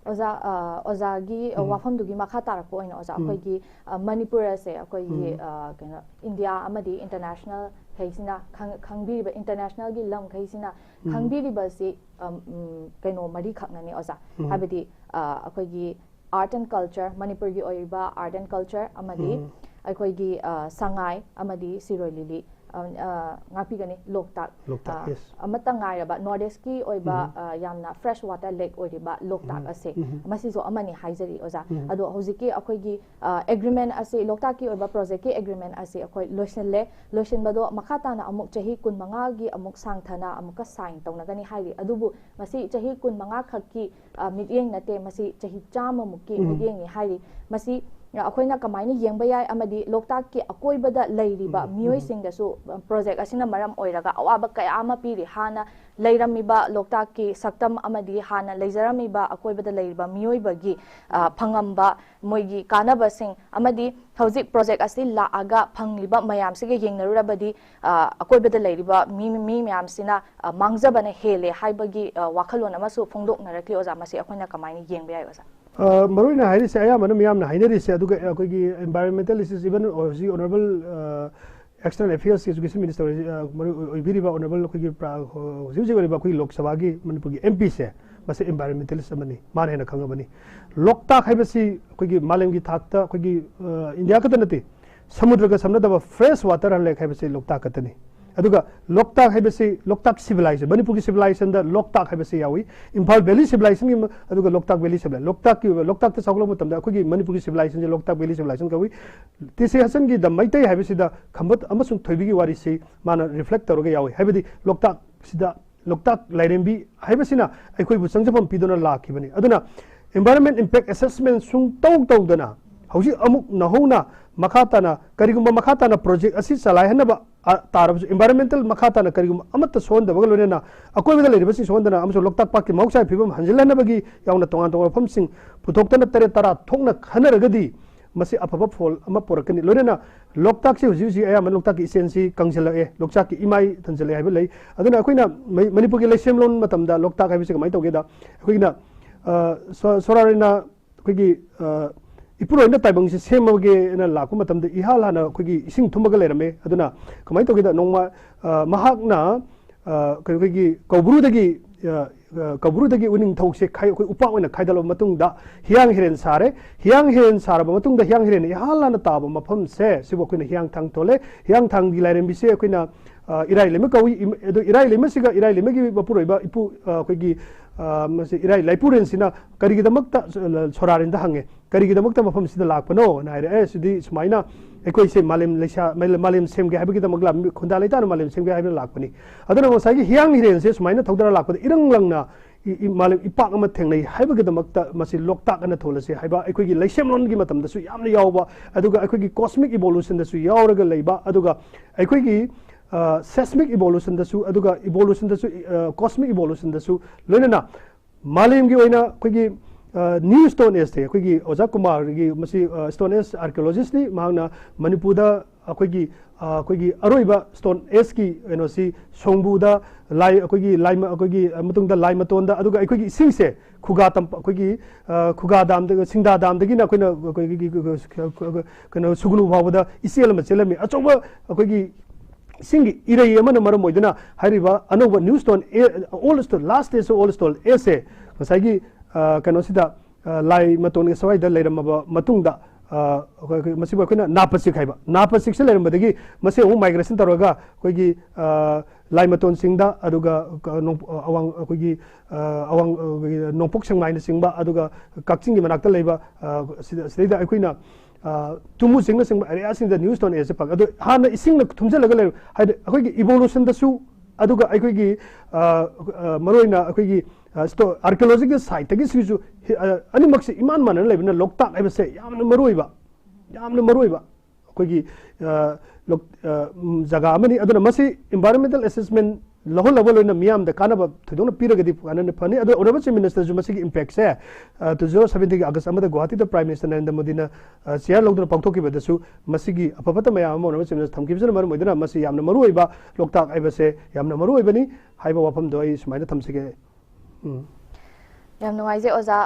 ꯑꯣꯖꯥ, ꯑ, ꯑꯣꯖꯥꯒꯤ, ꯑ, ꯎꯝ꯫ ꯋꯥꯐꯝꯗꯨꯒꯤ ꯃꯈꯥ ꯇꯥꯔꯛꯄ ꯑꯣꯏꯅ, ꯑꯣꯖꯥ, ꯎꯝ꯫ ꯑꯩꯈꯣꯏꯒꯤ, ꯑ, ꯃꯅꯤꯄꯨꯔ ꯑꯁꯦ ꯑꯩꯈꯣꯏꯒꯤ, ꯎꯝ꯫ ꯑ, ꯀꯩꯅꯣ, ꯏꯟꯗꯤꯌꯥ ꯑꯃꯗꯤ international ꯈꯩꯁꯤꯅ ꯈꯪ-, ꯈꯪꯕꯤꯔꯤꯕ, international ꯒꯤ ꯂꯝꯈꯩꯁꯤꯅ ꯎꯝ꯫ ꯈꯪꯕꯤꯔꯤꯕꯁꯤ, ꯑꯝ, ꯎꯝ, ꯀꯩꯅꯣ ꯃꯔꯤꯈꯛꯅꯅꯦ, ꯑꯣꯖꯥ꯫ ꯎꯝ꯫ ꯍꯥꯏꯕꯗꯤ, ꯑ, ꯑꯩꯈꯣꯏꯒꯤ art and culture, ꯃꯅꯤꯄꯨꯔꯒꯤ ꯑꯣꯏꯔꯤꯕ art and culture ꯑꯃꯗꯤ ꯎꯝ꯫ ꯑꯩꯈꯣꯏꯒꯤ, ꯑ, ꯁꯉꯥꯏ ꯑꯃꯗꯤ ꯁꯤꯔꯣꯏ ꯂꯤꯂꯤ, ꯑ, ꯑ, ꯉꯥꯛꯄꯤꯒꯅꯤ, ꯂꯣꯛꯇꯥꯛ꯫ ꯂꯣꯛꯇꯥꯛ, ꯑ, yes꯫ ꯑꯃꯠꯇ ꯉꯥꯏꯔꯕ North East ꯀꯤ ꯑꯣꯏꯕ, ꯎꯝ꯫ ꯑ, ꯌꯥꯝꯅ fresh water lake ꯑꯣꯏꯔꯤꯕ ꯂꯣꯛꯇꯥꯛ ꯎꯝ꯫ ꯑꯁꯦ, ꯎꯝ꯫ ꯃꯁꯤꯁꯨ ꯑꯃꯅꯤ ꯍꯥꯏꯖꯔꯤ, ꯑꯣꯖꯥ꯫ ꯎꯝ꯫ ꯑꯗꯣ ꯍꯧꯖꯤꯛꯀꯤ ꯑꯩꯈꯣꯏꯒꯤ, ꯑ, agreement ꯑꯁꯤ, ꯂꯣꯛꯇꯥꯛꯀꯤ ꯑꯣꯏꯕ project ꯀꯤ agreement ꯑꯁꯤ ꯑꯩꯈꯣꯏ ꯂꯣꯏꯁꯤꯜꯂꯦ꯫ ꯂꯣꯏꯁꯤꯟꯕꯗꯣ ꯃꯈꯥ ꯇꯥꯅ ꯑꯃꯨꯛ ꯆꯍꯤ ꯀꯨꯟꯃꯉꯥꯒꯤ ꯑꯃꯨꯛ ꯁꯥꯡꯊꯅ ꯑꯃꯨꯛꯀ sign ꯇꯧꯅꯒꯅꯤ ꯍꯥꯏꯔꯤ꯫ ꯑꯗꯨꯕꯨ ꯃꯁꯤ ꯆꯍꯤ ꯀꯨꯟꯃꯉꯥ ꯈꯛꯀꯤ, ꯑ, ꯃꯤꯠꯌꯦꯡ ꯅꯠꯇꯦ, ꯃꯁꯤ ꯆꯍꯤ ꯆꯥꯝꯃꯃꯨꯛꯀꯤ ꯎꯝ꯫ ꯃꯤꯠꯌꯦꯡꯅꯤ ꯍꯥꯏꯔꯤ꯫ ꯃꯁꯤ ꯑꯩꯈꯣꯏꯅ ꯀꯃꯥꯏꯅ ꯌꯦꯡꯕ ꯌꯥꯏ ꯑꯃꯗꯤ ꯂꯣꯛꯇꯥꯛꯀꯤ ꯑꯀꯣꯏꯕꯗ ꯂꯩꯔꯤꯕ ꯃꯤꯑꯣꯏꯁꯤꯡꯗꯁꯨ ꯄ꯭ꯔꯣꯖꯦꯛ ꯑꯁꯤꯅ ꯃꯔꯝ ꯑꯣꯏꯔꯒ ꯑꯋꯥꯕ ꯀꯌꯥ ꯑꯃ ꯄꯤꯔꯤ? ꯍꯥꯟꯅ ꯂꯩꯔꯝꯃꯤꯕ ꯂꯣꯛꯇꯥꯛꯀꯤ ꯁꯛꯇꯝ ꯑꯃꯗꯤ ꯍꯥꯟꯅ ꯂꯩꯖꯔꯝꯃꯤꯕ ꯑꯀꯣꯏꯕꯗ ꯂꯩꯔꯤꯕ ꯃꯤꯑꯣꯏꯕꯒꯤ ꯐꯪꯉꯝꯕ ꯃꯣꯏꯒꯤ ꯀꯥꯟꯅꯕꯁꯤꯡ ꯑꯃꯗꯤ ꯍꯧꯖꯤꯛ ꯄ꯭ꯔꯣꯖꯦꯛ ꯑꯁꯤ ꯂꯥꯛꯑꯒ ꯐꯪꯂꯤꯕ ꯃꯌꯥꯝꯁꯤꯒ ꯌꯦꯡꯅꯔꯨꯔꯕꯗꯤ ꯑꯀꯣꯏꯕꯗ ꯂꯩꯔꯤꯕ ꯃꯤ ꯃꯤ ꯃꯌꯥꯝꯁꯤꯅ ꯃꯥꯡꯖꯕꯅ ꯍꯦꯜꯂꯦ ꯍꯥꯏꯕꯒꯤ ꯋꯥꯈꯜꯂꯣꯟ ꯑꯃꯁꯨ ꯐꯣꯡꯗꯣꯛꯅꯔꯛꯂꯤ꯫ ꯑꯣꯖꯥ, ꯃꯁꯤ ꯑꯩꯈꯣꯏꯅ ꯀꯃꯥꯏꯅ ꯌꯦꯡꯕ ꯌꯥꯏ ꯑꯣꯖꯥ? ꯃꯔꯨ ꯑꯣꯏꯅ ꯍꯥꯏꯔꯤꯁꯦ, ꯑꯌꯥꯝꯕꯅ ꯃꯤꯌꯥꯝꯅ ꯍꯥꯏꯅꯔꯤꯁꯦ, ꯑꯗꯨꯒ ꯑꯩꯈꯣꯏꯒꯤ environmentalist, even ꯍꯧꯖꯤꯛ honourable external affairs education minister ꯃꯔꯨ ꯑꯣꯏꯕꯤꯔꯤꯕ honourable ꯑꯩꯈꯣꯏꯒꯤ ꯍꯧꯖꯤꯛ ꯍꯧꯖꯤꯛ ꯑꯣꯏꯔꯤꯕ ꯑꯩꯈꯣꯏꯒꯤ ꯂꯣꯛ ꯁꯚꯥꯒꯤ ꯃꯅꯤꯄꯨꯔꯒꯤ M P ꯁꯦ, ꯃꯁꯤ environmentalist ꯑꯃꯅꯤ, ꯃꯥꯅ ꯍꯦꯟꯅ ꯈꯪꯉꯕꯅꯤ꯫ ꯂꯣꯛꯇꯥꯛ ꯍꯥꯏꯕꯁꯤ ꯑꯩꯈꯣꯏꯒꯤ ꯃꯥꯂꯦꯝꯒꯤ ꯊꯥꯛꯇ ꯑꯩꯈꯣꯏꯒꯤ ꯏꯟꯗꯤꯌꯥ ꯈꯛꯇ ꯅꯠꯇꯦ, ꯁꯃꯨꯗ꯭ꯔꯒ ꯁꯝꯅꯗꯕ fresh water lake ꯍꯥꯏꯕꯁꯤ ꯂꯣꯛꯇꯥꯛ ꯈꯛꯇꯅꯤ꯫ ꯑꯗꯨꯒ ꯂꯣꯛꯇꯥꯛ ꯍꯥꯏꯕꯁꯤ, ꯂꯣꯛꯇꯥꯛ civilization, ꯃꯅꯤꯄꯨꯔꯒꯤ civilizationꯗ ꯂꯣꯛꯇꯥꯛ ꯍꯥꯏꯕꯁꯤ ꯌꯥꯎꯏ, ꯏꯝꯐꯥꯜ valley civilizationꯒꯤ, ꯑꯗꯨꯒ ꯂꯣꯛꯇꯥꯛ valley civilization, ꯂꯣꯛꯇꯥꯛꯀꯤ, ꯂꯣꯛꯇꯥꯛꯇ ꯆꯥꯎꯈꯠꯂꯛꯄ ꯃꯇꯝꯗ ꯑꯩꯈꯣꯏꯒꯤ ꯃꯅꯤꯄꯨꯔꯒꯤ civilizationꯁꯦ ꯂꯣꯛꯇꯥꯛ valley civilization ꯀꯧꯏ꯫ ꯇꯤ ꯁꯤ ꯍꯁꯟꯒꯤ The ꯃꯩꯇꯩ ꯍꯥꯏꯕꯁꯤꯗ ꯈꯝꯕ ꯑꯃꯁꯨꯡ ꯊꯣꯏꯕꯤꯒꯤ ꯋꯥꯔꯤꯁꯤ ꯃꯥꯅ reflect ꯇꯧꯔꯒ ꯌꯥꯎꯏ꯫ ꯍꯥꯏꯕꯗꯤ ꯂꯣꯛꯇꯥꯛꯁꯤꯗ, ꯂꯣꯛꯇꯥꯛ ꯂꯥꯏꯔꯦꯝꯕꯤ ꯍꯥꯏꯕꯁꯤꯅ ꯑꯩꯈꯣꯏꯕꯨ ꯆꯪꯖꯐꯝ ꯄꯤꯗꯨꯅ ꯂꯥꯛꯈꯤꯕꯅꯤ꯫ ꯑꯗꯨꯅ environment impact assessment ꯁꯨꯡꯇꯧ ꯇꯧꯗꯅ ꯍꯧꯖꯤꯛ ꯑꯃꯨꯛ ꯅꯧꯍꯧꯅ ꯃꯈꯥ ꯇꯥꯅ ꯀꯔꯤꯒꯨꯝꯕ ꯃꯈꯥ ꯇꯥꯅ project ꯑꯁꯤ ꯆꯂꯥꯏꯍꯟꯅꯕ ꯇꯥꯔꯕꯁꯨ, environmental ꯃꯈꯥ ꯇꯥꯅ ꯀꯔꯤꯒꯨꯝꯕ ꯑꯃꯠꯇ ꯁꯣꯛꯍꯟꯗꯕꯒ ꯂꯣꯏꯅꯅ ꯑꯀꯣꯏꯕꯗ ꯂꯩꯔꯤꯕꯁꯤꯡ ꯁꯣꯛꯍꯟꯗꯅ ꯑꯃꯁꯨꯡ ꯂꯣꯛꯇꯥꯛ ꯄꯥꯠꯀꯤ ꯃꯍꯧꯁꯥꯒꯤ ꯐꯤꯕꯝ ꯍꯟꯖꯤꯜꯍꯟꯅꯕꯒꯤ ꯌꯥꯎꯅ ꯇꯣꯉꯥꯟ ꯇꯣꯉꯥꯟꯕ ꯃꯐꯝꯁꯤꯡ ꯄꯨꯊꯣꯛꯇꯅ ꯇꯔꯦꯠ ꯇꯔꯥ ꯊꯣꯛꯅ ꯈꯟꯅꯔꯒꯗꯤ ꯃꯁꯤ ꯑꯐꯕ ꯐꯣꯜ ꯑꯃ ꯄꯨꯔꯛꯀꯅꯤ꯫ ꯂꯣꯏꯅꯅ ꯂꯣꯛꯇꯥꯛꯁꯤ ꯍꯧꯖꯤꯛ ꯍꯧꯖꯤꯛ ꯑꯌꯥꯝꯕ ꯂꯣꯛꯇꯥꯛꯀꯤ ꯏꯆꯦꯜꯁꯤ ꯀꯪꯁꯤꯜꯂꯛꯑꯦ, ꯂꯣꯛꯇꯥꯛꯀꯤ ꯏꯃꯥꯏ ꯊꯟꯖꯤꯜꯂꯛꯑꯦ ꯍꯥꯏꯕ ꯂꯩ꯫ ꯑꯗꯨꯅ ꯑꯩꯈꯣꯏꯅ ꯃꯅꯤꯄꯨꯔꯒꯤ ꯂꯩꯁꯦꯝꯂꯣꯟ ꯃꯇꯝꯗ ꯂꯣꯛꯇꯥꯛ ꯍꯥꯏꯕꯁꯤ ꯀꯃꯥꯏꯅ ꯇꯧꯒꯦꯗ, ꯑꯩꯈꯣꯏꯒꯤꯅ ꯁꯣꯔꯥꯔꯦꯟꯅ ꯑꯩꯈꯣꯏꯒꯤ ꯏꯄꯨꯔꯣꯏꯅ ꯇꯥꯏꯕꯪꯁꯤ ꯁꯦꯝꯃꯒꯦꯅ ꯂꯥꯛꯄ ꯃꯇꯝꯗ ꯏꯍꯥꯟ ꯍꯥꯟꯅ ꯑꯩꯈꯣꯏꯒꯤ ꯏꯁꯤꯡ ꯊꯨꯝꯃꯒ ꯂꯩꯔꯝꯃꯦ꯫ ꯑꯗꯨꯅ ꯀꯃꯥꯏꯅ ꯇꯧꯒꯦꯗ, ꯅꯣꯡꯃ ꯃꯍꯥꯛꯅ ꯑꯩꯈꯣꯏꯒꯤ ꯀꯧꯕ꯭ꯔꯨꯗꯒꯤ ꯀꯧꯕ꯭ꯔꯨꯗꯒꯤ ꯎꯅꯤꯡꯊꯧꯁꯦ ꯑꯩꯈꯣꯏ ꯎꯄꯥꯛ ꯑꯣꯏꯅ ꯈꯥꯏꯗꯠꯂꯕ ꯃꯇꯨꯡꯗ ꯍꯤꯌꯥꯡ ꯍꯤꯔꯦꯟ ꯁꯥꯔꯦ꯫ ꯍꯤꯌꯥꯡ ꯍꯤꯔꯦꯟ ꯁꯥꯔꯕ ꯃꯇꯨꯡꯗ ꯍꯤꯌꯥꯡ ꯍꯤꯔꯦꯟ ꯏꯍꯥꯟ ꯍꯥꯟꯅ ꯇꯥꯕ ꯃꯐꯝꯁꯦ ꯁꯤꯕꯨ ꯑꯩꯈꯣꯏꯅ ꯍꯤꯌꯥꯡꯊꯥꯡ ꯊꯣꯜꯂꯦ꯫ ꯍꯤꯌꯥꯡꯊꯥꯡꯒꯤ ꯂꯥꯏꯔꯦꯝꯕꯤꯁꯦ ꯑꯩꯈꯣꯏꯅ ꯏꯔꯥꯏ ꯂꯩꯃ ꯀꯧꯏ꯫ ꯑꯗꯣ ꯏꯔꯥꯏ ꯂꯩꯃꯁꯤꯒ ꯏꯔꯥꯏ ꯂꯩꯃꯒꯤ ꯃꯄꯨꯔꯣꯏꯕ ꯏꯄꯨ ꯑꯩꯈꯣꯏꯒꯤ ꯃꯁꯤ ꯏꯔꯥꯏ ꯂꯥꯏꯄꯨꯔꯦꯟꯁꯤꯅ ꯀꯔꯤꯒꯤꯗꯃꯛꯇ ꯁꯣꯔꯥꯔꯦꯟꯗ ꯍꯪꯉꯦ, "ꯀꯔꯤꯒꯤꯗꯃꯛꯇ ꯃꯐꯝꯁꯤꯗ ꯂꯥꯛꯄꯅꯣꯅ?" ꯍꯥꯏꯔꯦ꯫ "ꯑꯦ, ꯁꯤꯗꯤ ꯁꯨꯃꯥꯏꯅ ꯑꯩꯈꯣꯏꯁꯦ ꯃꯥꯂꯦꯝ ꯂꯩꯁꯥ-, ꯃꯥꯂꯦꯝ ꯁꯦꯝꯒꯦ ꯍꯥꯏꯕꯒꯤꯗꯃꯛ ꯂꯥꯛ-, ꯈꯨꯟꯗꯥ ꯂꯩꯇꯥꯅ ꯃꯥꯂꯦꯝ ꯁꯦꯝꯒꯦ ꯍꯥꯏꯕꯅ ꯂꯥꯛꯄꯅꯤ꯫ ꯑꯗꯨꯅ ꯉꯁꯥꯏꯒꯤ ꯍꯤꯌꯥꯡ ꯍꯤꯔꯦꯟꯁꯦ ꯁꯨꯃꯥꯏꯅ ꯊꯧꯗꯔ ꯂꯥꯛꯄꯗ ꯏꯔꯪ ꯂꯪꯅ ꯏ- ꯏ- ꯃꯥꯂꯦꯝ ꯏꯄꯥꯛ ꯑꯃ ꯊꯦꯡꯅꯩ ꯍꯥꯏꯕꯒꯤꯗꯃꯛꯇ ꯃꯁꯤ ꯂꯣꯛꯇꯥꯛ ꯑꯅ ꯊꯣꯜꯂꯁꯤ ꯍꯥꯏꯕ, ꯑꯩꯈꯣꯏꯒꯤ ꯂꯩꯁꯦꯝꯂꯣꯟꯒꯤ ꯃꯇꯝꯗꯁꯨ ꯌꯥꯝꯅ ꯌꯥꯎꯕ, ꯑꯗꯨꯒ ꯑꯩꯈꯣꯏꯒꯤ cosmic evolutionꯗꯁꯨ ꯌꯥꯎꯔꯒ ꯂꯩꯕ, ꯑꯗꯨꯒ ꯑꯩꯈꯣꯏꯒꯤ seismic evolutionꯗꯁꯨ, ꯑꯗꯨꯒ evolutionꯗꯁꯨ, cosmic evolutionꯗꯁꯨ ꯂꯣꯏꯅꯅ ꯃꯥꯂꯦꯝꯒꯤ ꯑꯣꯏꯅ ꯑꯩꯈꯣꯏꯒꯤ new stone ageꯁꯦ, ꯑꯩꯈꯣꯏꯒꯤ ꯑꯣꯖꯥ ꯀꯨꯃꯥꯔꯒꯤ ꯃꯁꯤ stone age archaeologistꯅꯤ꯫ ꯃꯍꯥꯛꯅ ꯃꯅꯤꯄꯨꯔꯗ ꯑꯩꯈꯣꯏꯒꯤ ꯑꯩꯈꯣꯏꯒꯤ ꯑꯔꯣꯏꯕ stone ageꯀꯤ ꯀꯩꯅꯣꯁꯤ ꯁꯣꯡꯕꯨꯗ ꯂꯥꯏ, ꯑꯩꯈꯣꯏꯒꯤ ꯂꯥꯏ ꯑꯩꯈꯣꯏꯒꯤ ꯃꯇꯨꯡꯗ ꯂꯥꯏ ꯃꯇꯣꯟꯗ, ꯑꯗꯨꯒ ꯑꯩꯈꯣꯏꯒꯤ ꯏꯁꯤꯡꯁꯦ ꯈꯨꯒꯥ ꯇꯝꯄ ꯑꯩꯈꯣꯏꯒꯤ ꯈꯨꯒꯥ ꯗꯥꯝꯗꯒꯤ, ꯁꯤꯡꯗꯥ ꯗꯥꯝꯗꯒꯤꯅ ꯑꯩꯈꯣꯏꯅ ꯑꯩꯈꯣꯏꯒꯤ ꯀꯩꯅꯣ ꯁꯨꯒꯅꯨ ꯐꯥꯎꯕꯗ ꯏꯆꯦꯜ ꯑꯃ ꯆꯦꯜꯂꯝꯃꯤ꯫ ꯑꯆꯧꯕ ꯑꯩꯈꯣꯏꯒꯤ ꯏꯁꯤꯡꯒꯤ ꯏꯔꯩ ꯑꯃꯅ ꯃꯔꯝ ꯑꯣꯏꯗꯨꯅ ꯍꯥꯏꯔꯤꯕ ꯑꯅꯧꯕ new stone, old stone, last stage of old stone ageꯁꯦ ꯉꯁꯥꯏꯒꯤ ꯀꯩꯅꯣꯁꯤꯗ ꯂꯥꯏ ꯃꯇꯣꯟꯒꯤ ꯁ꯭ꯋꯥꯏꯗ ꯂꯩꯔꯝꯃꯕ ꯃꯇꯨꯡꯗ, ꯑꯩꯈꯣꯏ ꯃꯁꯤꯕꯨ ꯑꯩꯈꯣꯏꯅ ꯅꯥꯄꯁꯤꯛ ꯍꯥꯏꯕ, ꯅꯥꯄꯁꯤꯛꯁꯦ ꯂꯩꯔꯝꯕꯗꯒꯤ ꯃꯁꯤ ꯑꯃꯨꯛ migration ꯇꯧꯔꯒ ꯑꯩꯈꯣꯏꯒꯤ ꯂꯥꯏ ꯃꯇꯣꯟꯁꯤꯡꯗ, ꯑꯗꯨꯒ ꯑꯋꯥꯡ ꯑꯩꯈꯣꯏꯒꯤ ꯑꯋꯥꯡ ꯅꯣꯡꯄꯣꯛ ꯁꯦꯛꯃꯥꯏꯅꯆꯤꯡꯕ, ꯑꯗꯨꯒ ꯀꯛꯆꯤꯡꯒꯤ ꯃꯅꯥꯛꯇ ꯂꯩꯕ ꯁꯤꯗꯩꯗ ꯑꯩꯈꯣꯏꯅ ꯇꯨꯃꯨ ꯆꯤꯡꯅꯆꯤꯡꯕ areaꯁꯤꯡꯗ new stone ageꯁꯦ ꯐꯪꯉꯦ꯫ ꯑꯗꯣ ꯍꯥꯟꯅ ꯏꯁꯤꯡꯅ ꯊꯨꯝꯖꯤꯜꯂꯒ ꯂꯩꯔ, ꯍꯥꯏꯗꯤ ꯑꯩꯈꯣꯏꯒꯤ evolutionꯗꯁꯨ, ꯑꯗꯨꯒ ꯑꯩꯈꯣꯏꯒꯤ ꯃꯔꯨꯑꯣꯏꯅ ꯑꯩꯈꯣꯏꯒꯤ archaeological siteꯇꯒꯤ ꯁꯤꯁꯨ ꯑꯅꯤꯃꯛꯁꯦ ꯏꯃꯥꯟ ꯃꯥꯟꯅꯅ ꯂꯩꯕꯅ ꯂꯣꯛꯇꯥꯛ ꯍꯥꯏꯕꯁꯦ ꯌꯥꯝꯅ ꯃꯔꯨꯑꯣꯏꯕ, ꯌꯥꯝꯅ ꯃꯔꯨꯑꯣꯏꯕ ꯑꯩꯈꯣꯏꯒꯤ ꯖꯒꯥ ꯑꯃꯅꯤ꯫ ꯑꯗꯨꯅ ꯃꯁꯤ environmental assessment ꯂꯧꯍꯜꯂꯕ ꯂꯣꯏꯅ ꯃꯤꯌꯥꯝꯗ ꯀꯥꯟꯅꯕ ꯊꯣꯏꯗꯣꯛꯅ ꯄꯤꯔꯒꯗꯤ ꯀꯥꯟꯅꯅ ꯐꯅꯤ꯫ ꯑꯗꯣ Honourable Chief Ministerꯁꯨ ꯃꯁꯤꯒꯤ impactꯁꯦ two thousand seventeenkꯒꯤ August ꯑꯃꯗ ꯒꯨꯋꯥꯍꯥꯇꯤꯗ Prime Minister ꯅꯔꯦꯟꯗ꯭ꯔ ꯃꯣꯗꯤꯅ chair ꯂꯧꯗꯨꯅ ꯄꯥꯡꯊꯣꯛꯈꯤꯕꯗꯁꯨ ꯃꯁꯤꯒꯤ ꯑꯐ ꯐꯠꯇ ꯃꯌꯥꯝ ꯑꯃ Honourable Chief Minister ꯊꯝꯈꯤꯕꯁꯤꯅ ꯃꯔꯝ ꯑꯣꯏꯗꯨꯅ ꯃꯁꯤ ꯌꯥꯝꯅ ꯃꯔꯨꯑꯣꯏꯕ, ꯂꯣꯛꯇꯥꯛ ꯍꯥꯏꯕꯁꯦ ꯌꯥꯝꯅ ꯃꯔꯨꯑꯣꯏꯕꯅꯤ ꯍꯥꯏꯕ ꯋꯥꯐꯝꯗꯣ ꯑꯩ ꯁꯨꯃꯥꯏꯅ ꯊꯝꯖꯒꯦ꯫ ꯎꯝ꯫ ꯌꯥꯝ ꯅꯨꯡꯉꯥꯏꯖꯩ ꯑꯣꯖꯥ꯫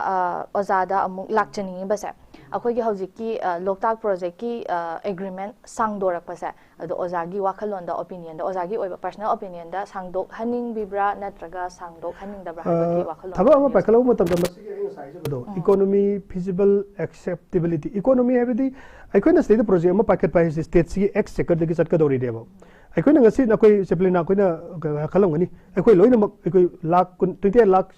ꯑꯣꯖꯥꯗ ꯑꯃꯨꯛ ꯂꯥꯛꯆꯅꯤꯡꯉꯤꯕꯁꯦ, ꯑꯩꯈꯣꯏꯒꯤ ꯍꯧꯖꯤꯛꯀꯤ ꯂꯣꯛꯇꯥꯛ ꯄ꯭ꯔꯣꯖꯦꯛꯀꯤ ꯑꯦꯒ꯭ꯔꯤꯃꯦꯟ ꯁꯥꯡꯗꯣꯔꯛꯄꯁꯦ, ꯑꯗꯣ ꯑꯣꯖꯥꯒꯤ ꯋꯥꯈꯜꯂꯣꯟꯗ, ꯑꯣꯄꯤꯅꯤꯌꯟꯗ, ꯑꯣꯖꯥꯒꯤ ꯑꯣꯏꯕ personal opinionꯗ ꯁꯥꯡꯗꯣꯛꯍꯟꯅꯤꯡꯕꯤꯕ꯭ꯔꯥ ꯅꯠꯇ꯭ꯔꯒ ꯁꯥꯡꯗꯣꯛꯍꯟꯅꯤꯡꯗꯕ꯭ꯔꯥ ꯍꯥꯏꯕꯒꯤ ꯋꯥꯈꯜꯂꯣꯟ ꯊꯕꯛ ꯑꯃ ꯄꯥꯏꯈꯠꯂꯛꯄ ꯃꯇꯝꯗ ꯃꯁꯤꯒꯤ ꯑꯩ ꯉꯁꯥꯏ ꯍꯥꯏꯖꯕꯗꯣ, economy feasible, acceptability, economy ꯍꯥꯏꯕꯗꯤ ꯑꯩꯈꯣꯏꯅ ꯁꯤꯗꯩꯗ ꯄ꯭ꯔꯣꯖꯦꯛ ꯑꯃ ꯄꯥꯏꯈꯠꯄ ꯍꯥꯏꯁꯦ stateꯁꯤꯒꯤ exchequerꯗꯒꯤ ꯆꯠꯀꯗꯧꯔꯤꯅꯦꯕ꯫ ꯑꯩꯈꯣꯏꯅ ꯉꯁꯤ ꯅꯈꯣꯏ ꯆꯦꯄꯂꯤꯅ ꯑꯩꯈꯣꯏꯅ ꯈꯜꯂꯝꯒꯅꯤ, ꯑꯩꯈꯣꯏ ꯂꯣꯏꯅꯃꯛ ꯑꯩꯈꯣꯏ ꯂꯥꯛ ꯀꯨꯟ, twenty eight lakh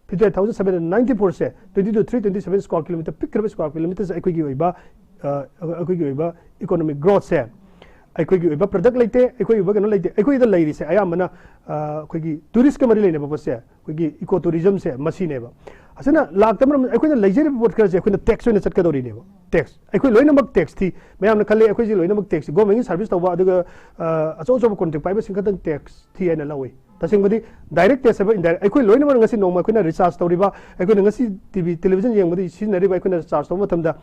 fifty eight thousand seven hundred ninety fourꯁꯦ, twenty two three twenty seven square kilometer, ꯄꯤꯛꯈ꯭ꯔꯕ square kilometerꯁꯦ ꯑꯩꯈꯣꯏꯒꯤ ꯑꯣꯏꯕ ꯑꯩꯈꯣꯏꯒꯤ ꯑꯣꯏꯕ economic growthꯁꯦ ꯑꯩꯈꯣꯏꯒꯤ ꯑꯣꯏꯕ ꯄ꯭ꯔꯗꯛ ꯂꯩꯇꯦ, ꯑꯩꯈꯣꯏꯒꯤ ꯑꯣꯏꯕ ꯀꯩꯅꯣ ꯂꯩꯇꯦ꯫ ꯑꯩꯈꯣꯏꯗ ꯂꯩꯔꯤꯁꯦ ꯑꯌꯥꯝꯕꯅ ꯑꯩꯈꯣꯏꯒꯤ ꯇꯨꯔꯤꯁꯀ ꯃꯔꯤ ꯂꯩꯅꯕ ꯄꯣꯠꯁꯦ, ꯑꯩꯈꯣꯏꯒꯤ ꯏꯀꯣ ꯇꯨꯔꯤꯖꯝꯁꯦ ꯃꯁꯤꯅꯦꯕ꯫ ꯑꯁꯤꯅ ꯂꯥꯛꯇꯕ ꯃꯔꯝ, ꯑꯩꯈꯣꯏꯅ ꯂꯩꯖꯔꯤꯕ ꯄꯣꯠ ꯈꯔꯁꯦ ꯑꯩꯈꯣꯏꯅ ꯇꯦꯛꯁ ꯑꯣꯏꯅ ꯆꯠꯀꯗꯧꯔꯤꯅꯦꯕ꯫ ꯇꯦꯛꯁ, ꯑꯩꯈꯣꯏ ꯂꯣꯏꯅꯃꯛ ꯇꯦꯛꯁ ꯊꯤ꯫ ꯃꯌꯥꯝꯅ ꯈꯜꯂꯦ ꯑꯩꯈꯣꯏꯁꯦ ꯂꯣꯏꯅꯃꯛ ꯇꯦꯛꯁ, ꯒꯣꯔꯃꯦꯟꯒꯤ ꯁꯥꯔꯚꯤꯁ ꯇꯧꯕ ꯑꯗꯨꯒ ꯑꯆꯧ ꯑꯆꯧꯕ ꯀꯣꯟꯇ꯭ꯔꯦꯛ ꯄꯥꯏꯕꯁꯤꯡ ꯈꯛꯇꯪ ꯇꯦꯛꯁ ꯊꯤ ꯍꯥꯏꯅ ꯂꯧꯏ꯫ ꯇꯁꯦꯡꯕꯗꯤ ꯗꯥꯏꯔꯦꯛ ꯇꯦꯛꯁ ꯍꯥꯏꯕ ꯏꯟꯗꯥꯏꯔꯦꯛ, ꯑꯩꯈꯣꯏ ꯂꯣꯏꯅꯃꯛ ꯉꯁꯤ ꯅꯣꯡꯃ ꯑꯩꯈꯣꯏꯅ ꯔꯤꯆꯥꯔꯖ ꯇꯧꯔꯤꯕ, ꯑꯩꯈꯣꯏꯅ ꯉꯁꯤ ꯇꯤ ꯚꯤ ꯇꯦꯂꯤꯚꯤꯖꯟ ꯌꯦꯡꯕꯗ ꯁꯤꯖꯤꯟꯅꯔꯤꯕ, ꯑꯩꯈꯣꯏꯅ ꯔꯤꯆꯥꯔꯖ ꯇꯧꯕ ꯃꯇꯝꯗ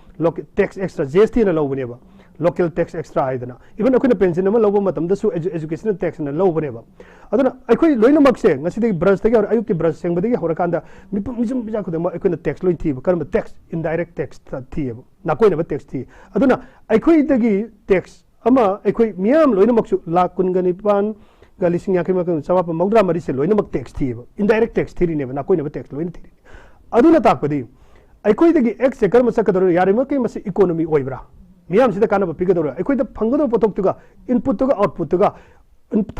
ꯇꯦꯛꯁ ꯑꯦꯛꯁꯇ꯭ꯔꯥ, ꯖꯤ ꯑꯦꯁ ꯇꯤ ꯑꯅ ꯂꯧꯕꯅꯦꯕ, ꯂꯣꯀꯦꯜ ꯇꯦꯛꯁ ꯑꯦꯛꯁꯇ꯭ꯔꯥ ꯍꯥꯏꯗꯅ꯫ ꯏꯚꯟ ꯑꯩꯈꯣꯏꯅ ꯄꯦꯟꯁꯤꯟ ꯑꯃ ꯂꯧꯕ ꯃꯇꯝꯗꯁꯨ ꯑꯦꯖꯨꯀꯦꯁꯅꯦꯜ ꯇꯦꯛꯁ ꯑꯅ ꯂꯧꯕꯅꯦꯕ꯫ ꯑꯗꯨꯅ ꯑꯩꯈꯣꯏ ꯂꯣꯏꯅꯃꯛꯁꯦ ꯉꯁꯤꯗꯒꯤ ꯕ꯭ꯔꯁꯇꯒꯤ ꯍꯧꯔ, ꯑꯌꯨꯛꯀꯤ ꯕ꯭ꯔꯁ ꯁꯦꯡꯕꯗꯒꯤ ꯍꯧꯔꯀꯥꯟꯗ ꯃꯤꯄꯨꯝ ꯃꯤꯆꯨꯝ ꯃꯤꯆꯥ ꯈꯨꯗꯤꯡꯃꯛ ꯑꯩꯈꯣꯏꯅ ꯇꯦꯛꯁ ꯂꯣꯏ ꯊꯤꯕ꯫ ꯀꯔꯝꯕ ꯇꯦꯛꯁ? ꯏꯟꯗꯥꯏꯔꯦꯛ ꯇꯦꯛꯁ ꯊꯤꯌꯦꯕ, ꯅꯥꯀꯣꯏꯅꯕ ꯇꯦꯛꯁ ꯊꯤ꯫ ꯑꯗꯨꯅ ꯑꯩꯈꯣꯏꯗꯒꯤ ꯇꯦꯛꯁ ꯑꯃ, ꯑꯩꯈꯣꯏ ꯃꯤꯌꯥꯝ ꯂꯣꯏꯅꯃꯛꯁꯨ ꯂꯥꯛ ꯀꯨꯟꯒ ꯅꯤꯄꯥꯟꯒ ꯂꯤꯁꯤꯡ ꯌꯥꯡꯈꯩ ꯃꯥꯄꯟ ꯆꯃꯥꯄꯟ ꯃꯧꯗ꯭ꯔꯥ ꯃꯔꯤꯁꯦ ꯂꯣꯏꯅꯃꯛ ꯇꯦꯛꯁ ꯊꯤꯌꯦꯕ, ꯏꯟꯗꯥꯏꯔꯦꯛ ꯇꯦꯛꯁ ꯊꯤꯔꯤꯅꯦꯕ, ꯅꯥꯀꯣꯏꯅꯕ ꯇꯦꯛꯁ ꯂꯣꯏꯅ ꯊꯤꯔꯤꯅꯦ꯫ ꯑꯗꯨꯅ ꯇꯥꯛꯄꯗꯤ ꯑꯩꯈꯣꯏꯗꯒꯤ ꯑꯦꯛꯁꯁꯦ ꯀꯔꯝꯕ ꯆꯠꯀꯗꯧꯔꯤꯅꯣ? ꯌꯥꯔꯤꯕꯃꯈꯩ ꯃꯁꯤ ꯏꯀꯣꯅꯣꯃꯤ ꯑꯣꯏꯕ꯭ꯔꯥ, ꯃꯤꯌꯥꯝꯁꯤꯗ ꯀꯥꯟꯅꯕ ꯄꯤꯒꯗꯧꯔꯥ, ꯑꯩꯈꯣꯏꯗ ꯐꯪꯒꯗꯧꯕ ꯄꯣꯠꯊꯣꯛꯇꯨꯒ, ꯏꯟꯄꯨꯠꯇꯨꯒ ꯑꯥꯎꯠꯄꯨꯠꯇꯨꯒ,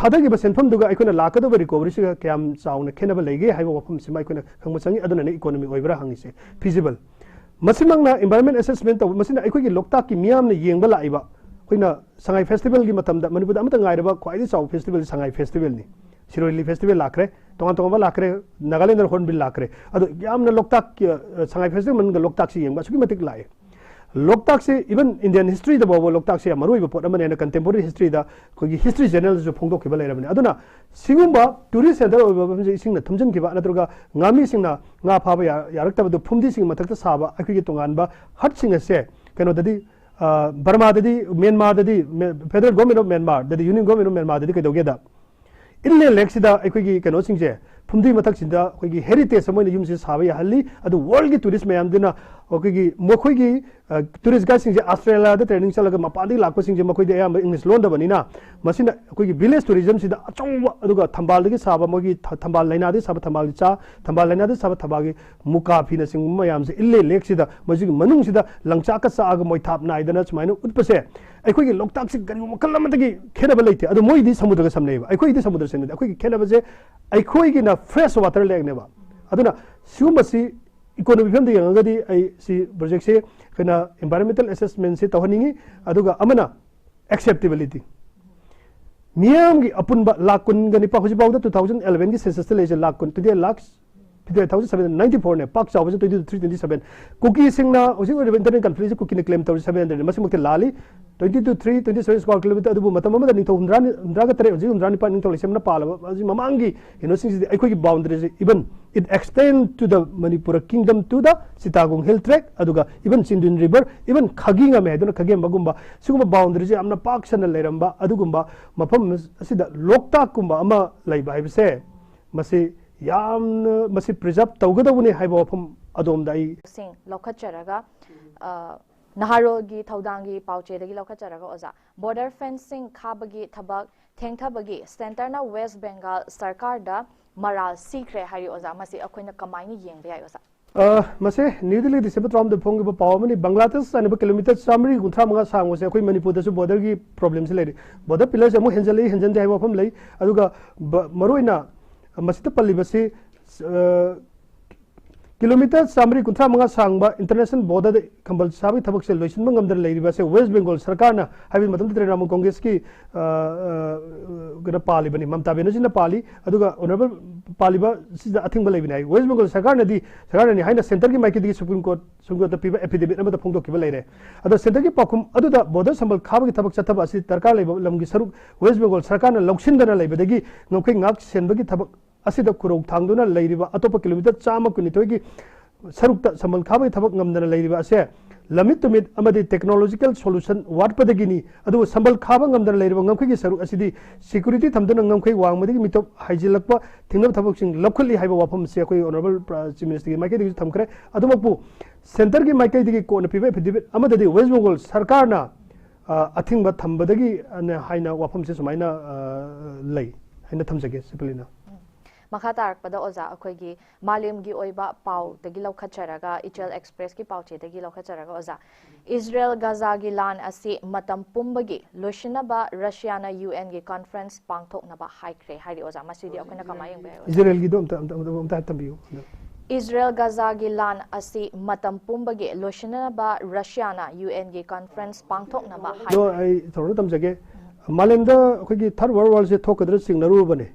ꯊꯥꯗꯈꯤꯕ ꯁꯦꯟꯐꯝꯗꯨꯒ ꯑꯩꯈꯣꯏꯅ ꯂꯥꯛꯀꯗꯧꯕ ꯔꯤꯀꯣꯕꯔꯤꯁꯤꯒ ꯀꯌꯥꯝ ꯆꯥꯎꯅ ꯈꯦꯠꯅꯕ ꯂꯩꯒꯦ ꯍꯥꯏꯕ ꯋꯥꯐꯝꯁꯤꯃ ꯑꯩꯈꯣꯏꯅ ꯈꯪꯕ ꯆꯪꯉꯤ꯫ ꯑꯗꯨꯅꯅꯦ ꯏꯀꯣꯅꯣꯃꯤ ꯑꯣꯏꯕ꯭ꯔꯥ ꯍꯪꯉꯤꯁꯦ, ꯐꯤꯖꯤꯕꯜ꯫ ꯃꯁꯤꯃꯛꯅ ꯏꯟꯚꯥꯏꯔꯣꯟꯃꯦꯟ ꯑꯦꯁꯦꯁꯃꯦꯟ ꯇꯧꯕ, ꯃꯁꯤꯅ ꯑꯩꯈꯣꯏꯒꯤ ꯂꯣꯛꯇꯥꯛꯀꯤ ꯃꯤꯌꯥꯝꯅ ꯌꯦꯡꯕ ꯂꯥꯛꯏꯕ, ꯑꯩꯈꯣꯏꯅ ꯁꯉꯥꯏ ꯐꯦꯁꯇꯤꯚꯦꯜꯒꯤ ꯃꯇꯝꯗ ꯃꯅꯤꯄꯨꯔꯗ ꯑꯃꯠꯇ ꯉꯥꯏꯔꯕ ꯈ꯭ꯋꯥꯏꯗꯒꯤ ꯆꯥꯎꯕ ꯐꯦꯁꯇꯤꯚꯦꯜ ꯁꯉꯥꯏ ꯐꯦꯁꯇꯤꯚꯦꯜꯅꯤ꯫ ꯁꯤꯔꯣꯏ ꯂꯤꯂꯤ ꯐꯦꯁꯇꯤꯚꯦꯜ ꯂꯥꯛꯈ꯭ꯔꯦ, ꯇꯣꯉꯥꯟ ꯇꯣꯉꯥꯟꯕ ꯂꯥꯛꯈ꯭ꯔꯦ, ꯅꯥꯒꯥꯂꯦꯟꯗ ꯍꯣꯔꯟꯕꯤꯜ ꯂꯥꯛꯈ꯭ꯔꯦ꯫ ꯑꯗꯣ ꯌꯥꯝꯅ ꯂꯣꯛꯇꯥꯛꯀꯤ, ꯑ, ꯁꯉꯥꯏ ꯐꯦꯁꯇꯤꯚꯦꯜ ꯃꯅꯨꯡꯗ ꯂꯣꯛꯇꯥꯛꯁꯤ ꯌꯦꯡꯕ ꯑꯁꯨꯛꯀꯤ ꯃꯇꯤꯛ ꯂꯥꯛꯑꯦ꯫ ꯂꯣꯛꯇꯥꯛꯁꯤ ꯏꯚꯟ ꯏꯟꯗꯤꯌꯟ ꯍꯤꯁꯇ꯭ꯔꯤꯗ ꯐꯥꯎꯕ ꯂꯣꯛꯇꯥꯛꯁꯤ ꯌꯥꯝ ꯃꯔꯨ ꯑꯣꯏꯕ ꯄꯣꯠ ꯑꯃꯅꯦꯅ ꯀꯟꯇꯦꯝꯄꯣꯔꯔꯤ ꯍꯤꯁꯇ꯭ꯔꯤꯗ ꯑꯩꯈꯣꯏꯒꯤ ꯍꯤꯁꯇ꯭ꯔꯤ ꯖꯔꯅꯦꯜꯗꯁꯨ ꯐꯣꯡꯗꯣꯛꯈꯤꯕ ꯂꯩꯔꯕꯅꯤ꯫ ꯑꯗꯨꯅ ꯁꯤꯒꯨꯝꯕ ꯇꯨꯔꯤꯁ ꯁꯦꯟꯇꯔ ꯑꯣꯏꯕ ꯃꯐꯝꯁꯤ ꯏꯁꯤꯡꯅ ꯊꯨꯝꯖꯤꯟꯈꯤꯕ ꯅꯠꯇ꯭ꯔꯒ ꯉꯥꯃꯤꯁꯤꯡꯅ ꯉꯥ ꯐꯥꯕ ꯌꯥ-, ꯌꯥꯔꯛꯇꯕꯗꯨ ꯐꯨꯝꯗꯤꯁꯤꯡꯒꯤ ꯃꯊꯛꯇ ꯁꯥꯕ ꯑꯩꯈꯣꯏꯒꯤ ꯇꯣꯉꯥꯟꯕ ꯍꯠꯁꯤꯡ ꯑꯁꯦ ꯀꯩꯅꯣꯗꯗꯤ, ꯑ, ꯕꯔꯃꯥꯗꯗꯤ, ꯃ꯭ꯌꯥꯟꯃꯥꯔꯗꯗꯤ, ꯃꯦ-, Federal Government of Myanmar ꯗꯗꯤ, Union Government of Myanmar ꯗꯗꯤ ꯀꯩꯗꯧꯒꯦꯗ? ꯏꯟꯂꯦꯟ ꯂꯦꯛꯁꯤꯗ ꯑꯩꯈꯣꯏꯒꯤ ꯀꯩꯅꯣꯁꯤꯡꯁꯦ, ꯐꯨꯝꯗꯤ ꯃꯊꯛꯁꯤꯗ ꯑꯩꯈꯣꯏꯒꯤ ꯍꯦꯔꯤꯇꯦꯖ ꯑꯃ ꯑꯣꯏꯅ ꯌꯨꯝꯁꯤ ꯁꯥꯕ ꯌꯥꯍꯜꯂꯤ꯫ ꯑꯗꯨ ꯋꯥꯔꯜꯒꯤ ꯇꯨꯔꯤꯁ ꯃꯌꯥꯝꯗꯨꯅ ꯑꯩꯈꯣꯏꯒꯤ, ꯃꯈꯣꯏꯒꯤ, ꯑ, ꯇꯨꯔꯤꯁ ꯒꯥꯏꯗꯁꯤꯡꯁꯦ ꯑꯁꯇ꯭ꯔꯦꯂꯤꯌꯥꯗ ꯇ꯭ꯔꯦꯅꯤꯡ ꯆꯠꯂꯒ ꯃꯄꯥꯟꯗꯒꯤ ꯂꯥꯛꯄꯁꯤꯡꯁꯦ, ꯃꯈꯣꯏꯗꯤ ꯑꯌꯥꯝꯕ ꯏꯪꯂꯤꯁ ꯂꯣꯟꯗꯕꯅꯤꯅ, ꯃꯁꯤꯅ ꯑꯩꯈꯣꯏꯒꯤ ꯚꯤꯂꯦꯖ ꯇꯨꯔꯤꯖꯝꯁꯤꯗ ꯑꯆꯧꯕ, ꯑꯗꯨꯒ ꯊꯝꯕꯥꯜꯗꯒꯤ ꯁꯥꯕ ꯃꯣꯏꯒꯤ ꯊ-, ꯊꯝꯕꯥꯜ ꯂꯩꯅꯥꯗꯒꯤ ꯁꯥꯕ ꯊꯝꯕꯥꯜꯒꯤ ꯆꯥ, ꯊꯝꯕꯥꯜ ꯂꯩꯅꯥꯗꯒꯤ ꯁꯥꯕ ꯊꯝꯕꯥꯜꯒꯤ ꯃꯨꯀꯥ ꯐꯤꯅꯆꯤꯡꯕ ꯃꯌꯥꯝꯁꯦ ꯏꯟꯂꯦꯟ ꯂꯦꯛꯁꯤꯗ, ꯃꯁꯤꯒꯤ ꯃꯅꯨꯡꯁꯤꯗ ꯂꯪꯆꯥꯛꯀ ꯆꯥꯛꯑꯒ ꯃꯣꯏꯊꯥꯞ ꯅꯥꯏꯗꯅ ꯁꯨꯃꯥꯏꯅ ꯎꯠꯄꯁꯦ, ꯑꯩꯈꯣꯏꯒꯤ ꯂꯣꯛꯇꯥꯛꯁꯤ ꯀꯔꯤꯒꯨꯝꯕ ꯃꯈꯜ ꯑꯃꯗꯒꯤ ꯈꯦꯠꯅꯕ ꯂꯩꯇꯦ꯫ ꯑꯗꯣ ꯃꯣꯏꯗꯤ ꯁꯃꯨꯗ꯭ꯔꯒ ꯁꯝꯅꯩꯑꯕ, ꯑꯩꯈꯣꯏꯗꯤ ꯁꯃꯨꯗ꯭ꯔ ꯁꯝꯅꯗꯦ꯫ ꯑꯩꯈꯣꯏꯒꯤ ꯈꯦꯠꯅꯕꯁꯦ ꯑꯩꯈꯣꯏꯒꯤꯅ ꯐ꯭ꯔꯦꯁ ꯋꯥꯇꯔ ꯂꯦꯛꯅꯦꯕ꯫ ꯑꯗꯨꯅ ꯁꯤꯒꯨꯝꯕꯁꯤ ꯏꯀꯣꯅꯣꯃꯤ ꯐꯤꯕꯝꯗ ꯌꯦꯡꯉꯒꯗꯤ ꯑꯩ ꯁꯤ ꯄ꯭ꯔꯣꯖꯦꯛꯁꯦ ꯑꯩꯈꯣꯏꯅ ꯏꯟꯚꯥꯏꯔꯣꯟꯃꯦꯟꯇꯦꯜ ꯑꯦꯁꯦꯁꯃꯦꯟꯁꯤ ꯇꯧꯍꯟꯅꯤꯡꯉꯤ꯫ ꯑꯗꯨꯒ ꯑꯃꯅ ꯑꯦꯛꯁꯦꯞꯇꯦꯕꯤꯂꯤꯇꯤ, ꯃꯤꯌꯥꯝꯒꯤ ꯑꯄꯨꯟꯕ ꯂꯥꯛ ꯀꯨꯟꯒ ꯅꯤꯄꯥꯜ, ꯍꯧꯖꯤꯛꯐꯥꯎꯗ two thousand eleven ꯒꯤ census ꯇ ꯂꯩꯔꯤꯁꯦ ꯂꯥꯛ ꯀꯨꯟ, twenty eight lakh fifty eight thousand seven hundred ninety four ꯅꯦ꯫ ꯄꯥꯛ ꯆꯥꯎꯕꯁꯦ twenty two three, twenty seven꯫ ꯀꯨꯀꯤꯁꯤꯡꯅ ꯍꯧꯖꯤꯛ ꯑꯣꯏꯔꯤꯕ internal conflict ꯁꯦ ꯀꯨꯀꯤꯅ claim ꯇꯧꯔꯤ seven hundred ꯅꯦ꯫ ꯃꯁꯤꯃꯛꯇꯤ ꯂꯥꯜꯂꯤ꯫ Twenty two three, twenty seven square kilometer, ꯑꯗꯨꯕꯨ ꯃꯇꯝ ꯑꯃꯗ ꯅꯤꯡꯊꯧ ꯍꯨꯝꯗ꯭ꯔꯥ, ꯍꯨꯝꯗ꯭ꯔꯥꯒ ꯇꯔꯦꯠ, ꯍꯧꯖꯤꯛ ꯍꯨꯝꯗ꯭ꯔꯥ ꯅꯤꯄꯥꯜ, ꯅꯤꯡꯊꯧ ꯂꯩꯁꯦꯝꯅ ꯄꯥꯜꯂꯕ, ꯍꯧꯖꯤꯛ ꯃꯃꯥꯡꯒꯤ ꯀꯩꯅꯣꯁꯤꯡꯁꯤꯗꯤ ꯑꯩꯈꯣꯏꯒꯤ boundary say, even it extend to the Manipur kingdom, to the Chittagong Hill Tract, ꯑꯗꯨꯒ even Chindwin River, even ꯈꯥꯒꯤ ꯉꯝꯃꯦ ꯍꯥꯏꯗꯨꯅ ꯈꯥꯒꯦꯝꯕꯒꯨꯝꯕ, ꯁꯤꯒꯨꯝꯕ boundary ꯁꯦ ꯌꯥꯝꯅ ꯄꯥꯛ ꯁꯟꯅ ꯂꯩꯔꯝꯕ ꯑꯗꯨꯒꯨꯝꯕ ꯃꯐꯝ ꯑꯁꯤꯗ ꯂꯣꯛꯇꯥꯛꯀꯨꯝꯕ ꯑꯃ ꯂꯩꯕ ꯍꯥꯏꯕꯁꯦ, ꯃꯁꯤ ꯌꯥꯝꯅ, ꯃꯁꯤ preserve ꯇꯧꯒꯗꯧꯕꯅꯤ ꯍꯥꯏꯕ ꯋꯥꯐꯝ ꯑꯗꯣꯝꯗ ꯑꯩ ꯁꯤꯡ ꯂꯧꯈꯠꯆꯔꯒ, ꯑ, ꯅꯍꯥꯔꯣꯜꯒꯤ ꯊꯧꯗꯥꯡꯒꯤ ꯄꯥꯎꯆꯦꯗꯒꯤ ꯂꯧꯈꯠꯆꯔꯒ, ꯑꯣꯖꯥ, border fencing ꯈꯥꯕꯒꯤ ꯊꯕꯛ ꯊꯦꯡꯊꯕꯒꯤ centre ꯅ West Bengal ꯁꯔꯀꯥꯔꯗ ꯃꯔꯥꯜ ꯁꯤꯈ꯭ꯔꯦ ꯍꯥꯏꯔꯤ, ꯑꯣꯖꯥ꯫ ꯃꯁꯤ ꯑꯩꯈꯣꯏꯅ ꯀꯃꯥꯏꯅ ꯌꯦꯡꯕ ꯌꯥꯏ, ꯑꯣꯖꯥ? ꯑ, ꯃꯁꯦ ꯅ꯭ꯌꯨ ꯗꯤꯜꯂꯤ December ꯇꯔꯥꯍꯨꯝꯗꯣꯏ ꯐꯣꯡꯈꯤꯕ ꯄꯥꯎ ꯑꯃꯅꯤ꯫ ꯕꯪꯒ꯭ꯂꯥꯗꯦꯁ ꯍꯥꯏꯅꯕ kilometre ꯆꯥꯃꯔꯤ ꯀꯨꯟꯊ꯭ꯔꯥ ꯃꯉꯥ ꯁꯥꯡꯕꯁꯦ ꯑꯩꯈꯣꯏ ꯃꯅꯤꯄꯨꯔꯗꯁꯨ border ꯒꯤ problem ꯁꯦ ꯂꯩꯔꯤ꯫ Border pillar ꯁꯦ ꯑꯃꯨꯛ ꯍꯦꯟꯖꯜꯂꯤ, ꯍꯦꯟꯖꯟꯗꯦ ꯍꯥꯏꯕ ꯋꯥꯐꯝ ꯂꯩ꯫ ꯑꯗꯨꯒ ꯕ-, ꯃꯔꯨꯑꯣꯏꯅ ꯃꯁꯤꯗ ꯄꯜꯂꯤꯕꯁꯤ, ꯑ, kilometre ꯆꯥꯃꯔꯤ ꯀꯨꯟꯊ꯭ꯔꯥ ꯃꯉꯥ ꯁꯥꯡꯕ international border ꯗ ꯈꯝꯕꯜ ꯁꯥꯕꯒꯤ ꯊꯕꯛꯁꯦ ꯂꯣꯏꯁꯤꯟꯕ ꯉꯝꯗꯅ ꯂꯩꯔꯤꯕꯁꯦ West Bengal ꯁꯔꯀꯥꯔꯅ, ꯍꯥꯏꯕꯗꯤ ꯃꯇꯝꯗꯨꯗ ꯇ꯭ꯔꯤꯅꯥꯃꯨꯜ ꯀꯣꯡꯒ꯭ꯔꯦꯁꯀꯤ, ꯑ, ꯑ, ꯀꯩꯅꯣ ꯄꯥꯜꯂꯤꯕꯅꯤ, ꯃꯃꯇꯥ ꯕꯦꯅꯔꯖꯤꯅ ꯄꯥꯜꯂꯤ, ꯑꯗꯨꯒ honourable ꯄꯥꯜꯂꯤꯕ ꯁꯤꯗ ꯑꯊꯤꯡꯕ ꯂꯩꯕꯅꯤ ꯍꯥꯏ꯫ West Bengal ꯁꯔꯀꯥꯔꯅꯗꯤ, ꯁꯔꯀꯥꯔꯅꯅꯤ ꯍꯥꯏꯅ centre ꯒꯤ ꯃꯥꯏꯀꯩꯗꯒꯤ Supreme Court, Supreme Court ꯇ ꯄꯤꯕ affidavit ꯑꯃꯗ ꯐꯣꯡꯗꯣꯛꯈꯤꯕ ꯂꯩꯔꯦ꯫ ꯑꯗꯣ centre ꯒꯤ ꯄꯥꯎꯈꯨꯝ ꯑꯗꯨꯗ border ꯁꯝꯕꯜ ꯈꯥꯕꯒꯤ ꯊꯕꯛ ꯆꯠꯊꯕ ꯑꯁꯤ ꯗꯔꯀꯥꯔ ꯂꯩꯕ ꯂꯝꯒꯤ ꯁꯔꯨꯛ West Bengal ꯁꯔꯀꯥꯔꯅ ꯂꯧꯁꯤꯟꯗꯅ ꯂꯩꯕꯗꯒꯤ ꯉꯝꯈꯩ ꯉꯥꯛ ꯁꯦꯟꯕꯒꯤ ꯊꯕꯛ ꯑꯁꯤꯗ ꯈꯨꯔꯧ ꯊꯥꯡꯗꯨꯅ ꯂꯩꯔꯤꯕ ꯑꯇꯣꯞꯄ kilometre ꯆꯥꯝꯃ ꯀꯨꯟꯅꯤꯊꯣꯏꯒꯤ ꯁꯔꯨꯛꯇ ꯁꯝꯕꯜ ꯈꯥꯕꯒꯤ ꯊꯕꯛ ꯉꯝꯗꯅ ꯂꯩꯔꯤꯕ ꯑꯁꯦ ꯂꯝꯃꯤꯠ ꯇꯨꯃꯤꯠ ꯑꯃꯗꯤ technological solution ꯋꯥꯠꯄꯗꯒꯤꯅꯤ꯫ ꯑꯗꯨꯕꯨ ꯁꯝꯕꯜ ꯈꯥꯕ ꯉꯝꯗꯅ ꯂꯩꯔꯤꯕ ꯉꯝꯈꯩꯒꯤ ꯁꯔꯨꯛ ꯑꯁꯤꯗꯤ security ꯊꯝꯗꯨꯅ ꯉꯝꯈꯩ ꯋꯥꯡꯃꯗꯒꯤ ꯃꯤꯇꯣꯞ ꯍꯥꯏꯖꯤꯜꯂꯛꯄ ꯊꯤꯡꯅꯕ ꯊꯕꯛꯁꯤꯡ ꯂꯧꯈꯠꯂꯤ ꯍꯥꯏꯕ ꯋꯥꯐꯝꯁꯤ ꯑꯩꯈꯣꯏ honourable Chief Minister ꯒꯤ ꯃꯥꯏꯀꯩꯗꯒꯤꯁꯨ ꯊꯝꯈ꯭ꯔꯦ꯫ ꯑꯗꯨꯃꯛꯄꯨ centre ꯒꯤ ꯃꯥꯏꯀꯩꯗꯒꯤ ꯀꯣꯟꯅ ꯄꯤꯕ affidavit ꯑꯃꯗꯗꯤ West Bengal ꯁꯔꯀꯥꯔꯅ, ꯑ, ꯑꯊꯤꯡꯕ ꯊꯝꯕꯗꯒꯤ, ꯑ, ꯍꯥꯏꯅ ꯋꯥꯐꯝꯁꯦ ꯁꯨꯃꯥꯏꯅ, ꯑ, ꯂꯩ ꯍꯥꯏꯅ ꯊꯝꯖꯒꯦ, ꯁꯤꯄꯂꯤꯅ꯫ ꯃꯈꯥ ꯇꯥꯔꯛꯄꯗ, ꯑꯣꯖꯥ, ꯑꯩꯈꯣꯏꯒꯤ ꯃꯥꯂꯦꯝꯒꯤ ꯑꯣꯏꯕ ꯄꯥꯎꯗꯒꯤ ꯂꯧꯈꯠꯆꯔꯒ, Ichel Express ꯀꯤ ꯄꯥꯎꯆꯦꯗꯒꯤ ꯂꯧꯈꯠꯆꯔꯒ, ꯑꯣꯖꯥ, ꯏꯖꯔꯦꯜ ꯒꯥꯖꯥꯒꯤ ꯂꯥꯟ ꯑꯁꯤ ꯃꯇꯝ ꯄꯨꯝꯕꯒꯤ ꯂꯣꯏꯁꯤꯟꯅꯕ ꯔꯁꯤꯌꯥꯅ UN ꯒꯤ conference ꯄꯥꯡꯊꯣꯛꯅꯕ ꯍꯥꯏꯈ꯭ꯔꯦ ꯍꯥꯏꯔꯤ, ꯑꯣꯖꯥ꯫ ꯃꯁꯤꯗꯤ ꯑꯩꯈꯣꯏꯅ ꯀꯃꯥꯏꯅ ꯌꯦꯡꯕ ꯌꯥꯏ, ꯑꯣꯖꯥ? ꯏꯖꯔꯦꯜꯒꯤꯗꯣ ꯑꯝꯇ, ꯑꯝꯇ, ꯑꯝꯇ, ꯑꯝꯇ ꯇꯝꯕꯤꯌꯨ꯫ ꯏꯖꯔꯦꯜ ꯒꯖꯥꯒꯤ ꯂꯥꯟ ꯑꯁꯤ ꯃꯇꯝ ꯄꯨꯝꯕꯒꯤ ꯂꯣꯏꯁꯤꯟꯅꯅꯕ ꯔꯁꯤꯌꯥꯅ ꯌꯨ ꯑꯦꯟꯒꯤ ꯀꯟꯐꯔꯦꯟꯁ ꯄꯥꯡꯊꯣꯛꯅꯕ ꯍꯥꯏ꯫ ꯑꯗꯣ ꯑꯩ ꯊꯧꯔꯝꯗ ꯇꯝꯖꯒꯦ꯫ ꯃꯥꯂꯦꯝꯗ ꯑꯩꯈꯣꯏꯒꯤ ꯊꯥꯔꯠ ꯋꯥꯔꯜ ꯋꯥꯔꯁꯦ ꯊꯣꯛꯀꯗ꯭ꯔꯥ ꯆꯤꯡꯅꯔꯨꯕꯅꯦ꯫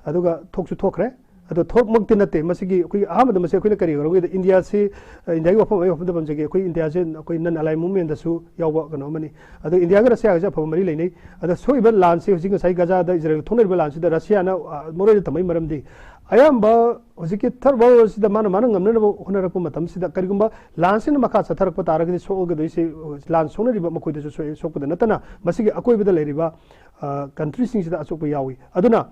ꯑꯗꯨꯒ ꯊꯣꯛꯁꯨ ꯊꯣꯛꯈ꯭ꯔꯦ꯫ ꯑꯗꯣ ꯊꯣꯛꯃꯛꯇꯤ ꯅꯠꯇꯦ꯫ ꯃꯁꯤꯒꯤ ꯑꯩꯈꯣꯏꯒꯤ ꯑꯍꯥꯟꯕꯗ ꯃꯁꯤ ꯑꯩꯈꯣꯏꯅ ꯀꯔꯤ ꯀꯧꯔꯒꯦꯗ, ꯏꯟꯗꯤꯌꯥꯁꯤ, ꯑ, ꯏꯟꯗꯤꯌꯥꯒꯤ ꯋꯥꯐꯝ ꯑꯩ ꯋꯥꯐꯝꯗ ꯄꯟꯖꯒꯦ꯫ ꯑꯩꯈꯣꯏ ꯏꯟꯗꯤꯌꯥꯁꯦ ꯑꯩꯈꯣꯏ ꯅꯟ ꯑꯂꯥꯏ ꯃꯨꯚꯃꯦꯟꯗꯁꯨ ꯌꯥꯎꯕ ꯀꯩꯅꯣ ꯑꯃꯅꯤ꯫ ꯑꯗꯣ ꯏꯟꯗꯤꯌꯥꯒ ꯔꯁꯤꯌꯥꯒꯁꯦ ꯑꯐꯕ ꯃꯔꯤ ꯂꯩꯅꯩ꯫ ꯑꯗ ꯁꯣꯛꯏꯕ ꯂꯥꯟꯁꯤ ꯍꯧꯖꯤꯛ ꯉꯁꯥꯏ ꯒꯖꯥꯗ ꯏꯖꯔꯦꯜ ꯊꯣꯛꯅꯔꯤꯕ ꯂꯥꯟꯁꯤꯗ ꯔꯁꯤꯌꯥꯅ, ꯑ, ꯃꯔꯨꯑꯣꯏꯅ ꯊꯝꯕꯒꯤ ꯃꯔꯝꯗꯤ ꯑꯌꯥꯝꯕ ꯍꯧꯖꯤꯛꯀꯤ ꯊꯥꯔꯠ ꯋꯥꯔꯜ ꯋꯥꯔꯁꯤꯗ ꯃꯥꯅ ꯃꯥꯅ ꯉꯝꯅꯅꯕ ꯍꯣꯠꯅꯔꯛꯄ ꯃꯇꯝꯁꯤꯗ ꯀꯔꯤꯒꯨꯝꯕ ꯂꯥꯟꯁꯤꯅ ꯃꯈꯥ ꯆꯠꯊꯔꯛꯄ ꯇꯥꯔꯒꯗꯤ ꯁꯣꯛꯑꯒꯗꯣꯏꯁꯤ ꯂꯥꯟ ꯁꯣꯛꯅꯔꯤꯕ ꯃꯈꯣꯏꯗꯁꯨ ꯁꯣꯛꯑꯦ, ꯁꯣꯛꯄꯗ ꯅꯠꯇꯅ ꯃꯁꯤꯒꯤ ꯑꯀꯣꯏꯕꯗ ꯂꯩꯔꯤꯕ, ꯑ, ꯀꯟꯇ꯭ꯔꯤꯁꯤꯡꯁꯤꯗ ꯑꯁꯣꯛꯄ ꯌꯥꯎꯏ꯫ ꯑꯗꯨꯅ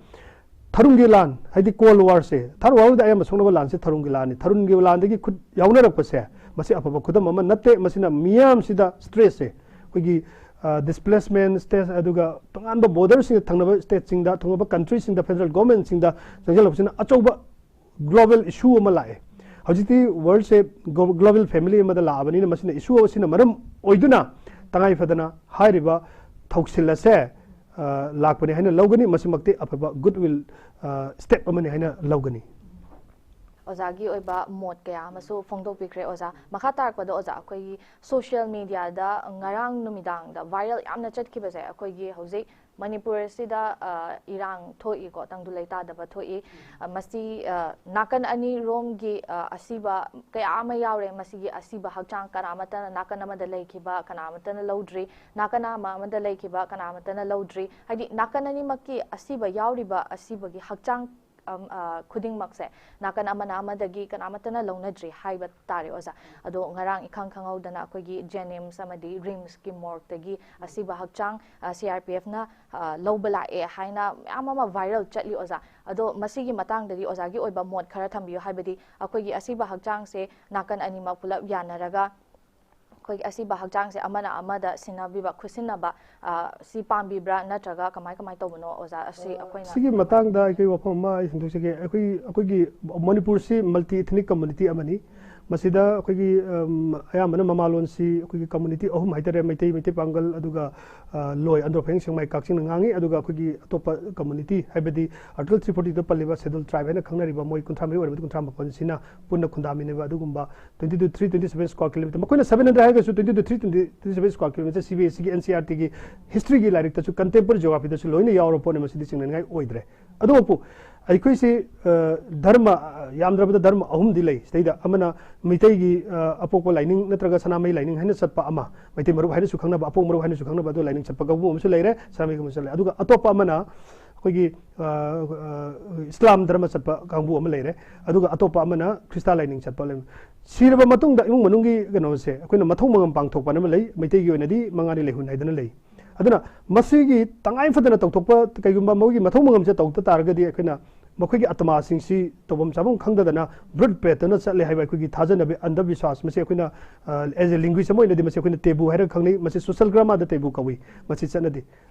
ꯊꯔꯨꯝꯒꯤ ꯂꯥꯟ, ꯍꯥꯏꯗꯤ ꯀꯣꯜ ꯋꯥꯔꯁꯦ, ꯊꯥꯔꯠ ꯋꯥꯔꯜꯗ ꯑꯌꯥꯝꯕ ꯁꯣꯛꯅꯕ ꯂꯥꯟꯁꯦ ꯊꯔꯨꯝꯒꯤ ꯂꯥꯟꯅꯤ꯫ ꯊꯔꯨꯝꯒꯤ ꯂꯥꯟꯗꯒꯤ ꯈꯨꯠ ꯌꯥꯎꯅꯔꯛꯄꯁꯦ ꯃꯁꯤ ꯑꯐꯕ ꯈꯨꯗꯝ ꯑꯃ ꯅꯠꯇꯦ꯫ ꯃꯁꯤꯅ ꯃꯤꯌꯥꯝꯁꯤꯗ ꯁ꯭ꯇ꯭ꯔꯦꯁꯁꯦ, ꯑꯩꯈꯣꯏꯒꯤ, ꯑ, ꯗꯤꯁꯄ꯭ꯂꯦꯁꯃꯦꯟ ꯁ꯭ꯇ꯭ꯔꯦꯁ, ꯑꯗꯨꯒ ꯇꯣꯉꯥꯟꯕ ꯕꯣꯔꯗꯔꯁꯤꯡꯗ, ꯊꯪꯅꯕ ꯁ꯭ꯇꯦꯠꯁꯤꯡꯗ, ꯊꯪꯅꯕ ꯀꯟꯇ꯭ꯔꯤꯁꯤꯡꯗ, ꯐꯦꯗꯔꯦꯜ ꯒꯣꯔꯃꯦꯟꯁꯤꯡꯗ ꯆꯪꯁꯤꯜꯂꯛꯄꯁꯤꯅ ꯑꯆꯧꯕ ꯒ꯭ꯂꯣꯕꯦꯜ ꯏꯁꯨ ꯑꯃ ꯂꯥꯛꯑꯦ꯫ ꯍꯧꯖꯤꯛꯇꯤ ꯋꯥꯔꯜꯁꯦ ꯒ꯭ꯂꯣ-, ꯒ꯭ꯂꯣꯕꯦꯜ ꯐꯦꯃꯤꯂꯤ ꯑꯃꯗ ꯂꯥꯛꯑꯕꯅꯤꯅ ꯃꯁꯤꯅ ꯏꯁꯨ ꯑꯁꯤꯅ ꯃꯔꯝ ꯑꯣꯏꯗꯨꯅ ꯇꯉꯥꯏ ꯐꯗꯅ ꯍꯥꯏꯔꯤꯕ ꯊꯧꯁꯤꯜ ꯑꯁꯦ, ꯑ, ꯂꯥꯛꯄꯅꯤ ꯍꯥꯏꯅ ꯂꯧꯒꯅꯤ꯫ ꯃꯁꯤꯃꯛꯇꯤ ꯑꯐꯕ ꯒꯨꯗ ꯋꯤꯜ, ꯑ, ꯁ꯭ꯇꯦꯞ ꯑꯃꯅꯤ ꯍꯥꯏꯅ ꯂꯧꯒꯅꯤ꯫ ꯑꯣꯖꯥꯒꯤ ꯑꯣꯏꯕ ꯃꯣꯠ ꯀꯌꯥ ꯑꯃꯁꯨ ꯐꯣꯡꯗꯣꯛꯄꯤꯈ꯭ꯔꯦ꯫ ꯑꯣꯖꯥ, ꯃꯈꯥ ꯇꯥꯔꯛꯄꯗ ꯑꯣꯖꯥ, ꯑꯩꯈꯣꯏꯒꯤ ꯁꯣꯁꯤꯌꯦꯜ ꯃꯦꯗꯤꯌꯥꯗ ꯉꯔꯥꯡ ꯅꯨꯃꯤꯗꯥꯡꯗ ꯚꯥꯏꯔꯦꯜ ꯌꯥꯝꯅ ꯆꯠꯈꯤꯕꯁꯦ, ꯑꯩꯈꯣꯏꯒꯤ ꯍꯧꯖꯤꯛ ꯃꯅꯤꯄꯨꯔ ꯑꯁꯤꯗ, ꯑ, ꯏꯔꯥꯡ ꯊꯣꯛꯏꯀꯣ, ꯇꯪꯗꯨ ꯂꯩꯇꯥꯗꯕ ꯊꯣꯛꯏ꯫ ꯑ, ꯃꯁꯤ, ꯑ, ꯅꯥꯀꯟ ꯑꯅꯤꯔꯣꯝꯒꯤ, ꯑ, ꯑꯁꯤꯕ ꯀꯌꯥ ꯑꯃ ꯌꯥꯎꯔꯦ꯫ ꯃꯁꯤꯒꯤ ꯑꯁꯤꯕ ꯍꯛꯆꯥꯡ ꯀꯅꯥꯃꯠꯇꯅ, ꯅꯥꯀꯟ ꯑꯃꯗ ꯂꯩꯈꯤꯕ ꯀꯅꯥꯃꯠꯇꯅ ꯂꯧꯗ꯭ꯔꯤ, ꯅꯥꯀꯟ ꯑꯃ ꯑꯃꯗ ꯂꯩꯈꯤꯕ ꯀꯅꯥꯃꯠꯇꯅ ꯂꯧꯗ꯭ꯔꯤ꯫ ꯍꯥꯏꯗꯤ ꯅꯥꯀꯟ ꯑꯅꯤꯃꯛꯀꯤ ꯑꯁꯤꯕ ꯌꯌꯥꯎꯔꯤꯕ ꯑꯁꯤꯕꯒꯤ ꯍꯛꯆꯥꯡ, ꯑꯝ, ꯑ, ꯈꯨꯗꯤꯡꯃꯛꯁꯦ ꯅꯥꯀꯟ ꯑꯃꯅ ꯑꯃꯗꯒꯤ ꯀꯅꯥꯃꯠꯇꯅ ꯂꯧꯅꯗ꯭ꯔꯤ ꯍꯥꯏꯕ ꯇꯥꯔꯦ, ꯑꯣꯖꯥ꯫ ꯑꯗꯣ ꯉꯔꯥꯡ ꯏꯈꯪ ꯈꯪꯍꯧꯗꯅ ꯑꯩꯈꯣꯏꯒꯤ ꯖꯦꯅꯤꯝꯁ ꯑꯃꯗꯤ ꯔꯤꯝꯁꯀꯤ ꯃꯣꯔꯒꯇꯒꯤ ꯑꯁꯤꯕ ꯍꯛꯆꯥꯡ, ꯑ, ꯁꯤ ꯑꯥꯔ ꯄꯤ ꯑꯦꯐꯅ, ꯑ, ꯂꯧꯕ ꯂꯥꯛꯑꯦ ꯍꯥꯏꯅ ꯃꯌꯥꯝ ꯑꯃ ꯚꯥꯏꯔꯦꯜ ꯆꯠꯂꯤ, ꯑꯣꯖꯥ꯫ ꯑꯗꯣ ꯃꯁꯤꯒꯤ ꯃꯇꯥꯡꯗꯗꯤ ꯑꯣꯖꯥꯒꯤ ꯑꯣꯏꯕ ꯃꯣꯠ ꯈꯔ ꯊꯝꯕꯤꯌꯨ, ꯍꯥꯏꯕꯗꯤ ꯑꯩꯈꯣꯏꯒꯤ ꯑꯁꯤꯕ ꯍꯛꯆꯥꯡꯁꯦ ꯅꯥꯀꯟ ꯑꯅꯤꯃꯛ ꯄꯨꯂꯞ ꯌꯥꯅꯔꯒ ꯑꯩꯈꯣꯏꯒꯤ ꯑꯁꯤꯕ ꯍꯛꯆꯥꯡꯁꯦ ꯑꯃꯅ ꯑꯃꯗ ꯁꯤꯟꯅꯕꯤꯕ, ꯈꯨꯠꯁꯤꯟꯅꯕ, ꯑ, ꯁꯤ ꯄꯥꯝꯕꯤꯕ꯭ꯔꯥ, ꯅꯠꯇ꯭ꯔꯒ ꯀꯃꯥꯏ ꯀꯃꯥꯏ ꯇꯧꯕꯅꯣ, ꯑꯣꯖꯥ? ꯑꯁꯤ ꯑꯩꯈꯣꯏꯅ ꯁꯤꯒꯤ ꯃꯇꯥꯡꯗ ꯑꯩꯈꯣꯏ ꯋꯥꯐꯝ ꯑꯃ ꯑꯩ ꯐꯣꯡꯗꯣꯛꯆꯒꯦ꯫ ꯑꯩꯈꯣꯏ, ꯑꯩꯈꯣꯏꯒꯤ ꯃꯅꯤꯄꯨꯔꯁꯤ ꯃꯜꯇꯤ ꯏꯊꯅꯤꯛ ꯀꯝꯃꯨꯅꯤꯇꯤ ꯑꯃꯅꯤ꯫ ꯃꯁꯤꯗ ꯑꯩꯈꯣꯏꯒꯤ ꯑꯌꯥꯝꯕꯅ ꯃꯃꯥꯂꯣꯟꯁꯤ ꯑꯩꯈꯣꯏꯒꯤ ꯀꯝꯃꯨꯅꯤꯇꯤ ꯑꯍꯨꯝ ꯍꯥꯏꯇꯥꯔꯦ, ꯃꯩꯇꯩ, ꯃꯩꯇꯩ ꯄꯥꯡꯒꯜ, ꯑꯗꯨꯒ ꯂꯣꯏ ꯑꯟꯗ꯭ꯔꯣ ꯐꯌꯦꯡ ꯁꯦꯡꯃꯥꯏ ꯀꯛꯆꯤꯡꯅ ꯉꯥꯡꯉꯤ꯫ ꯑꯗꯨꯒ ꯑꯩꯈꯣꯏꯒꯤ ꯑꯇꯣꯞꯄ ꯀꯝꯃꯨꯅꯤꯇꯤ, ꯍꯥꯏꯕꯗꯤ ꯑꯥꯔꯇꯤꯀꯜ ꯊ꯭ꯔꯤ ꯐꯣꯔꯇꯤꯗ ꯄꯜꯂꯤꯕ ꯁꯦꯗꯨꯜ ꯇ꯭ꯔꯥꯏꯕ ꯍꯥꯏꯅ ꯈꯪꯅꯔꯤꯕ ꯃꯣꯏ ꯀꯨꯟꯊ꯭ꯔꯥ ꯃꯔꯤ ꯑꯣꯏꯔꯕꯗꯤ ꯀꯨꯟꯊ꯭ꯔꯥ ꯃꯥꯄꯟꯁꯤꯅ ꯄꯨꯟꯅ ꯈꯨꯟꯗꯥꯃꯤꯟꯅꯕ ꯑꯗꯨꯒꯨꯝꯕ twenty to three twenty seven square kilometer, ꯃꯈꯣꯏꯅ seven hundred ꯍꯥꯏꯔꯒꯁꯨ twenty to three twenty three seven square kilometer C B S ꯁꯤꯒꯤ ꯑꯦꯟ ꯁꯤ ꯑꯥꯔ ꯇꯤꯒꯤ ꯍꯤꯁꯇ꯭ꯔꯤꯒꯤ ꯂꯥꯏꯔꯤꯛꯇꯁꯨ, ꯀꯟꯇꯦꯝꯄꯣꯔꯔꯤ ꯖꯤꯑꯣꯒ꯭ꯔꯥꯐꯤꯗꯁꯨ ꯂꯣꯏꯅ ꯌꯥꯎꯔꯕ ꯄꯣꯠꯅꯤ꯫ ꯃꯁꯤꯗꯤ ꯆꯤꯡꯅꯅꯤꯡꯉꯥꯏ ꯑꯣꯏꯗ꯭ꯔꯦ꯫ ꯑꯗꯨꯕꯨ ꯑꯩꯈꯣꯏꯁꯤ ꯙꯔꯃ, ꯌꯥꯝꯗ꯭ꯔꯕꯗ ꯙꯔꯃ ꯑꯍꯨꯝꯗꯤ ꯂꯩ꯫ ꯁꯤꯗꯩꯗ ꯑꯃꯅ ꯃꯩꯇꯩꯒꯤ ꯑꯄꯣꯛꯄ ꯂꯥꯏꯅꯤꯡ ꯅꯠꯇ꯭ꯔꯒ ꯁꯅꯥꯃꯍꯤ ꯂꯥꯏꯅꯤꯡ ꯍꯥꯏꯅ ꯆꯠꯄ ꯑꯃ, ꯃꯩꯇꯩ ꯃꯔꯨꯞ ꯍꯥꯏꯅꯁꯨ ꯈꯪꯅꯕ, ꯑꯄꯣꯛ ꯃꯔꯨꯞ ꯍꯥꯏꯅꯁꯨ ꯈꯪꯅꯕ, ꯑꯗꯨ ꯂꯥꯏꯅꯤꯡ ꯆꯠꯄ ꯀꯥꯡꯕꯨ ꯑꯃꯁꯨ ꯂꯩꯔꯦ, ꯁꯅꯥꯃꯍꯤ ꯀꯥꯡꯕꯨ ꯑꯃꯁꯨ ꯂꯩꯔꯦ꯫ ꯑꯗꯨꯒ ꯑꯇꯣꯞꯄ ꯑꯃꯅ ꯑꯩꯈꯣꯏꯒꯤ ꯏꯁꯂꯥꯝ ꯙꯔꯃ ꯆꯠꯄ ꯀꯥꯡꯕꯨ ꯑꯃ ꯂꯩꯔꯦ꯫ ꯑꯗꯨꯒ ꯑꯇꯣꯞꯄ ꯑꯃꯅ ꯈ꯭ꯔꯤꯁꯇꯥ ꯂꯥꯏꯅꯤꯡ ꯆꯠꯄ ꯂꯩ꯫ ꯁꯤꯔꯕ ꯃꯇꯨꯡꯗ ꯏꯃꯨꯡ ꯃꯅꯨꯡꯒꯤ ꯀꯩꯅꯣꯁꯦ ꯑꯩꯈꯣꯏꯅ ꯃꯊꯧ ꯃꯉꯝ ꯄꯥꯡꯊꯣꯛꯄ ꯑꯃ ꯂꯩ꯫ ꯃꯩꯇꯩꯒꯤ ꯑꯣꯏꯅꯗꯤ ꯃꯉꯥꯅꯤ ꯂꯩꯍꯨꯟ ꯍꯥꯏꯗꯅ ꯂꯩ꯫ ꯑꯗꯨꯅ ꯃꯁꯤꯒꯤ ꯇꯉꯥꯏ ꯐꯗꯅ ꯇꯧꯊꯣꯛꯄ, ꯀꯩꯒꯨꯝꯕ ꯃꯣꯏꯒꯤ ꯃꯊꯧ ꯃꯉꯝꯁꯦ ꯇꯧꯗ ꯇꯥꯔꯒꯗꯤ ꯑꯩꯈꯣꯏꯅ ꯃꯈꯣꯏꯒꯤ ꯑꯇꯃꯥꯁꯤꯡꯁꯤ ꯇꯧꯐꯝ ꯆꯥꯐꯝ ꯈꯪꯗꯗꯅ ꯕ꯭ꯔꯨꯠ ꯄ꯭ꯔꯦꯠꯇꯅ ꯆꯠꯂꯦ ꯍꯥꯏꯕ ꯑꯩꯈꯣꯏꯒꯤ ꯊꯥꯖꯅꯕꯤ, ꯑꯟꯙꯕꯤꯁ꯭ꯋꯥꯁ, ꯃꯁꯤ ꯑꯩꯈꯣꯏꯅ ꯑꯦꯖ ꯑꯦ ꯂꯤꯡꯒ꯭ꯋꯤꯁ ꯑꯃ ꯑꯣꯏꯅꯗꯤ ꯃꯁꯤ ꯑꯩꯈꯣꯏꯅ ꯇꯦꯕꯨ ꯍꯥꯏꯔꯒ ꯈꯪꯅꯩ꯫ ꯃꯁꯤ ꯁꯣꯁꯤꯌꯦꯜ ꯒ꯭ꯔꯥꯃꯥꯗ ꯇꯦꯕꯨ ꯀꯧꯏ꯫ ꯃꯁꯤ ꯆꯠꯅꯗꯦ꯫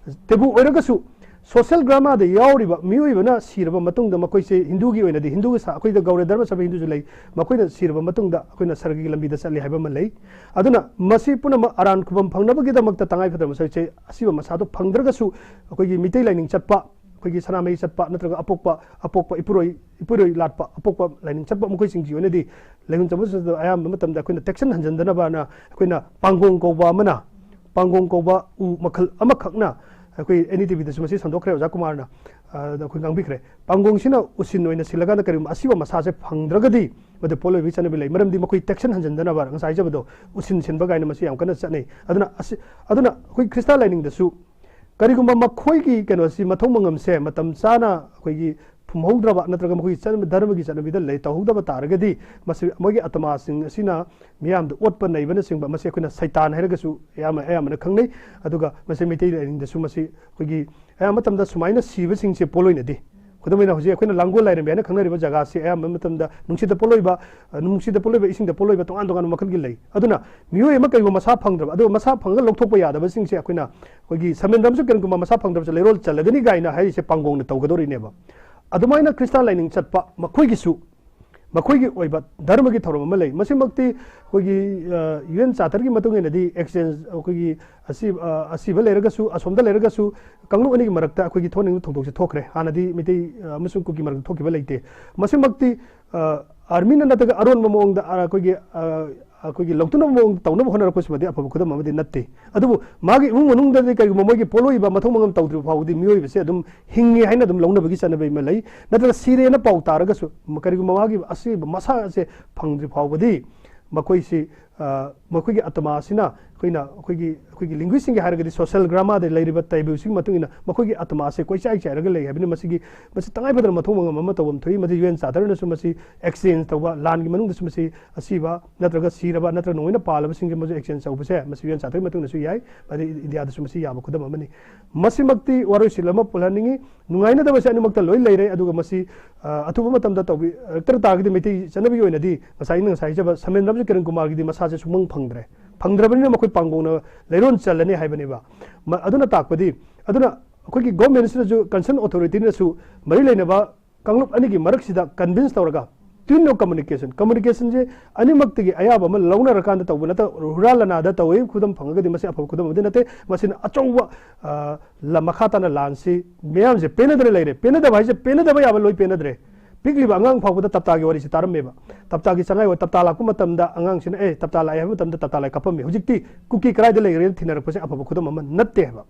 ꯇꯦꯕꯨ ꯑꯣꯏꯔꯒꯁꯨ ꯁꯣꯁꯤꯌꯦꯜ ꯒ꯭ꯔꯥꯃꯥꯗ ꯌꯥꯎꯔꯤꯕ ꯃꯤꯑꯣꯏꯕꯅ ꯁꯤꯔꯕ ꯃꯇꯨꯡꯗ ꯃꯈꯣꯏꯁꯦ ꯍꯤꯟꯗꯨꯒꯤ ꯑꯣꯏꯅꯗꯤ, ꯍꯤꯟꯗꯨꯒꯤ ꯁꯥ-, ꯑꯩꯈꯣꯏꯗ ꯒꯧꯔ ꯙꯔꯃ ꯆꯠꯄ ꯍꯤꯟꯗꯨꯁꯨ ꯂꯩ, ꯃꯈꯣꯏꯅ ꯁꯤꯔꯕ ꯃꯇꯨꯡꯗ ꯑꯩꯈꯣꯏꯅ ꯁꯔꯒꯒꯤ ꯂꯝꯕꯤꯗ ꯆꯠꯂꯤ ꯍꯥꯏꯕ ꯑꯃ ꯂꯩ꯫ ꯑꯗꯨꯅ ꯃꯁꯤ ꯄꯨꯝꯅꯃꯛ ꯑꯔꯥꯟ ꯈꯨꯕꯝ ꯐꯪꯅꯕꯒꯤꯗꯃꯛꯇ ꯇꯉꯥꯏ ꯐꯗꯕ ꯃꯁꯛꯁꯦ ꯑꯁꯤꯕ ꯃꯁꯥꯗꯣ ꯐꯪꯗ꯭ꯔꯒꯁꯨ ꯑꯩꯈꯣꯏꯒꯤ ꯃꯤꯇꯩ ꯂꯥꯏꯅꯤꯡ ꯆꯠꯄ, ꯑꯩꯈꯣꯏꯒꯤ ꯁꯅꯥꯃꯍꯤ ꯆꯠꯄ ꯅꯠꯇ꯭ꯔꯒ ꯑꯄꯣꯛꯄ, ꯑꯄꯣꯛꯄ ꯏꯄꯨꯔꯣꯏ, ꯏꯄꯨꯔꯣꯏ ꯂꯥꯠꯄ ꯑꯄꯣꯛꯄ ꯂꯥꯏꯅꯤꯡ ꯆꯠꯄ ꯃꯈꯣꯏꯁꯤꯡꯒꯤ ꯑꯣꯏꯅꯗꯤ ꯂꯩꯐꯝ ꯆꯥꯐꯝꯁꯤꯗ ꯑꯌꯥꯝꯕ ꯃꯇꯝꯗ ꯑꯩꯈꯣꯏꯅ ꯇꯦꯛꯁꯟ ꯍꯟꯖꯤꯟꯗꯅꯕꯅ ꯑꯩꯈꯣꯏꯅ ꯄꯥꯡꯒꯣꯡ ꯀꯧꯕ ꯑꯃꯅ, ꯄꯥꯡꯒꯣꯡ ꯀꯧꯕ ꯎ ꯃꯈꯜ ꯑꯃꯈꯛꯅ, ꯑꯩꯈꯣꯏ ꯑꯦꯟ ꯏ ꯇꯤ ꯚꯤꯗꯁꯨ ꯃꯁꯤ ꯁꯟꯗꯣꯛꯈ꯭ꯔꯦ ꯑꯣꯖꯥ ꯀꯨꯃꯥꯔꯅ, ꯑꯗ ꯑꯩꯈꯣꯏ ꯉꯥꯡꯕꯤꯈ꯭ꯔꯦ꯫ ꯄꯥꯡꯒꯣꯡꯁꯤꯅ ꯎꯁꯤꯟ ꯑꯣꯏꯅ ꯁꯤꯜꯂꯀꯥꯟꯗ ꯀꯔꯤꯒꯨꯝꯕ ꯑꯁꯤꯕ ꯃꯁꯥꯁꯦ ꯐꯪꯗ꯭ꯔꯒꯗꯤ ꯃꯗꯨ ꯄꯣꯠꯂꯣꯏꯕꯒꯤ ꯆꯠꯅꯕꯤ ꯂꯩ꯫ ꯃꯔꯝꯗꯤ ꯃꯈꯣꯏ ꯇꯦꯛꯁꯟ ꯍꯟꯖꯤꯟꯗꯅꯕ ꯉꯁꯥꯏ ꯍꯥꯏꯖꯕꯗꯣ, ꯎꯁꯤꯟ ꯁꯤꯟꯕ ꯀꯥꯏꯅ ꯃꯁꯤ ꯌꯥꯝ ꯀꯟꯅ ꯆꯠꯅꯩ꯫ ꯑꯗꯨꯅ ꯑꯁꯤ, ꯑꯗꯨꯅ ꯑꯩꯈꯣꯏ ꯈ꯭ꯔꯤꯁꯇ ꯂꯥꯏꯅꯤꯡꯗꯁꯨ ꯀꯔꯤꯒꯨꯝꯕ ꯃꯈꯣꯏꯒꯤ ꯀꯩꯅꯣꯁꯤ, ꯃꯊꯧ ꯃꯉꯝꯁꯦ ꯃꯇꯝ ꯆꯥꯅ ꯑꯩꯈꯣꯏꯒꯤ ꯐꯨꯝꯍꯧꯗ꯭ꯔꯕ ꯅꯠꯇ꯭ꯔꯒ ꯃꯈꯣꯏꯒꯤ ꯆꯠꯅ-, ꯙꯔꯃꯒꯤ ꯆꯠꯅꯕꯤꯗ ꯂꯩ ꯇꯧꯍꯧꯗꯕ ꯇꯥꯔꯒꯗꯤ ꯃꯁꯤ ꯃꯣꯏꯒꯤ ꯑꯇꯃꯥꯁꯤꯡ ꯑꯁꯤꯅ ꯃꯤꯌꯥꯝꯗ ꯑꯣꯠꯄ ꯅꯩꯕꯅꯆꯤꯡꯕ, ꯃꯁꯤ ꯑꯩꯈꯣꯏꯅ ꯁꯩꯇꯥꯟ ꯍꯥꯏꯔꯒꯁꯨ ꯑꯌꯥꯝꯕ, ꯑꯌꯥꯝꯕꯅ ꯈꯪꯅꯩ꯫ ꯑꯗꯨꯒ ꯃꯁꯤ ꯃꯩꯇꯩ ꯂꯥꯏꯅꯤꯡꯗꯁꯨ ꯃꯁꯤ ꯑꯩꯈꯣꯏꯒꯤ ꯑꯌꯥꯝꯕ ꯃꯇꯝꯗ ꯁꯨꯃꯥꯏꯅ ꯁꯤꯕꯁꯤꯡꯁꯦ ꯄꯣꯠꯂꯣꯏꯅꯗꯦ꯫ ꯈꯨꯗꯝ ꯑꯣꯏꯅ ꯍꯧꯖꯤꯛ ꯑꯩꯈꯣꯏꯅ ꯂꯥꯡꯒꯣꯜ ꯂꯥꯏꯔꯦꯝꯕꯤ ꯍꯥꯏꯅ ꯈꯪꯅꯔꯤꯕ ꯖꯒꯥꯁꯤ ꯑꯌꯥꯝꯕ ꯃꯇꯝꯗ ꯅꯨꯡꯁꯤꯠꯇ ꯄꯣꯠꯂꯣꯏꯕ, ꯑ, ꯅꯨꯡꯁꯤꯠꯇ ꯄꯣꯠꯂꯣꯏꯕ, ꯏꯁꯤꯡꯗ ꯄꯣꯠꯂꯣꯏꯕ ꯇꯣꯉꯥꯟ ꯇꯣꯉꯥꯟꯕ ꯃꯈꯜꯒꯤ ꯂꯩ꯫ ꯑꯗꯨꯅ ꯃꯤꯑꯣꯏ ꯑꯃ ꯀꯩꯒꯨꯝꯕ ꯃꯁꯥ ꯐꯪꯗ꯭ꯔꯕ, ꯑꯗꯨꯒ ꯃꯁꯥ ꯐꯪꯉꯒ ꯂꯧꯊꯣꯛꯄ ꯌꯥꯗꯕꯁꯤꯡꯁꯦ ꯑꯩꯈꯣꯏꯅ ꯑꯩꯈꯣꯏꯒꯤ ꯁꯃꯦꯟꯗ꯭ꯔꯝꯁꯨ ꯀꯔꯤꯒꯨꯝꯕ ꯃꯁꯥ ꯐꯪꯗ꯭ꯔꯕꯁꯨ ꯂꯩꯔꯣꯜ ꯆꯜꯂꯒꯅꯤ ꯀꯥꯏꯅ ꯍꯥꯏꯔꯤꯁꯦ ꯄꯥꯡꯒꯣꯡꯅ ꯇꯧꯒꯗꯧꯔꯤꯅꯦꯕ꯫ ꯑꯗꯨꯃꯥꯏꯅ ꯈ꯭ꯔꯤꯁꯇꯥꯟ ꯂꯥꯏꯅꯤꯡ ꯆꯠꯄ ꯃꯈꯣꯏꯒꯤꯁꯨ ꯃꯈꯣꯏꯒꯤ ꯑꯣꯏꯕ ꯙꯔꯃꯒꯤ ꯊꯧꯔꯝ ꯑꯃ ꯂꯩ꯫ ꯃꯁꯤꯃꯛꯇꯤ ꯑꯩꯈꯣꯏꯒꯤ UN Charterꯒꯤ ꯃꯇꯨꯡ ꯏꯟꯅꯗꯤ exchange, ꯑꯩꯈꯣꯏꯒꯤ ꯑꯁꯤ-, ꯑ, ꯑꯁꯤꯕ ꯂꯩꯔꯒꯁꯨ, ꯑꯁꯣꯝꯗ ꯂꯩꯔꯒꯁꯨ, ꯀꯥꯡꯂꯨꯞ ꯑꯅꯤꯒꯤ ꯃꯔꯛꯇ ꯑꯩꯈꯣꯏꯒꯤ ꯊꯣꯛꯅꯤꯡꯕ ꯊꯧꯗꯣꯛꯁꯦ ꯊꯣꯛꯈ꯭ꯔꯦ꯫ ꯍꯥꯟꯅꯗꯤ ꯃꯩꯇꯩ, ꯑ, ꯑꯃꯁꯨꯡ ꯀꯨꯀꯤ ꯃꯔꯛꯇ ꯊꯣꯛꯈꯤꯕ ꯂꯩꯇꯦ꯫ ꯃꯁꯤꯃꯛꯇꯤ, ꯑ, armyꯅ ꯅꯠꯇ꯭ꯔꯒ ꯑꯔꯣꯟꯕ ꯃꯑꯣꯡꯗ, ꯑ, ꯑꯩꯈꯣꯏꯒꯤ, ꯑ, ꯑꯩꯈꯣꯏꯒꯤ ꯂꯧꯇꯨꯅꯕ ꯃꯑꯣꯡꯗ ꯇꯧꯅꯕ ꯍꯣꯠꯅꯔꯛꯄꯁꯤꯃꯗꯤ ꯑꯐꯕ ꯈꯨꯗꯝ ꯑꯃꯗꯤ ꯅꯠꯇꯦ꯫ ꯑꯗꯨꯕꯨ ꯃꯥꯒꯤ ꯏꯃꯨꯡ ꯃꯅꯨꯡꯗꯗꯤ ꯀꯔꯤꯒꯨꯝꯕ ꯃꯣꯏꯒꯤ ꯄꯣꯠꯂꯣꯏꯕ ꯃꯊꯧ ꯃꯉꯝ ꯇꯧꯗ꯭ꯔꯤꯕ ꯐꯥꯎꯕꯗꯤ ꯃꯤꯑꯣꯏꯕꯁꯦ ꯑꯗꯨꯝ ꯍꯤꯡꯉꯤ ꯍꯥꯏꯅ ꯑꯗꯨꯝ ꯂꯧꯅꯕꯒꯤ ꯆꯠꯅꯕꯤ ꯑꯃ ꯂꯩ꯫ ꯅꯠꯇ꯭ꯔꯒ ꯁꯤꯔꯦꯅ ꯄꯥꯎ ꯇꯥꯔꯒꯁꯨ, ꯀꯔꯤꯒꯨꯝꯕ ꯃꯥꯒꯤ ꯑꯁꯤꯕ ꯃꯁꯥꯁꯦ ꯐꯪꯗ꯭ꯔꯤ ꯐꯥꯎꯕꯗꯤ ꯃꯈꯣꯏꯁꯤ, ꯑ, ꯃꯈꯣꯏꯒꯤ ꯑꯇꯃꯥ ꯑꯁꯤꯅ ꯑꯩꯈꯣꯏꯅ, ꯑꯩꯈꯣꯏꯒꯤ, ꯑꯩꯈꯣꯏꯒꯤ linguistꯁꯤꯡꯒꯤ ꯍꯥꯏꯔꯒꯗꯤ social grammarꯗ ꯂꯩꯔꯤꯕ ꯇꯩꯕꯁꯤꯒꯤ ꯃꯇꯨꯡ ꯏꯟꯅ ꯃꯈꯣꯏꯒꯤ ꯑꯇꯃꯥꯁꯦ ꯀꯣꯏꯆꯥꯏ ꯆꯥꯏꯔꯒ ꯂꯩ ꯍꯥꯏꯕꯅꯤ꯫ ꯃꯁꯤꯒꯤ, ꯃꯁꯤ ꯇꯉꯥꯏ ꯐꯗꯅ ꯃꯊꯧ ꯃꯉꯝ ꯑꯃ ꯇꯧꯐꯝ ꯊꯣꯛꯏ꯫ ꯃꯁꯤ UN Charterꯅꯁꯨ ꯃꯁꯤ exchange ꯇꯧꯕ, ꯂꯥꯟꯒꯤ ꯃꯅꯨꯡꯗꯁꯨ ꯃꯁꯤ ꯑꯁꯤꯕ ꯅꯠꯇ꯭ꯔꯒ ꯁꯤꯔꯕ ꯅꯠꯇ꯭ꯔꯒ ꯅꯣꯡꯃꯩꯅ ꯄꯥꯜꯂꯕꯁꯤꯡꯁꯦ ꯃꯁꯤ exchange ꯇꯧꯕꯁꯦ ꯃꯁꯤ UN Charterꯒꯤ ꯃꯇꯨꯡꯗꯁꯨ ꯌꯥꯏ꯫ ꯃꯁꯤ ꯏꯟꯗꯤꯌꯥꯗꯁꯨ ꯃꯁꯤ ꯌꯥꯕ ꯈꯨꯗꯝ ꯑꯃꯅꯤ꯫ ꯃꯁꯤꯃꯛꯇꯤ ꯋꯥꯔꯣꯏꯁꯤꯟ ꯑꯃ ꯄꯨꯜꯍꯟꯅꯤꯡꯉꯤ꯫ ꯅꯨꯡꯉꯥꯏꯅꯗꯕꯁꯦ ꯑꯅꯤꯃꯛꯇ ꯂꯣꯏ ꯂꯩꯔꯦ꯫ ꯑꯗꯨꯒ ꯃꯁꯤ, ꯑ, ꯑꯊꯨꯕ ꯃꯇꯝꯗ ꯇꯧꯕꯤꯔꯛꯇ ꯇꯥꯔꯒꯗꯤ ꯃꯩꯇꯩ ꯆꯠꯅꯕꯤꯒꯤ ꯑꯣꯏꯅꯗꯤ ꯉꯁꯥꯏ ꯑꯩꯅ ꯉꯁꯥꯏ ꯍꯥꯏꯖꯕ ꯁꯃꯦꯟ ꯔꯝꯖꯤ ꯀꯤꯔꯟ ꯀꯨꯃꯥꯔꯒꯤꯗꯤ ꯃꯁꯥꯁꯦ ꯁꯨꯡꯐꯪ ꯐꯪꯗ꯭ꯔꯦ꯫ ꯐꯪꯗ꯭ꯔꯕꯅꯤꯅ ꯃꯈꯣꯏ ꯄꯥꯡꯒꯣꯡꯅ ꯂꯩꯔꯣꯟ ꯆꯜꯂꯅꯤ ꯍꯥꯏꯕꯅꯦꯕ꯫ ꯃ-, ꯑꯗꯨꯅ ꯇꯥꯛꯄꯗꯤ, ꯑꯗꯨꯅ ꯑꯩꯈꯣꯏꯒꯤ governmentꯁꯤꯅꯁꯨ, concern authorityꯅꯁꯨ ꯃꯔꯤ ꯂꯩꯅꯕ ꯀꯥꯡꯂꯨꯞ ꯑꯅꯤꯒꯤ ꯃꯔꯛꯁꯤꯗ convince ꯇꯧꯔꯒ, tune of communication, communicationꯁꯦ ꯑꯅꯤꯃꯛꯇꯒꯤ ꯑꯌꯥꯕ ꯑꯃ ꯂꯧꯅꯔꯀꯥꯟꯗ ꯇꯧꯕ ꯅꯠꯇ, ꯍꯨꯔꯥ ꯂꯅꯥꯗ ꯇꯧꯋꯤ ꯈꯨꯗꯝ ꯐꯪꯉꯒꯗꯤ ꯃꯁꯤ ꯑꯐꯕ ꯈꯨꯗꯝ ꯑꯃꯗꯤ ꯅꯠꯇꯦ꯫ ꯃꯁꯤꯅ ꯑꯆꯧꯕ, ꯑ, ꯂꯝ ꯃꯈꯥ ꯇꯥꯅ ꯂꯥꯟꯁꯤ ꯃꯤꯌꯥꯝꯁꯦ ꯄꯦꯟꯅꯗꯅ ꯂꯩꯔꯦ꯫ ꯄꯦꯟꯅꯗꯕ ꯍꯥꯏꯁꯦ ꯄꯦꯟꯅꯗꯕ ꯌꯥꯕ ꯂꯣꯏ ꯄꯦꯟꯅꯗ꯭ꯔꯦ꯫ ꯄꯤꯛꯂꯤꯕ ꯑꯉꯥꯡ ꯐꯥꯎꯕꯗ ꯇꯞꯇꯥꯒꯤ ꯋꯥꯔꯤꯁꯤ ꯇꯥꯔꯝꯃꯦꯕ꯫ ꯇꯞꯇꯥꯒꯤ ꯆꯉꯥꯏ ꯋꯥ-, ꯇꯞꯇꯥ ꯂꯥꯛꯄ ꯃꯇꯝꯗ ꯑꯉꯥꯡꯁꯤꯅ, "ꯑꯦ, ꯇꯞꯇꯥ ꯂꯥꯛꯑꯦ" ꯍꯥꯏꯕ ꯃꯇꯝꯗ ꯇꯞꯇꯥ ꯂꯥꯏ ꯀꯞꯄꯝꯃꯤ꯫ ꯍꯧꯖꯤꯛꯇꯤ ꯀꯨꯀꯤ ꯀꯗꯥꯏꯗ ꯂꯩꯈ꯭ꯔꯦꯅ ꯊꯤꯅꯔꯛꯄꯁꯦ ꯑꯐꯕ ꯈꯨꯗꯝ ꯑꯃ ꯅꯠꯇꯦ ꯍꯥꯏꯕ꯫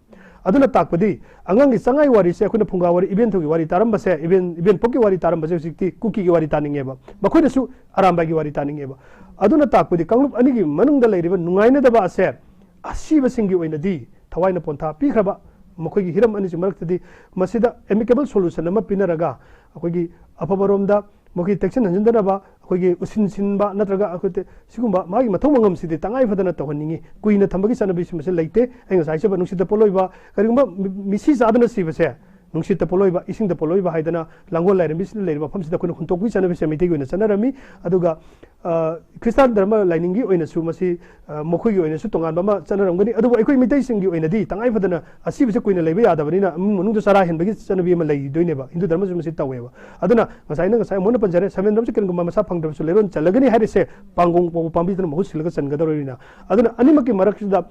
ꯑꯗꯨꯅ ꯇꯥꯛꯄꯗꯤ ꯑꯉꯥꯡꯒꯤ ꯆꯉꯥꯏ ꯋꯥꯔꯤꯁꯦ ꯑꯩꯈꯣꯏꯅ ꯐꯨꯡꯒꯥ ꯋꯥꯔꯤ, ꯏꯕꯦꯟꯊꯧꯒꯤ ꯋꯥꯔꯤ ꯇꯥꯔꯝꯕꯁꯦ, ꯏꯕꯦꯟ, ꯏꯕꯦꯟꯄꯣꯛꯀꯤ ꯋꯥꯔꯤ ꯇꯥꯔꯝꯕꯁꯦ ꯍꯧꯖꯤꯛꯇꯤ ꯀꯨꯀꯤꯒꯤ ꯋꯥꯔꯤ ꯇꯥꯅꯤꯡꯉꯦꯕ꯫ ꯃꯈꯣꯏꯅꯁꯨ ꯑꯔꯥꯝꯕꯥꯏꯒꯤ ꯋꯥꯔꯤ ꯇꯥꯅꯤꯡꯉꯦꯕ꯫ ꯑꯗꯨꯅ ꯇꯥꯛꯄꯗꯤ ꯀꯥꯡꯂꯨꯞ ꯑꯅꯤꯒꯤ ꯃꯅꯨꯡꯗ ꯂꯩꯔꯤꯕ ꯅꯨꯡꯉꯥꯏꯅꯗꯕ ꯑꯁꯦ ꯑꯁꯤꯕꯁꯤꯡꯒꯤ ꯑꯣꯏꯅꯗꯤ ꯊꯋꯥꯏꯅ ꯄꯣꯟꯊꯥ ꯄꯤꯈ꯭ꯔꯕ ꯃꯈꯣꯏꯒꯤ ꯍꯤꯔꯝ ꯑꯅꯤꯁꯤ ꯃꯔꯛꯇꯗꯤ ꯃꯁꯤꯗ amicable solution ꯑꯃ ꯄꯤꯅꯔꯒ ꯑꯩꯈꯣꯏꯒꯤ ꯑꯐꯕꯔꯣꯝꯗ ꯃꯈꯣꯏꯒꯤ ꯇꯦꯛꯁꯤꯟ ꯍꯟꯖꯤꯟꯗꯅꯕ ꯑꯩꯈꯣꯏꯒꯤ ꯎꯁꯤꯟꯁꯤꯟꯕ ꯅꯠꯇ꯭ꯔꯒ ꯑꯩꯈꯣꯏ ꯇꯦ-, ꯁꯤꯒꯨꯝꯕ ꯃꯥꯒꯤ ꯃꯊꯧ ꯃꯉꯝꯁꯤꯗꯤ ꯇꯉꯥꯏ ꯐꯗꯅ ꯇꯧꯍꯟꯅꯤꯡꯉꯤ꯫ ꯀꯨꯏꯅ ꯊꯝꯕꯒꯤ ꯆꯠꯅꯕꯤꯁꯤ ꯃꯁꯤ ꯂꯩꯇꯦ꯫ ꯑꯩ ꯉꯁꯥꯏ ꯍꯥꯏꯖꯕ ꯅꯨꯡꯁꯤꯠꯇ ꯄꯣꯠꯂꯣꯏꯕ ꯀꯔꯤꯒꯨꯝꯕ ꯃꯤ-, ꯃꯤꯁꯤ ꯆꯥꯗꯅ ꯁꯤꯕꯁꯦ, ꯅꯨꯡꯁꯤꯠꯇ ꯄꯣꯠꯂꯣꯏꯕ, ꯏꯁꯤꯡꯗ ꯄꯣꯠꯂꯣꯏꯕ ꯍꯥꯏꯗꯅ ꯂꯥꯡꯒꯣꯜ ꯂꯥꯏꯔꯦꯝꯕꯤꯁꯤꯅ ꯂꯩꯔꯤꯕ ꯃꯐꯝꯁꯤꯗ ꯑꯩꯈꯣꯏꯅ ꯍꯨꯟꯇꯣꯛꯄꯒꯤ ꯆꯠꯅꯕꯤꯁꯦ ꯃꯩꯇꯩꯒꯤ ꯑꯣꯏꯅ ꯆꯠꯅꯔꯝꯃꯤ꯫ ꯑꯗꯨꯒ ꯑ, ꯈ꯭ꯔꯤꯁꯇꯥꯟ ꯙꯔꯃ ꯂꯥꯏꯅꯤꯡꯒꯤ ꯑꯣꯏꯅꯁꯨ ꯃꯁꯤ, ꯑ, ꯃꯈꯣꯏꯒꯤ ꯑꯣꯏꯅꯁꯨ ꯇꯣꯉꯥꯟꯕ ꯑꯃ ꯆꯠꯅꯔꯝꯒꯅꯤ꯫ ꯑꯗꯨꯕꯨ ꯑꯩꯈꯣꯏ ꯃꯤꯇꯩꯁꯤꯡꯒꯤ ꯑꯣꯏꯅꯗꯤ ꯇꯉꯥꯏ ꯐꯗꯅ ꯑꯁꯤꯕꯁꯦ ꯀꯨꯏꯅ ꯂꯩꯕ ꯌꯥꯗꯕꯅꯤꯅ ꯏꯃꯨꯡ ꯃꯅꯨꯡꯗ ꯆꯔꯥ ꯍꯦꯟꯕꯒꯤ ꯆꯠꯅꯕꯤ ꯑꯃ ꯂꯩꯗꯣꯏꯅꯦꯕ꯫ ꯍꯤꯟꯗꯨ ꯙꯔꯃꯁꯨ ꯃꯁꯤ ꯇꯧꯋꯦꯕ꯫ ꯑꯗꯨꯅ ꯉꯁꯥꯏ ꯑꯩꯅ, ꯉꯁꯥꯏ ꯑꯃꯨꯛ ꯍꯟꯅ ꯄꯟꯖꯔꯦ, ꯁꯚꯦꯟ ꯗ꯭ꯔꯝꯁꯦ ꯀꯔꯤꯒꯨꯝꯕ ꯃꯁꯥ ꯐꯪꯗ꯭ꯔꯕꯁꯨ ꯂꯩꯔꯣꯟ ꯆꯜꯂꯒꯅꯤ ꯍꯥꯏꯔꯤꯁꯦ ꯄꯥꯡꯒꯣꯡ ꯄꯥꯎꯕ ꯄꯥꯝꯕꯤꯗꯨꯅ ꯃꯍꯨꯠ ꯁꯤꯜꯂꯒ ꯆꯟꯒꯗꯧꯔꯤꯕꯅꯤꯅ꯫ ꯑꯗꯨꯅ ꯑꯅꯤꯃꯛꯀꯤ ꯃꯔꯛꯁꯤꯗ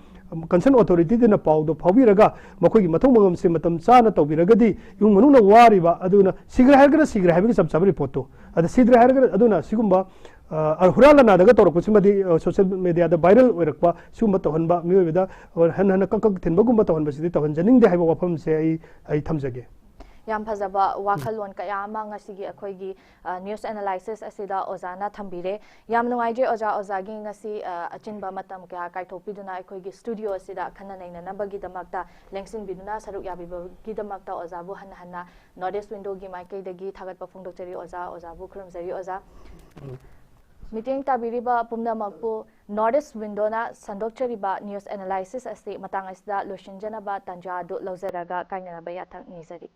ꯀꯟꯁꯔꯟ ꯑꯣꯊꯣꯔꯤꯇꯤꯗꯨꯅ ꯄꯥꯎꯗꯣ ꯐꯥꯎꯕꯤꯔꯒ ꯃꯈꯣꯏꯒꯤ ꯃꯊꯧ ꯃꯉꯝꯁꯦ ꯃꯇꯝ ꯆꯥꯅ ꯇꯧꯕꯤꯔꯒꯗꯤ ꯏꯃꯨꯡ ꯃꯅꯨꯡꯅ ꯋꯥꯔꯤꯕ ꯑꯗꯨꯅ ꯁꯤꯈ꯭ꯔꯦ ꯍꯥꯏꯔꯒꯅ ꯁꯤꯈ꯭ꯔꯦ ꯍꯥꯏꯕꯒꯤ ꯆꯞ ꯆꯥꯕ ꯔꯤꯄꯣꯔꯠꯇꯣ, ꯑꯗ ꯁꯤꯗ꯭ꯔꯦ ꯍꯥꯏꯔꯒꯅ ꯑꯗꯨꯅ ꯁꯤꯒꯨꯝꯕ, ꯑ, ꯍꯨꯔꯥꯟ ꯂꯥꯟꯅꯗꯒ ꯇꯧꯔꯛꯄꯁꯤꯃꯗꯤ, ꯑ, ꯁꯣꯁꯤꯌꯦꯜ ꯃꯦꯗꯤꯌꯥꯗ ꯚꯥꯏꯔꯦꯜ ꯑꯣꯏꯔꯛꯄ ꯁꯤꯒꯨꯝꯕ ꯇꯧꯍꯟꯕ, ꯃꯤꯑꯣꯏꯕꯗ ꯍꯟꯅ ꯍꯟꯅ ꯀꯛ ꯀꯛ ꯊꯤꯟꯕꯒꯨꯝꯕ ꯇꯧꯍꯟꯕꯁꯤꯗꯤ ꯇꯧꯍꯟꯖꯅꯤꯡꯗꯦ ꯍꯥꯏꯕ ꯋꯥꯐꯝꯁꯦ ꯑꯩ, ꯑꯩ ꯊꯝꯖꯒꯦ꯫ ꯌꯥꯝ ꯐꯖꯕ ꯋꯥꯈꯜꯂꯣꯟ ꯀꯌꯥ ꯑꯃ ꯉꯁꯤꯒꯤ ꯑꯩꯈꯣꯏꯒꯤ, ꯑ, ꯅ꯭ꯌꯨꯁ ꯑꯦꯅꯥꯂꯥꯏꯁꯤꯁ ꯑꯁꯤꯗ ꯑꯣꯖꯥꯅ ꯊꯝꯕꯤꯔꯦ꯫ ꯌꯥꯝ ꯅꯨꯡꯉꯥꯏꯖꯩ ꯑꯣꯖꯥ, ꯑꯣꯖꯥꯒꯤ ꯉꯁꯤ, ꯑ, ꯑꯆꯤꯟꯕ ꯃꯇꯝ ꯀꯌꯥ ꯀꯥꯏꯊꯣꯛꯄꯤꯗꯨꯅ ꯑꯩꯈꯣꯏꯒꯤ ꯁ꯭ꯇꯨꯗꯤꯑꯣ ꯑꯁꯤꯗ ꯈꯟꯅ ꯅꯩꯅꯅꯕꯒꯤꯗꯃꯛꯇ ꯂꯦꯡꯁꯤꯟꯕꯤꯗꯨꯅ ꯁꯔꯨꯛ ꯌꯥꯕꯤꯕꯒꯤꯗꯃꯛꯇ ꯑꯣꯖꯥꯕꯨ ꯍꯟꯅ ꯍꯟꯅ ꯅꯣꯔꯠ ꯏꯁ ꯋꯤꯟꯗꯣꯒꯤ ꯃꯥꯏꯀꯩꯗꯒꯤ ꯊꯥꯒꯠꯄ ꯐꯣꯡꯗꯣꯛꯆꯔꯤ ꯑꯣꯖꯥ, ꯑꯣꯖꯥꯕꯨ ꯈꯨꯔꯨꯝꯖꯔꯤ ꯑꯣꯖꯥ꯫ ꯃꯤꯠꯌꯦꯡ ꯇꯥꯕꯤꯔꯤꯕ ꯄꯨꯝꯅꯃꯛꯄꯨ ꯅꯣꯔꯠ ꯏꯁ ꯋꯤꯟꯗꯣꯅ ꯁꯟꯗꯣꯛꯆꯔꯤꯕ ꯅ꯭ꯌꯨꯁ ꯑꯦꯅꯥꯂꯥꯏꯁꯤꯁ ꯑꯁꯤ ꯃꯇꯥꯡ ꯑꯁꯤꯗ ꯂꯣꯏꯁꯤꯟꯖꯅꯕ ꯇꯥꯟꯖꯥ ꯑꯗꯨ ꯂꯧꯖꯔꯒ ꯀꯥꯏꯅꯅꯕ ꯌꯥꯊꯪ ꯅꯤꯖꯔꯤ꯫